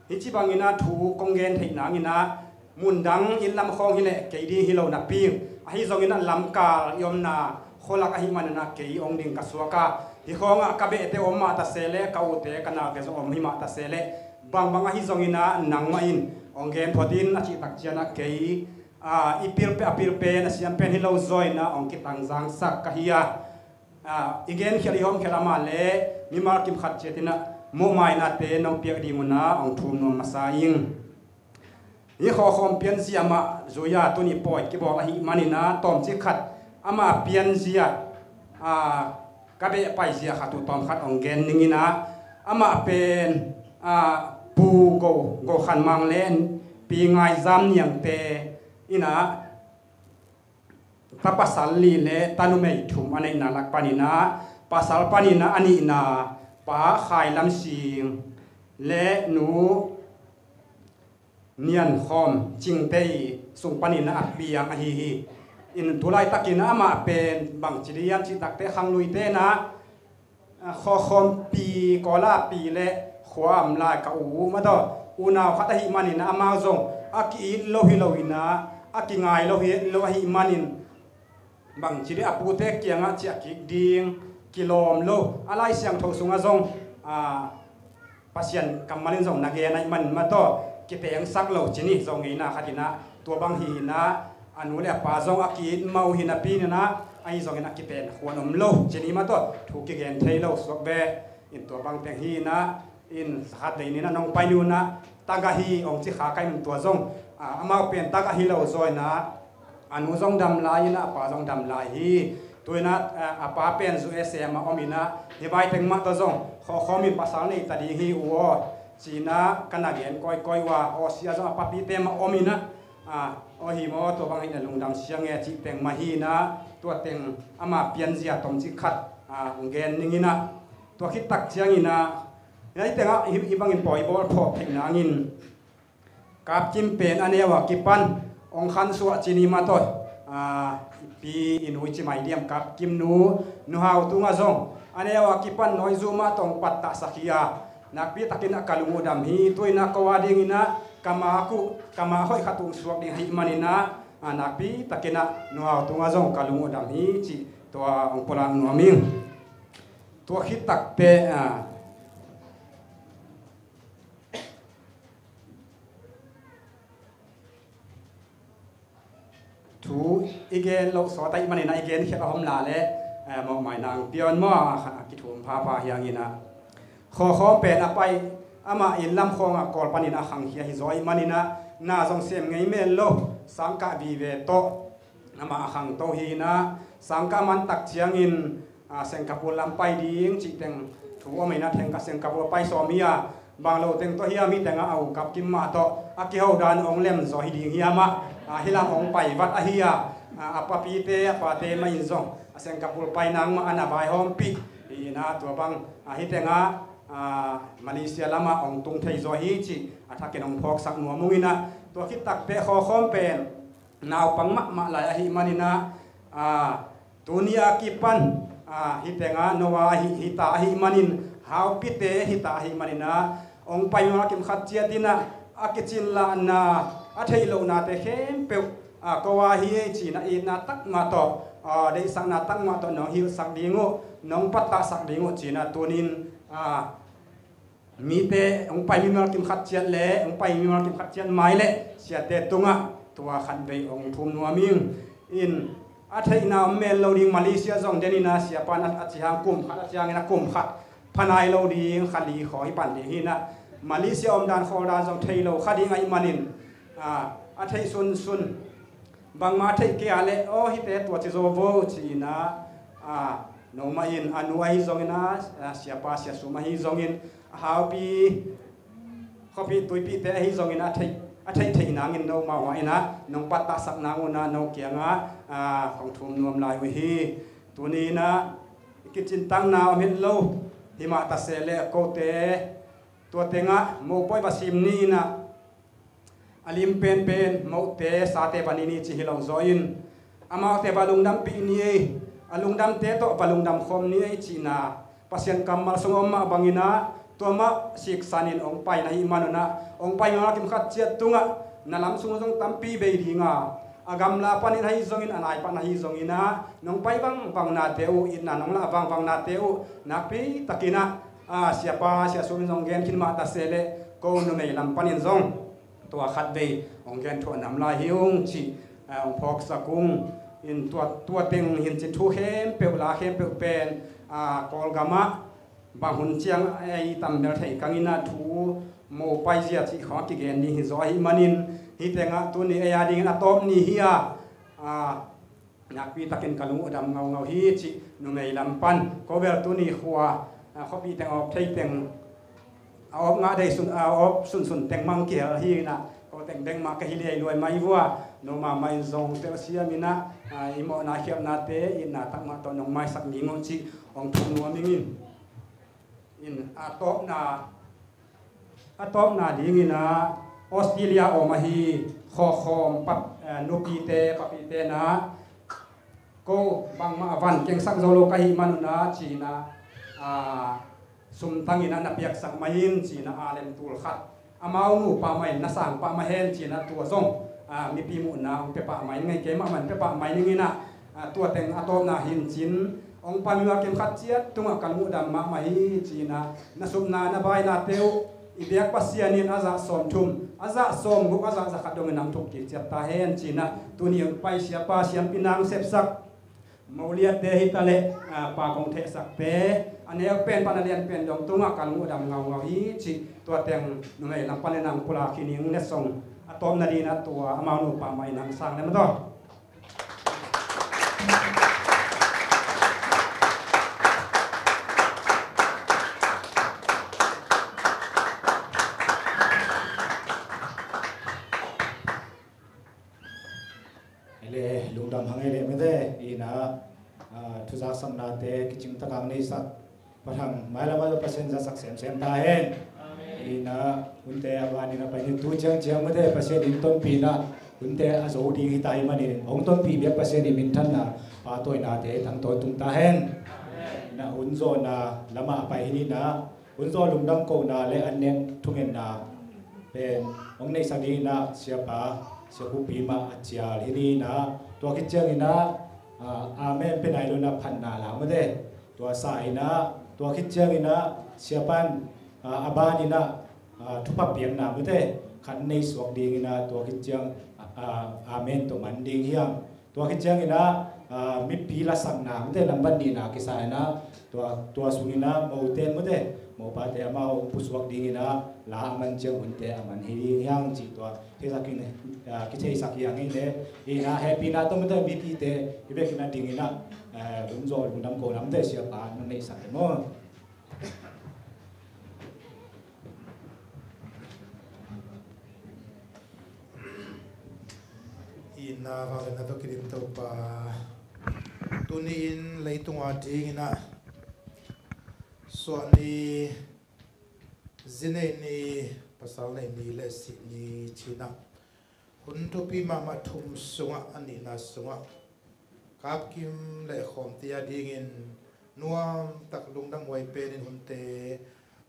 hih ci bangin ah thu kong gen theih nangin ah, mun dang inn lam khawng hi leh kei ding hi lo napi, ahi zongin ah lamkal i omna khualak ahih manin ah kei hong ding ka suak a, hih khawngah ka behte om mah ta se leh, ka ute ka naute zong om hi mah ta se leh, bangbang ahi zongin ah nangmah in hong gen phot in, a cih tak ciang ah kei, a, i pil pen, a pil pen, a siam pen hi lo zaw in ah hong kitangzangsak ka hi a, a, i gen khialh, i hawm khialh a mah leh mimal kim khat ciat in ah mawhmainate nong piak ding un ah hong thum nuam masa ing. Hih khawkhawm pianzia mah zui-a tuni pawi kibawl ahih manin ah, tawmcik khat ama pianzia, a, ka beh paizia khat uh tawm khat hong gen ning in ah, amah pen, a, Pu Go, Go Khan Mang le Pi Ngai Zam Niangte in ah, ta pasal li le ta numei thum a neihna lak panin ah, pasal panin ah a nihna Pa Khai Lam Sing le Nu Nian Khawm Cingte sung panin ah a piang ahi hi. In tu laitakin ah amah pen bangci ding hiam cih takte khangluite in ah, ah, khawkhawmpi, kawlapi le khuam lai ka u mah tawh unau khat ahih manin ah amau zong a ki-it lo hi lo in ah, a kingai lo hi lo ahih manin, bangci ding a pute kiangah ciah kik ding kilawm lo. A Lai Siangtho sungah zong, ah, Pasian kammal in zong na gen ahih manin mah tawh kitengsak lo ci ni. Zong ngeina khat in ah tua bang hi in ah, a nu le a pa zong a ki-it mah uh hi napi in ah, ahi zongin a kipen khuan om lo ci ni mah tawh thu kigen thei lo suak ve. In tua bang teng hi in ah, in khat vei ni in ah nong pai ni un ah, tagah hi ong ci kha ka in tua zong, ah, amau pen tagah hi lo zaw in ah, a nu zong dam lai in ah, a pa zong dam lai hi. Tu in ah, ah, a pa pen U S A mah om in ah, hih vai teng mah tawh zong khawkhawm in pasal nei ta ding hi uh aw ci in ah ka na gen kawikawi uh a, aw sia zong a papite mah om in ah, ah, aw hi maw, tua bang hi in ah lungdam siang e cih teng mah hi in ah, tua teng ama pianzia tomcik khat, ah, gen ning in ah, tua khit tak ciangin ah, hih tengah hih, hih bangin pawi bawl phawk theih nangin, Kap Kim pen a neu a kipan ong khansuah ci ni mah tawh, ah, pi in ui ci mai diam, Kap Kim nu, Nu Hau Tung ah zong a neu a kipan nawi zu mah tawh ong pattahsak hi a, nakpi takin ah ka lung uh dam hi. Tu in ah ko a dingin ah ka mak uh, ka mak hoih khat ong suak ding ahih manin ah, ah, nakpi takin ah Nu Hau Tung ah zong ka lung uh dam hi cih tua ong pulak nuam ing. Tua khit takte, ah, thu i gen loh sawt ahih manin ah i gen khiat a hom la le, eh, mawhmai nang piawn maw, a khan a kithum phapha hi hang in ah. Khawkhawm pen a pai, amah inn lam khawng ah Kawl panin a khangkhia hi zaw ahih manin ah, na zong sem ngei mel lo, sangkah vive tawh amah a khangto hi in ah, sangkah man tak ciangin, ah, Singapore lam pai ding cih teng thu om in ah, thengkhat Singapore pai sawm hi a, bang lo teng tawh hiam, hih tengah a u Kap Kim mah tawh a kiho dan ong lem zaw hi ding hiam ah, ah, hih lam ong pai vat ahi a, ah, a papite a pate mah in zong a Singapore pai nang mah a na vaihawmpih hi in ah, tua bang, ah, hih tengah, ah, Malaysia lamah ong tung thei zaw hi cih a thakin ong phawksak nuam ung in ah. Tua khit takte khawkhawm pen naupang mahmah lai ahih manin ah, ah, tuni a kipan, ah, hih tengah Noah ahi, hita ahih manin, haupite hita ahih manin ah, ong pai mimal kim khat ciat in ah, a kicinlahna, a theih lohnate khempeuh, ah, ko a hi ei ci in ah itna tak mah tawh, ah, deihsakna tak mah tawh nong hilhsak ding uh, nong pattahsak ding uh ci in ah, tunin, ah, mite ong pai mimal kim khat ciat le, ong pai mimal kim khat ciat mai le siate tungah tua khat vei ong thum nuam ing. In a theihna om mel lo ding, Malaysia zong den in ah, siapa in a, a ci hang kum khat, a ci hangin a kum khat pha nai lo ding, kha li khawng hi pan ding hi in ah, Malaysia omdan khawldan zong thei lo kha ding ahih manin, ah, a theih sunsun bangmah theih kei a leh, aw, hihte tua ci zaw vo ci in ah, ah, nomah in, a nu ahi zongin ah, ah, siapa sia sum ahi zongin, a haupi khuapih tuipihte ahi zongin a theih, a theih theih nangin nomah in ah nong pattahsak nang un ah, no kiangah, ah, kong thum nuam lai uh hi. Tuni in ah i kicintakna om het lo hi mah ta se leh, kote tua tengah mopawi va sim ni in ah, a lim penpen, mote, sate va ni ni ci hi lo zaw in, amaute va lungdampih ni ei, a lungdamte tawh va lungdam khawm ni ei cihna Pasian kammal sung om mah bangin ah, tua mah siksan in ong pai na hih man un ah, ong pai mimal kim khat ciat tungah na lam sung zong tampi bei ding a, a gamla panin ahi zongin, a nai pan ahi zongin ah, nong pai vangvangnate uh, itna nong lah vangvangnate uh, nakpi takin ah, ah, siapa sia sum in zong gen khin mah ta se leh, ko numei lam panin zong tua khat vei ong gen thuah nam lai hi ung cih, ah, ong phawksak ung. In tua, tua teng hin cin thu khempeuh, la khempeuh pen, ah, Kawlgamah bang hun ciang ei tam bel thei kang in ah, thu mopaizia cih khawng a kigen ding hi zaw ahih manin, hih tengah tuni ei a dingin a tawp ni hi a, ah, nakpi takin ka lung uh dam ngaungau hi cih numei lam pan, ko bel tuni khua, ah, khuapi teng a awp thei teng, a awp ngah dei sun, a awp sunsun teng mang kihel hi in ah, ko teng bek mah ka hi liai luai mai vua, nomah mah in zong telsiam in ah, A, i mawhna khialhnate itna takmah tawh nong maisak ning uh cih hong thum nuam ing in. In a tawpna, a tawpna dingin ah Australia om ahi khawkhawm pap, eh, nupite papite na ko bangmah a van kengsak zo lo ka hih manun ah ci-in ah, a, sumtangin ah na piaksak mah in ci-in ah a lem tul khat amau nupa mah in na sang pah mah hen ci-in ah tua zong, a, mipi muhna hong pia pah mah in ngai kei mahmah in pia pah mah in ing in ah, a, tua teng a tawpna hi in cin hong pan uh a kem khat ciat tungah ka lungdam mahmah hi ci-in ah na supna na bainate uh i biak Pasian in a zah sawm thum a zah sawm guk a zah za khat dongin nang thuk kik ciat ta hen ci-in ah tuni hong pai siapa siampi nang sepsak Moliatte hi ta leh, a, pa kong thehsakte, a neu pen pan a lian pen dong tungah ka lungdam ngaungau hi cih tua teng numei lam pan le nang pulak hi ning letsong a tawpna dingin ah tua amau nupa mah in hong sang lem a taw. Ei le lungdam hang ei le mete ina, a, thuzak saknate kicing takang neisak pathang mailam a Pasian zasak semsem ta hen. Ina hunte a banin a pai ni tu ciangciang mete Pasian in tonpina hunte a zo ding hi ta hi manin hong tonpi biak Pasian in minthanna pahtawinate tangtawn tung ta hen. Ina hun zawhna lamah a pai hi nina hun zaw lungdam kohna le an nek thungetna pen hong neihsak dingin ah siapa siapupi mah a cial hi ni in ah tua khit ciangin ah, a, amen pia nai lo in ah phatna la mate tua sa in ah tua khit ciangin ah siapan, a, a ban in ah, a, thupha piakna mate khat nei suak dingin ah tua khit ciang, a, a, amen tawh man ding hiam. Tua khit ciangin ah, a, mipi lasakna mute lambat nihna kisa in ah tua, tua sungin ah mote mute mopate amau pusuak dingin ah la a man ciang hunte a man hi ding hiang cih tua theisak in, a, kitheisak hiang in le ina hehpihna tawh mute mipite i vekin ah dingin ah, a, hun zaw lungdam kohna mute siapa nong neihsak hi maw. Itna vangliatna tawh kidim Topa, tuni-in leitung a dingin ah suah ni, zi nei ni, pasal nei ni le sih ni ci-in ah hun thupi mahmah thum sungah a nihna sungah kapkim le khawmte a dingin nuamtak lungdam huai penin hunte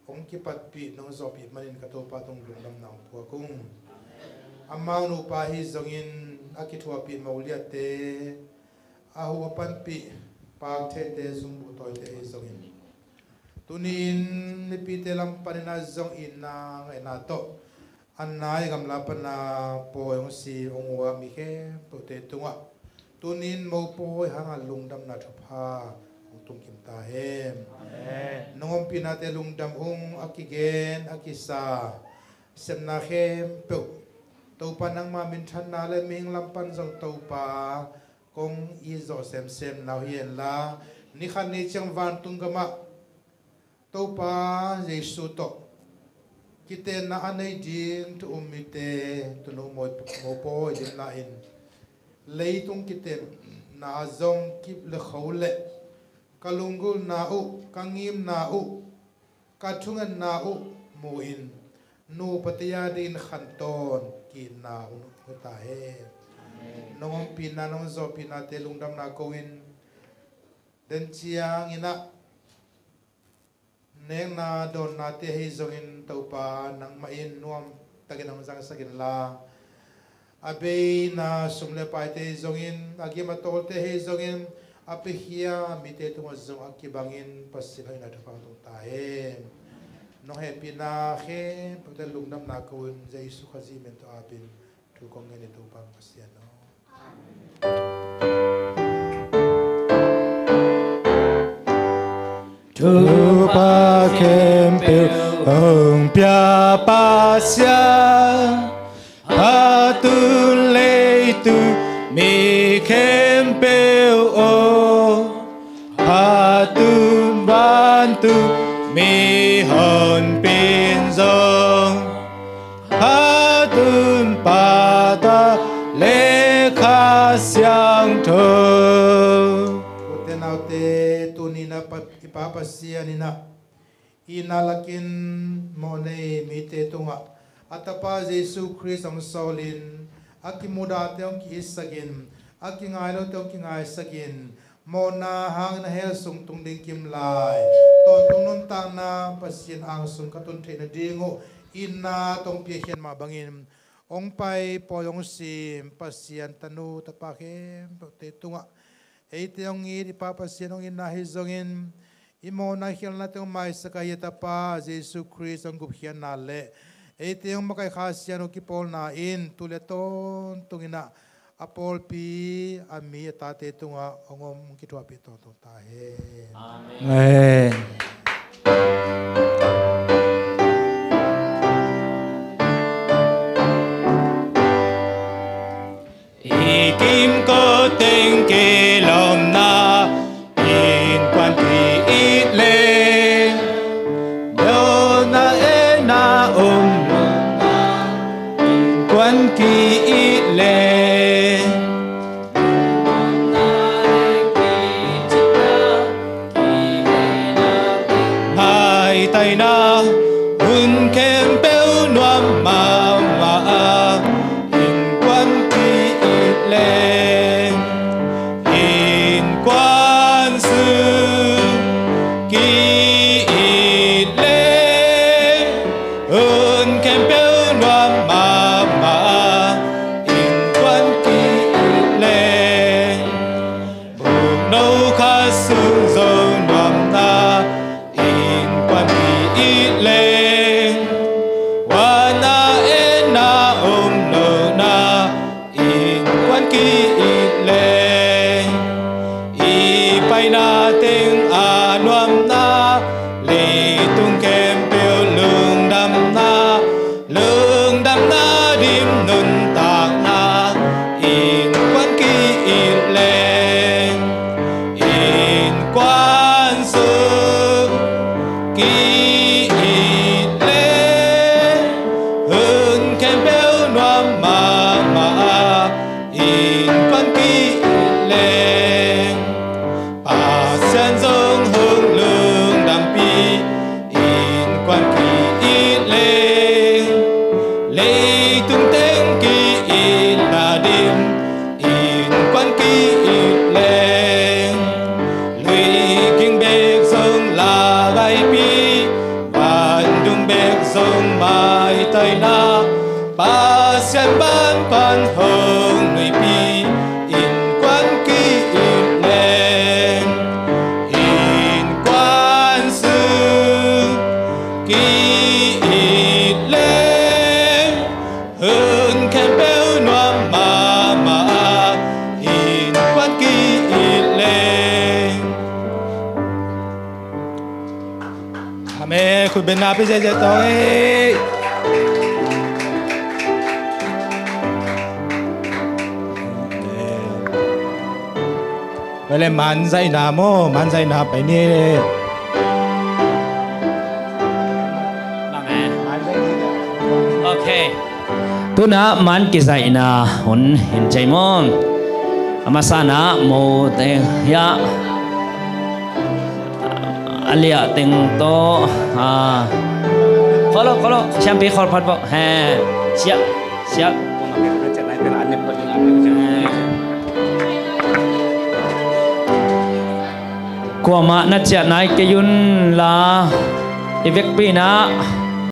hong kipatpih nong zawhpih manin ka Topa tung lungdamna hong puak ung. Amau nupa hi zongin a kithuahpih moliatte, a huh a panpih paktheite, sumbuh tawite hi zongin tuni-in mipite lam panin ah zong itna ngaihna tawh a nai gamla pana pawi hong si hong ua mi khempeuhte tungah tuni-in mopawi hangah lungdamna thupha hong tungkim ta hen. Nong ompihnate lungdam ung. A kigen a kisa sepna khempeuh Topa nangma minthanna le mihing lam pan zong Topa kong it zawh semsem nau hi henla ni khat ni ciang vantung gamah Topa Jesu tawh kitenna a nei ding thu um mite tunu mopawi dimna in leitung kitenna a zong kip le kho le ka lunggulhna uh, ka ngimna uh, ka thungetna uh mu-in nupate a dingin khantawn ki-itna hun uh ta hen. Nong ompihna nong zawhpihnate lungdamna ko-in den ciangin ah nekna dawnnate ahi zongin Topa nangmah in nuamtakin hong zangsak inla a beina sum le paite ahi zongin a gim a tawlte ahi zongin a piakhia mite tungah zong a kibangin Pasian hoihna thupha tung ta hen. Nong hehpihna khempeuhte lungdamna ko-in Jesu Khazih min tawh apin thu kong ngen hi Topa Pasian aw. Thupha khempeuh hong pia Pasian, phatun leitung mi khempeuh aw, phatun vantung mihonpi in zong, phatun Pa, Ta le Kha Siangtho Tuni-in ah Pa, i Pa Pasian in ah itna lakin mawhnei mite tungah a Tapa Jesu Khrist hong sawlin, a kimudahte hong ki-itsakin, a kingai lote hong kingaisakin, mawhna hangin a hell sung tung ding kim lai tawntung nuntakna Pasian ang sung ka tun theih nading uh itna tawh hong piakhia mah bangin, hong pai pawi hong sim Pasian tanu tapa khempeuhte tungah eite hong it i Pa Pasian hong itna ahi zongin, i mawhna khialhnate hong maisak a, i Tapa Jesu Khrist hong gupkhiatna le eite hong makaih Kha Siangtho kipawlna in tu le tawntung in ah a pawlpi, a mi, a tate tungah hong om, hong kithuahpih tawntung ta hen. Amen. Amen. I kimko teng kilawmna innkuan ki-it leng, mawhna etna om lohna innkuan ki-it leng, ngaihtaina hun khempeuh nuam mahmah a, innkuan ki-it leng, innkuan sung ki-it leng, hun khempeuh nuam mahmah a, innkuan ki-it leng, bukno khat sung zo nuamna innkuan ki-it leng, huan a etna om lohna innkuan ki-it leng, i paina teng a nuamna, leitung khempeuh lungdamna, lungdamna dim nuntakna innkuan ki-it leng, innkuan sung ki-it leng, hun khempeuh nuam mahmah a, innkuan ki-it leng, Pasian zong hong lungdampih innkuan ki-it leng, leitung teng ki-itna dim innkuan ki-it leng, luiging bek zong lagaipih, vandung bek zong maitaina, Pasian ban pan hong nuihpih innkuan ki-it leng, innkuan sung ki-it leng, hun khempeuh nuam mahmah a, innkuan ki-it leng. Amen. Khut beng na pia ziahziah tawh ei. Tua leh manzaihna maw, manzaihna pai ni. Amen. Okay. Tu-in ah man kizaihna hun hi cih maw. A masa-in ah mote hiah a liah teng tawh, ah, kholo, kholo, siampi khol phat bawh. He, siah, siah. Kuamah na ciah nai kei un la, i vekpi-in ah